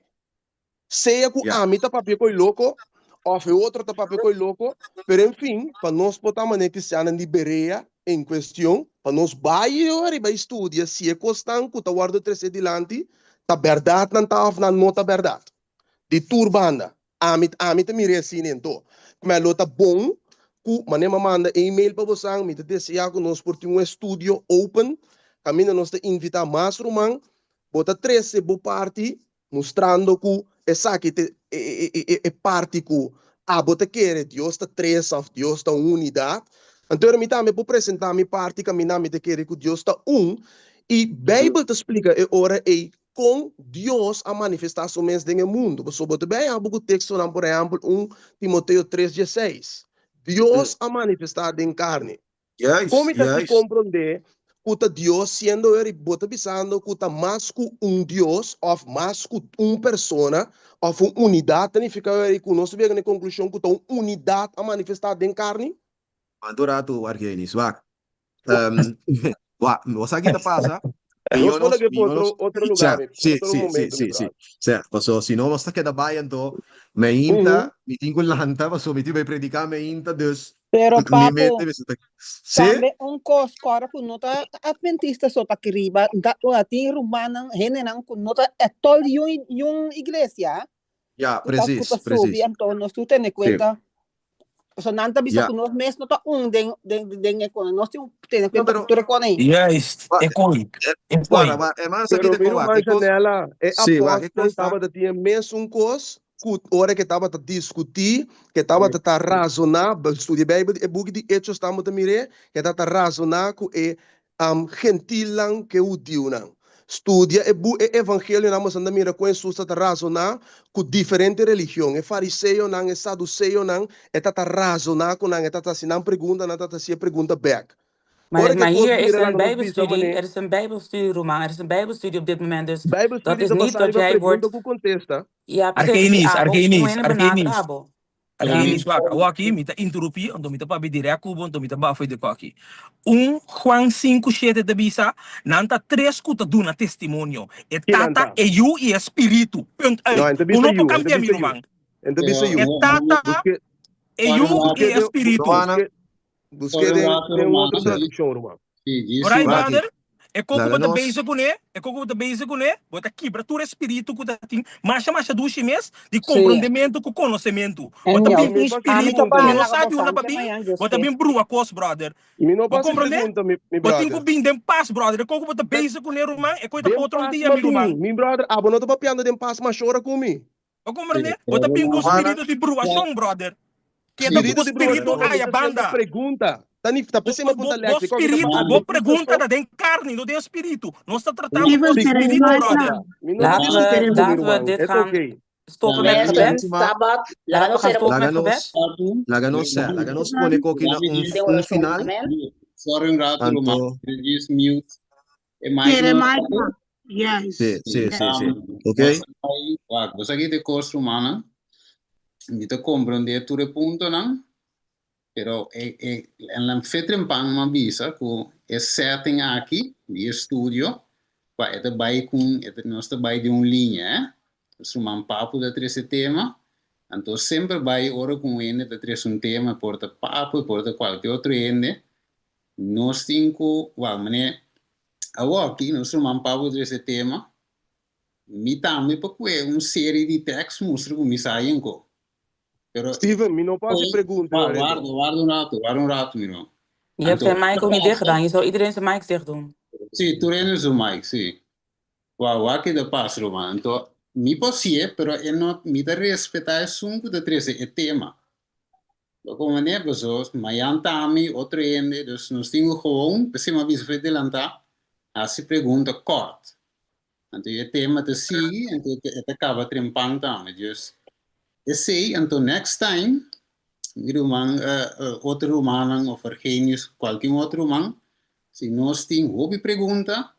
Sea ku ami ta papia ku e loko òf e otro ta papia ku e loko, pero en fin, pa nos por ta manera kristiannan di Berea en kuestion, pa nos bai ariba i studia si e kosnan ku ta wòrdu tresé dilanti ta bèrdat nan ta òf nan no ta bèrdat. Di tur banda. Ami ami ta mir'é asina ento. Kuma lo ta bon ku manera mi a manda e email pa bosan, mi ta deseá ku nos por tin un estudio open kaminda nos ta invitá mas ruman. Bo ta trese bo parti mustrando ku esaki ta e parti ku abo ta kere Dios ta tres òf Dios ta un unidat. Anto mi tambe por presentá mi parti kaminda mi ta kere ku Dios ta un. I Beibel ta splika e ora ei Kon Dios a manifestá su mes den e mundu? Pasobra bo ta bay abo ku tekstonan, por ehèmpel, un Timoteo tres dieseis. Dios a manifestá den karni. Kon mi ta hasi komprondé ku ta Dios siendo eri bo ta bisando ku ta mas ku un Dios òf mas ku un persona òf un unidat ta nifiká eri ku nos ta yega na e konklushon ku ta un unidat a manifestá den karni? Cuanto rato Argenis? Wak. Wak, bo sa ki ta pasa? Nos Mihó por nos, lag'é pa mihó otro, nos. otro Sa, lugar, mi, sí, otro sí, sí, momento, mi sí, sí. brother. Sa, paso si no nos ta keda bai anto meinta, mi tin ku lanta paso mi tin bai prediká meinta, dus Pero mi mente papu, mester ta. Sí? tambe un kos kòrda ku no ta adventista so ta keriba, ta tin rumannan, hendenan ku no ta etòl yun yun iglesia, Ja, ku ta ku precies, ta subi, precies. anto nos tur tene Sí. kuenta. So nan ta bisa Ja. ku nos mes no ta un den den den e kona. Nos tin tene No, kuenta pero ku tur e kona ei. Juist, wa, e koi, e koi. guarda, wa, hermano, sa Pero kita mi ko wa, ruman ke kos, Janela, e sí, wa, ke apòstel kos ta, tabata tin e mesun kos ku ora ke tabata diskutí, ke tabata ta razoná, studia Beibel, e buki di Hechos ta bo ta mir'é, ke tabata razoná ku e gentilnan ku e hudiunan. Studia e bu e evangelionan bo ta mira kon Hesus ta ta razoná ku diferente religion. E fariseonan, e saduseonan, e ta ta razoná ku nan, e ta ta hasi nan pregunta, nan ta ta hasi e pregunta bèk. Maar, Ora ke maar kos hier is bira een laga nos bisa bijbelstudie, manera. er is een bijbelstudie, Roman, er is een bijbelstudie op dit moment, dus dat Bijbelstudie is ta niet basá dat riba jij pregunta wordt, ku kontesta. ja precies, Argenis, abo, un Argenis, hende benadera Argenis. abo. Argenis, wak, awor aki mi ta interupí, anto mi ta papia dirèkt ku bo, anto mi ta baha di koki. Un Juan sinku shete ta bisa, Nan ta tres ku ta duna testimonio, e Ki nan Tata, ta? e Yu i e Spiritu. Punt No, uit. en ta Bo bisa no por Yu, en ta kambia mi, bisa Yu. ruman. En ta bisa E Yu. Tata, Buske, e Yu i buske e den, Spiritu. buske, buske Sorry, den, rato, den ruman. otro Sí, tradukshon, ruman. sí, djis Orai, un Waki, brother, e ko ku laga bo ta nos, bezig kuné, e ko ku bo ta bezig kuné, bo ta kibra tur e spiritu ku ta tin masha masha dushi mes di Sí. komprondementu ku konosementu. Bo En ta jou. bin ku un Mi no Ami spiritu ta ku mi baha no laga sa di unda bosan pa te bin, mañan, Dios bo ta ke. bin brua kos, brother. Mi no Bo pa hasi komprondé? pregunta, mi, mi Bo tin ku brother. bin den pas, brother. E ko ku bo ta bezig kuné, ruman, e ko ta pa Den otro un pas dia, m'a mi ruman. bin, mi brother. Abo no ta papiando den pas masha ora ku mi. Bo komprendé? Bo ta bin ku un spiritu di bruashon, brother. Keda ku Spiritu bo di spiritu bruashon, mi aya ta siendo banda. pregunta. Ta ni, ta Bo, p'esei m'a bo, punta bo Lexi, kòke ta pa spiritu, bo adventista pregunta so? ta den karni, no den spiritu. Nos ta tratando Steven, kos di seré spiritu, mais brother. na. Mi no ta Laten we, diskutiendo, mi laten we ruman. dit E ta gaan oké. stoppen met Mensen, gebed. Sabbat, laga Laten we nos gaan cera stoppen Laga met nos, gebed. laga nos, sa, laga nos pone koki na un, den un oracion. final. Amen. Sorry un rato, ruman. Anto, Just mute. E mic Tere no mais na. Yes. sí, sí, sí, sí. Ok? Wak, bo sa ki te kos, rumannan? Mi ta komprondé tur e puntonan, pero e, e, en la fe trempan m'a bisa ku e setting aki di e studio, pa e ta bai kun, e ta, nos ta bai den un liña, eh. Nos ruman Papu ta trese tema, anto semper bai ora ku un hende ta trese un tema, e por ta Papu, e por ta kualke otro hende, nos tin ku, wak, manera Awoki nos ruman Pablo trese tema, mi tambe pa kue un serie di tekst mustra ku mi sa ayenko. Pero Steven, mi no por hasi pregunta Wa, ahora warda, warda un rato, warda un rato, mi ruman. Je hebt Anto, zijn mic ook niet dicht gedaan. Je zou iedereen zijn mic dicht doen. Sí, tur hende su mic, sí. Wa, wak keda pas, ruman. Anto, mi por si'e, pero e no, mi ta respetá esun ku ta trese e tema. Lo manera paso mayan ta ami otro hende, dus nos tin ku gewoon, p'esei mi a bisa for delantá, hasi pregunta kòrt. Anto e tema ta sigui, anto e ta kaba trempan tambe. Dus esei, anto next time, mi ruman, otro rumannan of Argenius, kualke un otro ruman, si nos tin hopi pregunta,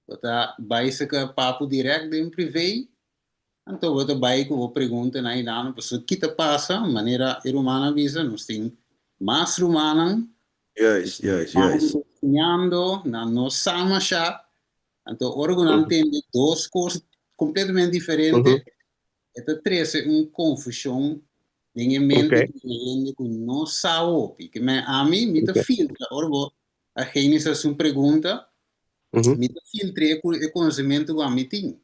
bo ta bai saka papu dirèkt den privé, Anto bo ta bai ku bo pregunta na Ilano, pasobra ki ta pasa, manera e rumannan a bisa, nos tin mas rumannan Juist, juist, juist. siñando, nan no sa mashá, anto ora ku nan tende dos kos kompletamente diferente, e ta trese un konfushon den e mente di e hende ku no sa hopi. Ke men ami, mi ta filtra, ora bo a Genesis hasi un pregunta, mi ta filtr'é ku e konosementu ku ami tin.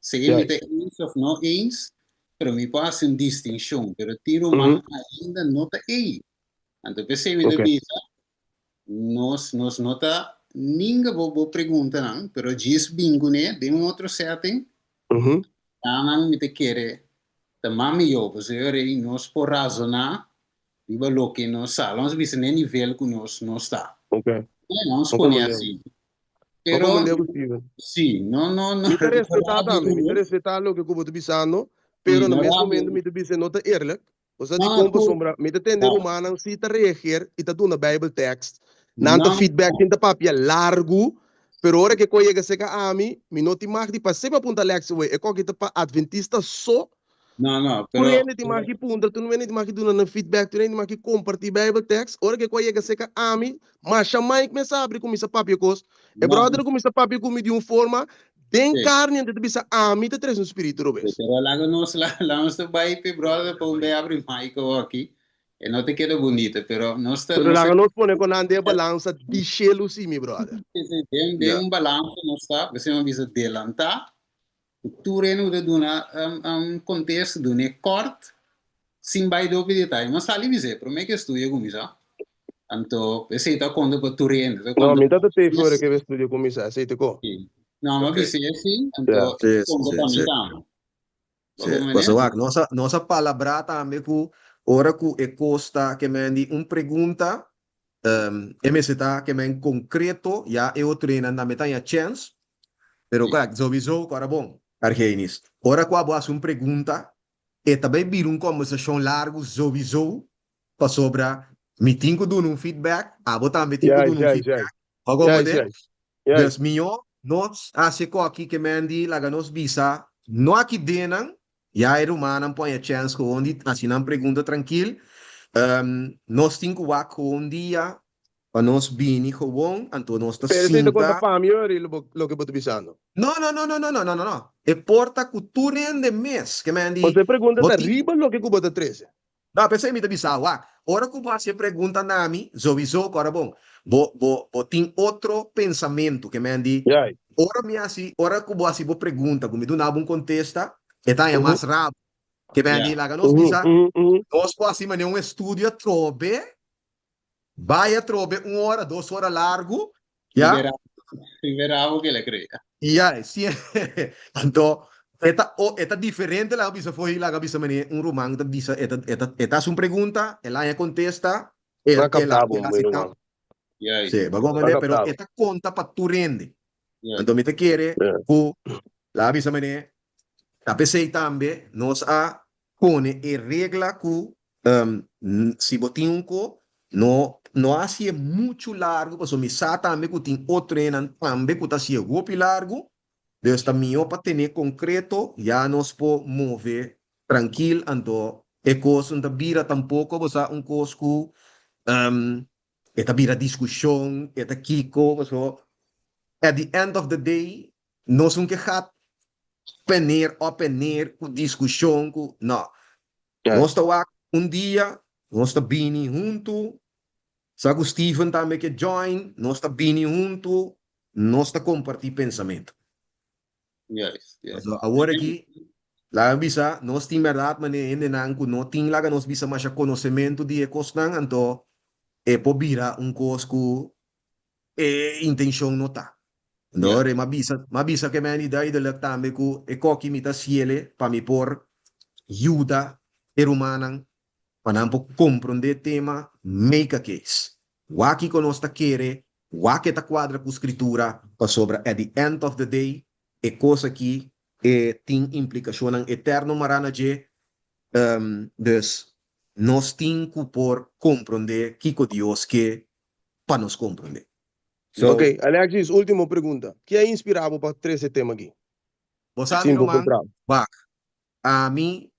Sea mi ta eens of no eens, pero mi por hasi un distinshon. Pero tin ruman ainda no ta ei. Anto p'esei mi ta bisa, nos nos no ta ninga bo bo preguntanan, pero djis bin kuné den un otro setting, nan mi ta kere ta mas mihó, pasobra ei nos por razoná riba loke nos sa. Lo nos bisa n'e nivel ku nos nos ta. Nos pone asina. Pero, Pero, sí, no, no, no. Mi ta respetá tambe, mi ta respetá loke ku bo ta bisando, pero na mes momento mi ta bisa no ta eerlijk. Bo sa dikon? Pasobra mi ta tende rumannan si ta reageer i ta duna bijbeltekst. Nan ta feedback tin ta papia largu, pero ora ku e kos yega serka ami, mi no tin mag di pas'é pa punta Lexi, wei, e koki ta pa adventista so. No, no, Tur pero hende tin mag di puntra, tur hende tin mag di duna nan feedback, tur hende tin mag di kompartí Bijbeltekst. Ora ku e ku a yega serka ami, masha Mike mes a abri kuminsá papia kos. E no, bròder a kuminsá papia ku mi di un forma den sí. karni, anto ta bisa ami ta trese un spiritu Sí, robes. pero laga nos, laga nos ta bai p'e bròder pa un be abri mic awor aki. E no ta keda bunita, pero nos ta, Pero nos ta laga nos pone ku nan den e balansa di shelu sí, mi bròder. Sí, sí, den, den Ja. un balansa nos ta, p'esei mi a bisa delantá. Tur hende ku ta duna un kontesta dun'é kòrt sin bai dopi detaye. Mi a sali bis'é promé ku e studio kuminsá. Anto esei ta konta pa tur hende. Ta No, konta mi pa ta ta tei for mes. ke e studio kuminsá, esei ta ko. Sí. No, mi a Ok. bis'é sí, Ja. anto Sí, e konta sí, pa mi sí. tambe. Bo Sí. comprende? Pasobra wak, nos a, nos a palabrá tambe ku ora ku e kos ta ke men di un pregunta, e mester ta ke men konkreto, ya e otronan tambe ta haña chèns. Pero Sí. kijk, sowieso, ku ora bon, Argenis, ora ku abo hasi un pregunta, e ta bai bira un kòmbersashon largu sowieso, pasobra mi tin ku duna un feedback, abo tambe tin ku Juist, duna un juist, feedback. juist. Bo a Juist, komprendé? juist. Juist. Dus mihó nos hasi e koki ke men di laga nos bisa no aki den nan, ya e rumannan por haña chèns gewoon di hasi nan pregunta trankil. Nos tin ku wak gewoon dia pa nos bini gewoon, anto nos ta Pero esei ta konta sinta. pa mi ori loke bo ta bisando. No, no, no, no, no, no, no, no, no. E por ta ku tur hende mes ke men di Pasobra e pregunta bo ta tin. riba loke ku bo ta trese. No, p'esei mi ta bisa, wak, ora ku bo hasi e pregunta na mi, zowizo, ku ora bon, bo, bo, bo tin otro pensamentu, ke men di, Juist. ora mi hasi, ora ku bo hasi bo pregunta, ku mi duna bo un kontesta, e ta haña mas rabu. Ke men di, Ya. laga nos Uhu, bisa, uhu, uhu. nos por hasi manera un estudio atrobe, Bai atrobe un ora, dos ora largu, ya. Primer primer abo ke la krea. Ya, si. Anto, e ta, o, e ta diferente laga bisa fo'i laga bisa manera un ruman ta bisa, e ta, e ta, e ta hasi un pregunta, el haña kontesta, el, Nan el, kapta el bo, mi hasi ruman. ta. Juist. Sí, bo Nan comprende? Pero kapta e bo. ta konta pa tur hende. Juist. Anto mi ta kere Ja. ku laga bisa manera, ta p'esei tambe nos a pone e regla ku si bo tin un ko, no no hasié muchu largu pasobra mi sa tambe ku tin otronan tambe ku ta hasié hopi largu, dus ta mihó pa tene konkreto ya nos por move trankil anto e kos no ta bira tampoko bo sa un kos ku e ta bira diskushon e ta kiko pasobra at the end of the day Nos un ke gat peneer op en neer ku diskushon ku no. Nos ta wak un dia nos ta bini huntu, sa ku Steven tambe ke join, nos ta bini huntu, nos ta kompartí pensamentu. Juist, juist. Pasobra awor aki, laga mi bisa, nos tin bèrdat manera hendenan ku no tin laga nos bisa masha konosementu di e kosnan, anto e por bira un kos ku E intenshon no ta. No, re, m'a bisa, m'a bisa ke meni duidelijk tambe ku e koki mi ta siele pa mi por yuda e rumannan pa nan por komprondé e tema, make a case. Wak kiko nos ta kere, wak e ta kuadra ku Skritura, pasobra at the end of the day e kos aki e tin implikashonnan eterno mará na dje, dus nos tin ku por komprondé kiko Dios ke pa nos komprondé. So. Ok, Alexis, último pregunta. Ki a inspirá bo pa trese e tema aki? Bo sa mi Sin bo ruman, puntra. wak, ami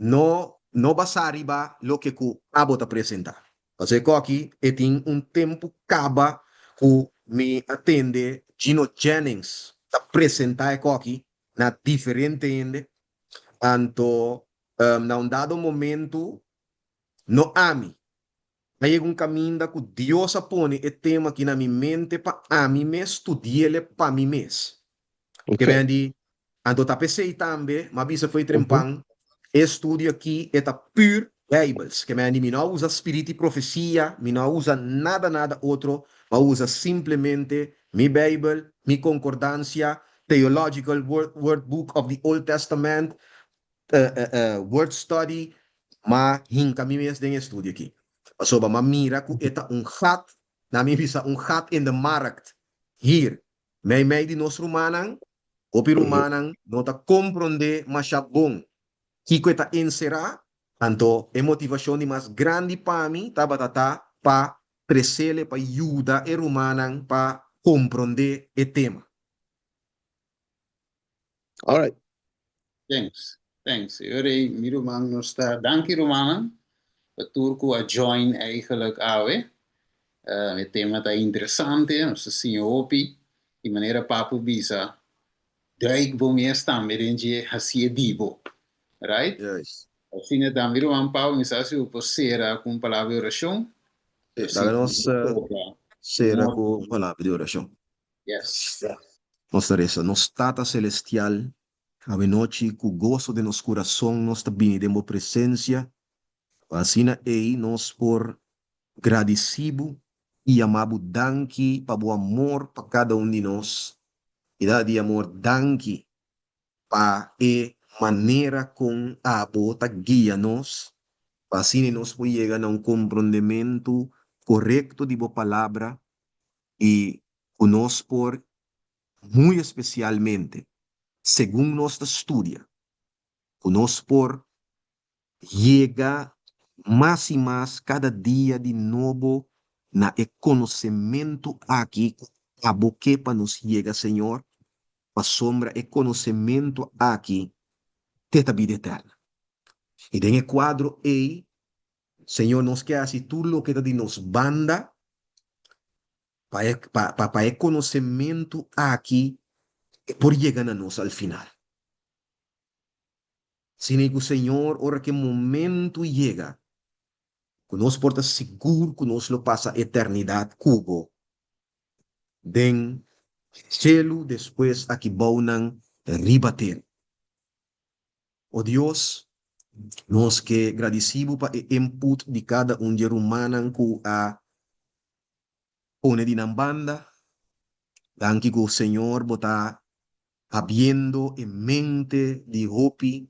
no no basá riba loke ku abo ta presentá. Pasobra e koki e tin un tempu kaba ku mi a tende Gino Jennings ta presentá e koki na diferente hende, anto na un dado momentu no ami A yega un kaminda ku Dios a pone e tema aki na mi mente pa ami mes studi'el pa mi mes. Ke ben di, anto ta p'esei tambe, m'a bisa fo'i trempan, e studio aki e ta pur Bijbels. Ke ben di, mi no a usa spirit di profesia, mi no a usa nada nada otro, m'a usa simplemente mi Bijbel, mi konkordansia, Theological Wordbook of the Old Testament, Word study, m'a hinka mi mes den e studio aki. Pasobra m'a mira ku e ta un gat, na mi bisa un gat in de markt hier, meimei di nos rumannan. Hopi rumannan no ta komprondé masha bon kiko e ta enserá, anto e motivashon di mas grandi pa mi tabata ta pa tresele pa yuda e rumannan pa komprondé e tema. Alright. Thanks. Thanks. E ora ei mi ruman nos ta danki rumannan pa tur ku a join eigenlijk awe. E tema ta interesante, nos ta siña hopi i manera Papu bisa duik bo mes tambe den dje hasié di bo. Right? Juist. Asina ta mi ruman Pau, mi sa si bo por sera ku un palabra di orashon. Sí, laga nos sera ku un palabra di orashon. Yes. Nos ta resa, Nos Tata Celestial, awenochi ku goso den nos kurason nos ta bini den bo presensia, pa asina ei nos por gradisí bo i yama bo danki pa bo amor pa kada un di nos. I Tata di amor, danki pa e manera kon abo ta guia nos, pa asina nos por yega na un komprondementu korekto di bo Palabra i ku nos por, muy espesialmente segun nos ta studia, ku nos por yega mas i mas kada dia di nobo na e konosementu aki ku abo ke pa nos yega, Señor, pasobra e konosementu aki te ta bida eterna. I den e kuadro ei, Señor, nos ke hasi tur loke ta di nos banda pa e, pa, pa, pa e konosementu aki e por yega na nos al final. Asina ku Señor, ora ku e momentu yega, ku nos por ta sigur ku nos lo pasa eternidat ku Bo den shelu despues aki bounan riba tera. O Dios, nos ke gradisí Bo pa e input di kada un di e rumannan ku a pone di nan banda. Danki ku Señor Bo ta habiendo e mente di hopi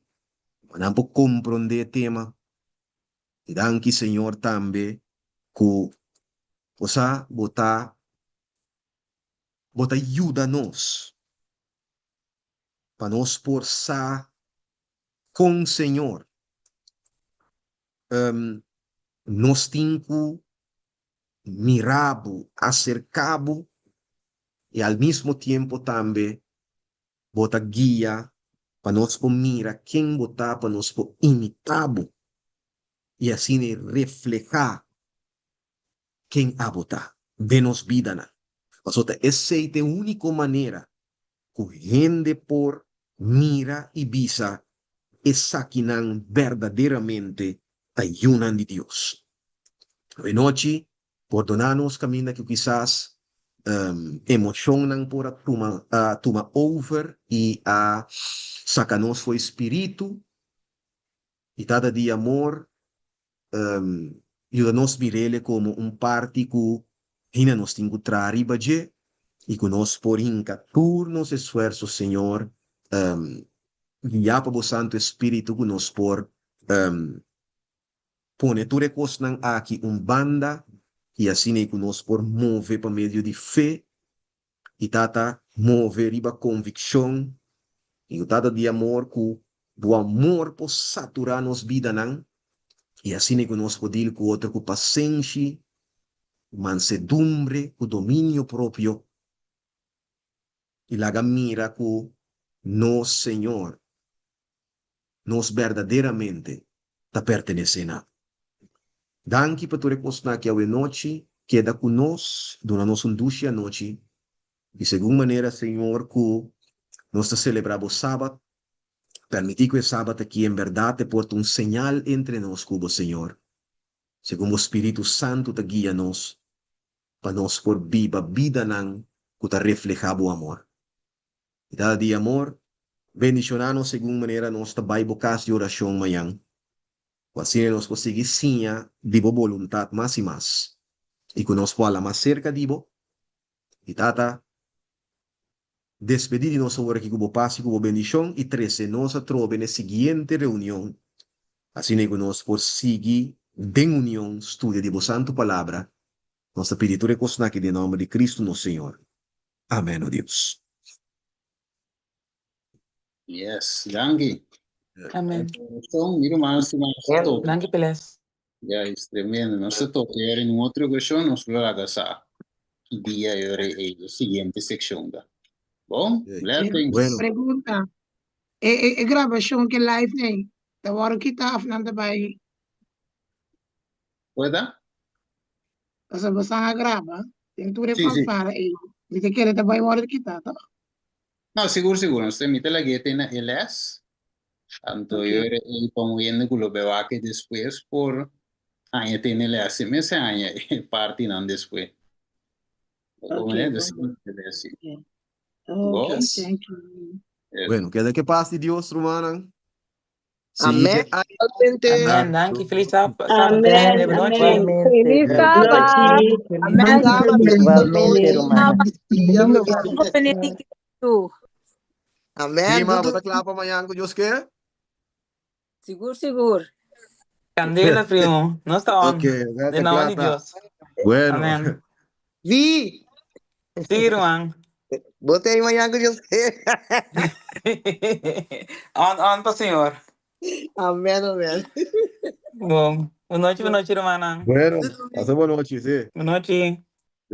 pa nan por comprende e tema. Y danki Señor tambe cu bo sa bo ta bo ta yuda nos pa nos por sa con Señor nos tin cu mira bo, acerca bo y al mismo tiempo tambe bo ta guia pa nos por mira ken bo ta, pa nos por imita bo y asina refleha ken abo ta den nos bidanan. Pasobra ta esey ta e unico manera ku hende por mira i bisa esakinan berdaderamente ta yunan di Dios. Awenochi, pordoná nos kaminda ku kisas emoshonnan por a tuma a tuma over i a saka nos for e spiritu i Tata di amor Yuda nos mir'El komo un parti ku hina nos tin ku traha riba dje i ku nos por hinka tur nos esfuerso, Señor, guiá pa Bo Santu Espíritu ku nos por pone tur e kosnan aki un banda i asina ku nos por move pa medio di fe i Tata move riba konvikshon i ku Tata di amor ku Bo amor por saturá nos bidanan i asina ku nos por dil ku otro ku pasenshi, ku mansedumbre, ku dominio propio i laga mira ku nos Señor nos berdaderamente ta pertenesé na. Danki pa tur e kosnan aki awenochi, keda ku nos, duna nos un dushi anochi, i segun manera, Señor, ku nos ta selebrá Bo Sabat, permití ku e Sabat aki en bèrdat e por ta un señal entre nos ku Bo, Señor, segun Bo Spiritu Santu ta guia nos, pa nos por biba bidanan ku ta reflehá Bo amor. I Tata di amor, bendishoná nos segun manera nos ta bai bo kas di orashon mañan, ku asina nos por sigui siña di bo boluntat mas i mas, i ku nos por hala mas serka di bo. I Tata, despedí di nos awor aki ku bo pas i ku bo bendishon, i trese nos atrobe n'e siguiente reunion, asina ku nos por sigui den union studia di bo santu palabra. Nos ta pidi tur e kosnan aki den nòmber di Kristu nos Señor. Amen, o Dios. Yes, danki. Amen. Son, mi ruman stima nos ta toca. Danki Peles. Ya, es tremendo. Nos ta toca era en un otro ocasión, nos lo laga sa ki dia e ora e siguiente sección ta. Bon, blessings. Bueno. Pregunta. E e e grabashon ke live nei ta wòrdu kita òf nan ta bai? Pueda? Pasobra bosan a graba den tur e Sí, sí. fanfara ei. Mi ta kere ta bai wòrdu kita, tòg? No, sigur, sigur. Nos mi ta lag'é te na e les. Anto Ok. yo era ei pa un hende ku lo be wak despues por haña te na e les. Si mester haña e partinan despues. Ok, Bon, bon, dus bon. les, sí. Ok, Ok, Bon. Yes. thank you. Yes. Bueno, keda ke pas di Dios, rumannan. Sigui Amén. ke ai. Igualmente. Amén. Danki. Feliz sábado. Amén, Buenas noches. amén. Igualmente, Feliz Feliz sábado. Amén. Sábado, feliz Igualmente, nochi. rumannan. Dia, Domingo benedicto. Amén. Prima, Dudu. bo ta kla pa mañan ku Dios ke? Sigur, sigur. Candela, primo. Nos ta on. Ok, ta Den nomber kla di ta. Dios. Bueno. Amén. Vi. Sí, ruman. Bo ta ei mañan ku Dios ke. On, on pa Señor. Amén, amén. Bon. Bon nochi, bon nochi, rumannan. Bueno, pasa bon nochi, sí. Bon nochi.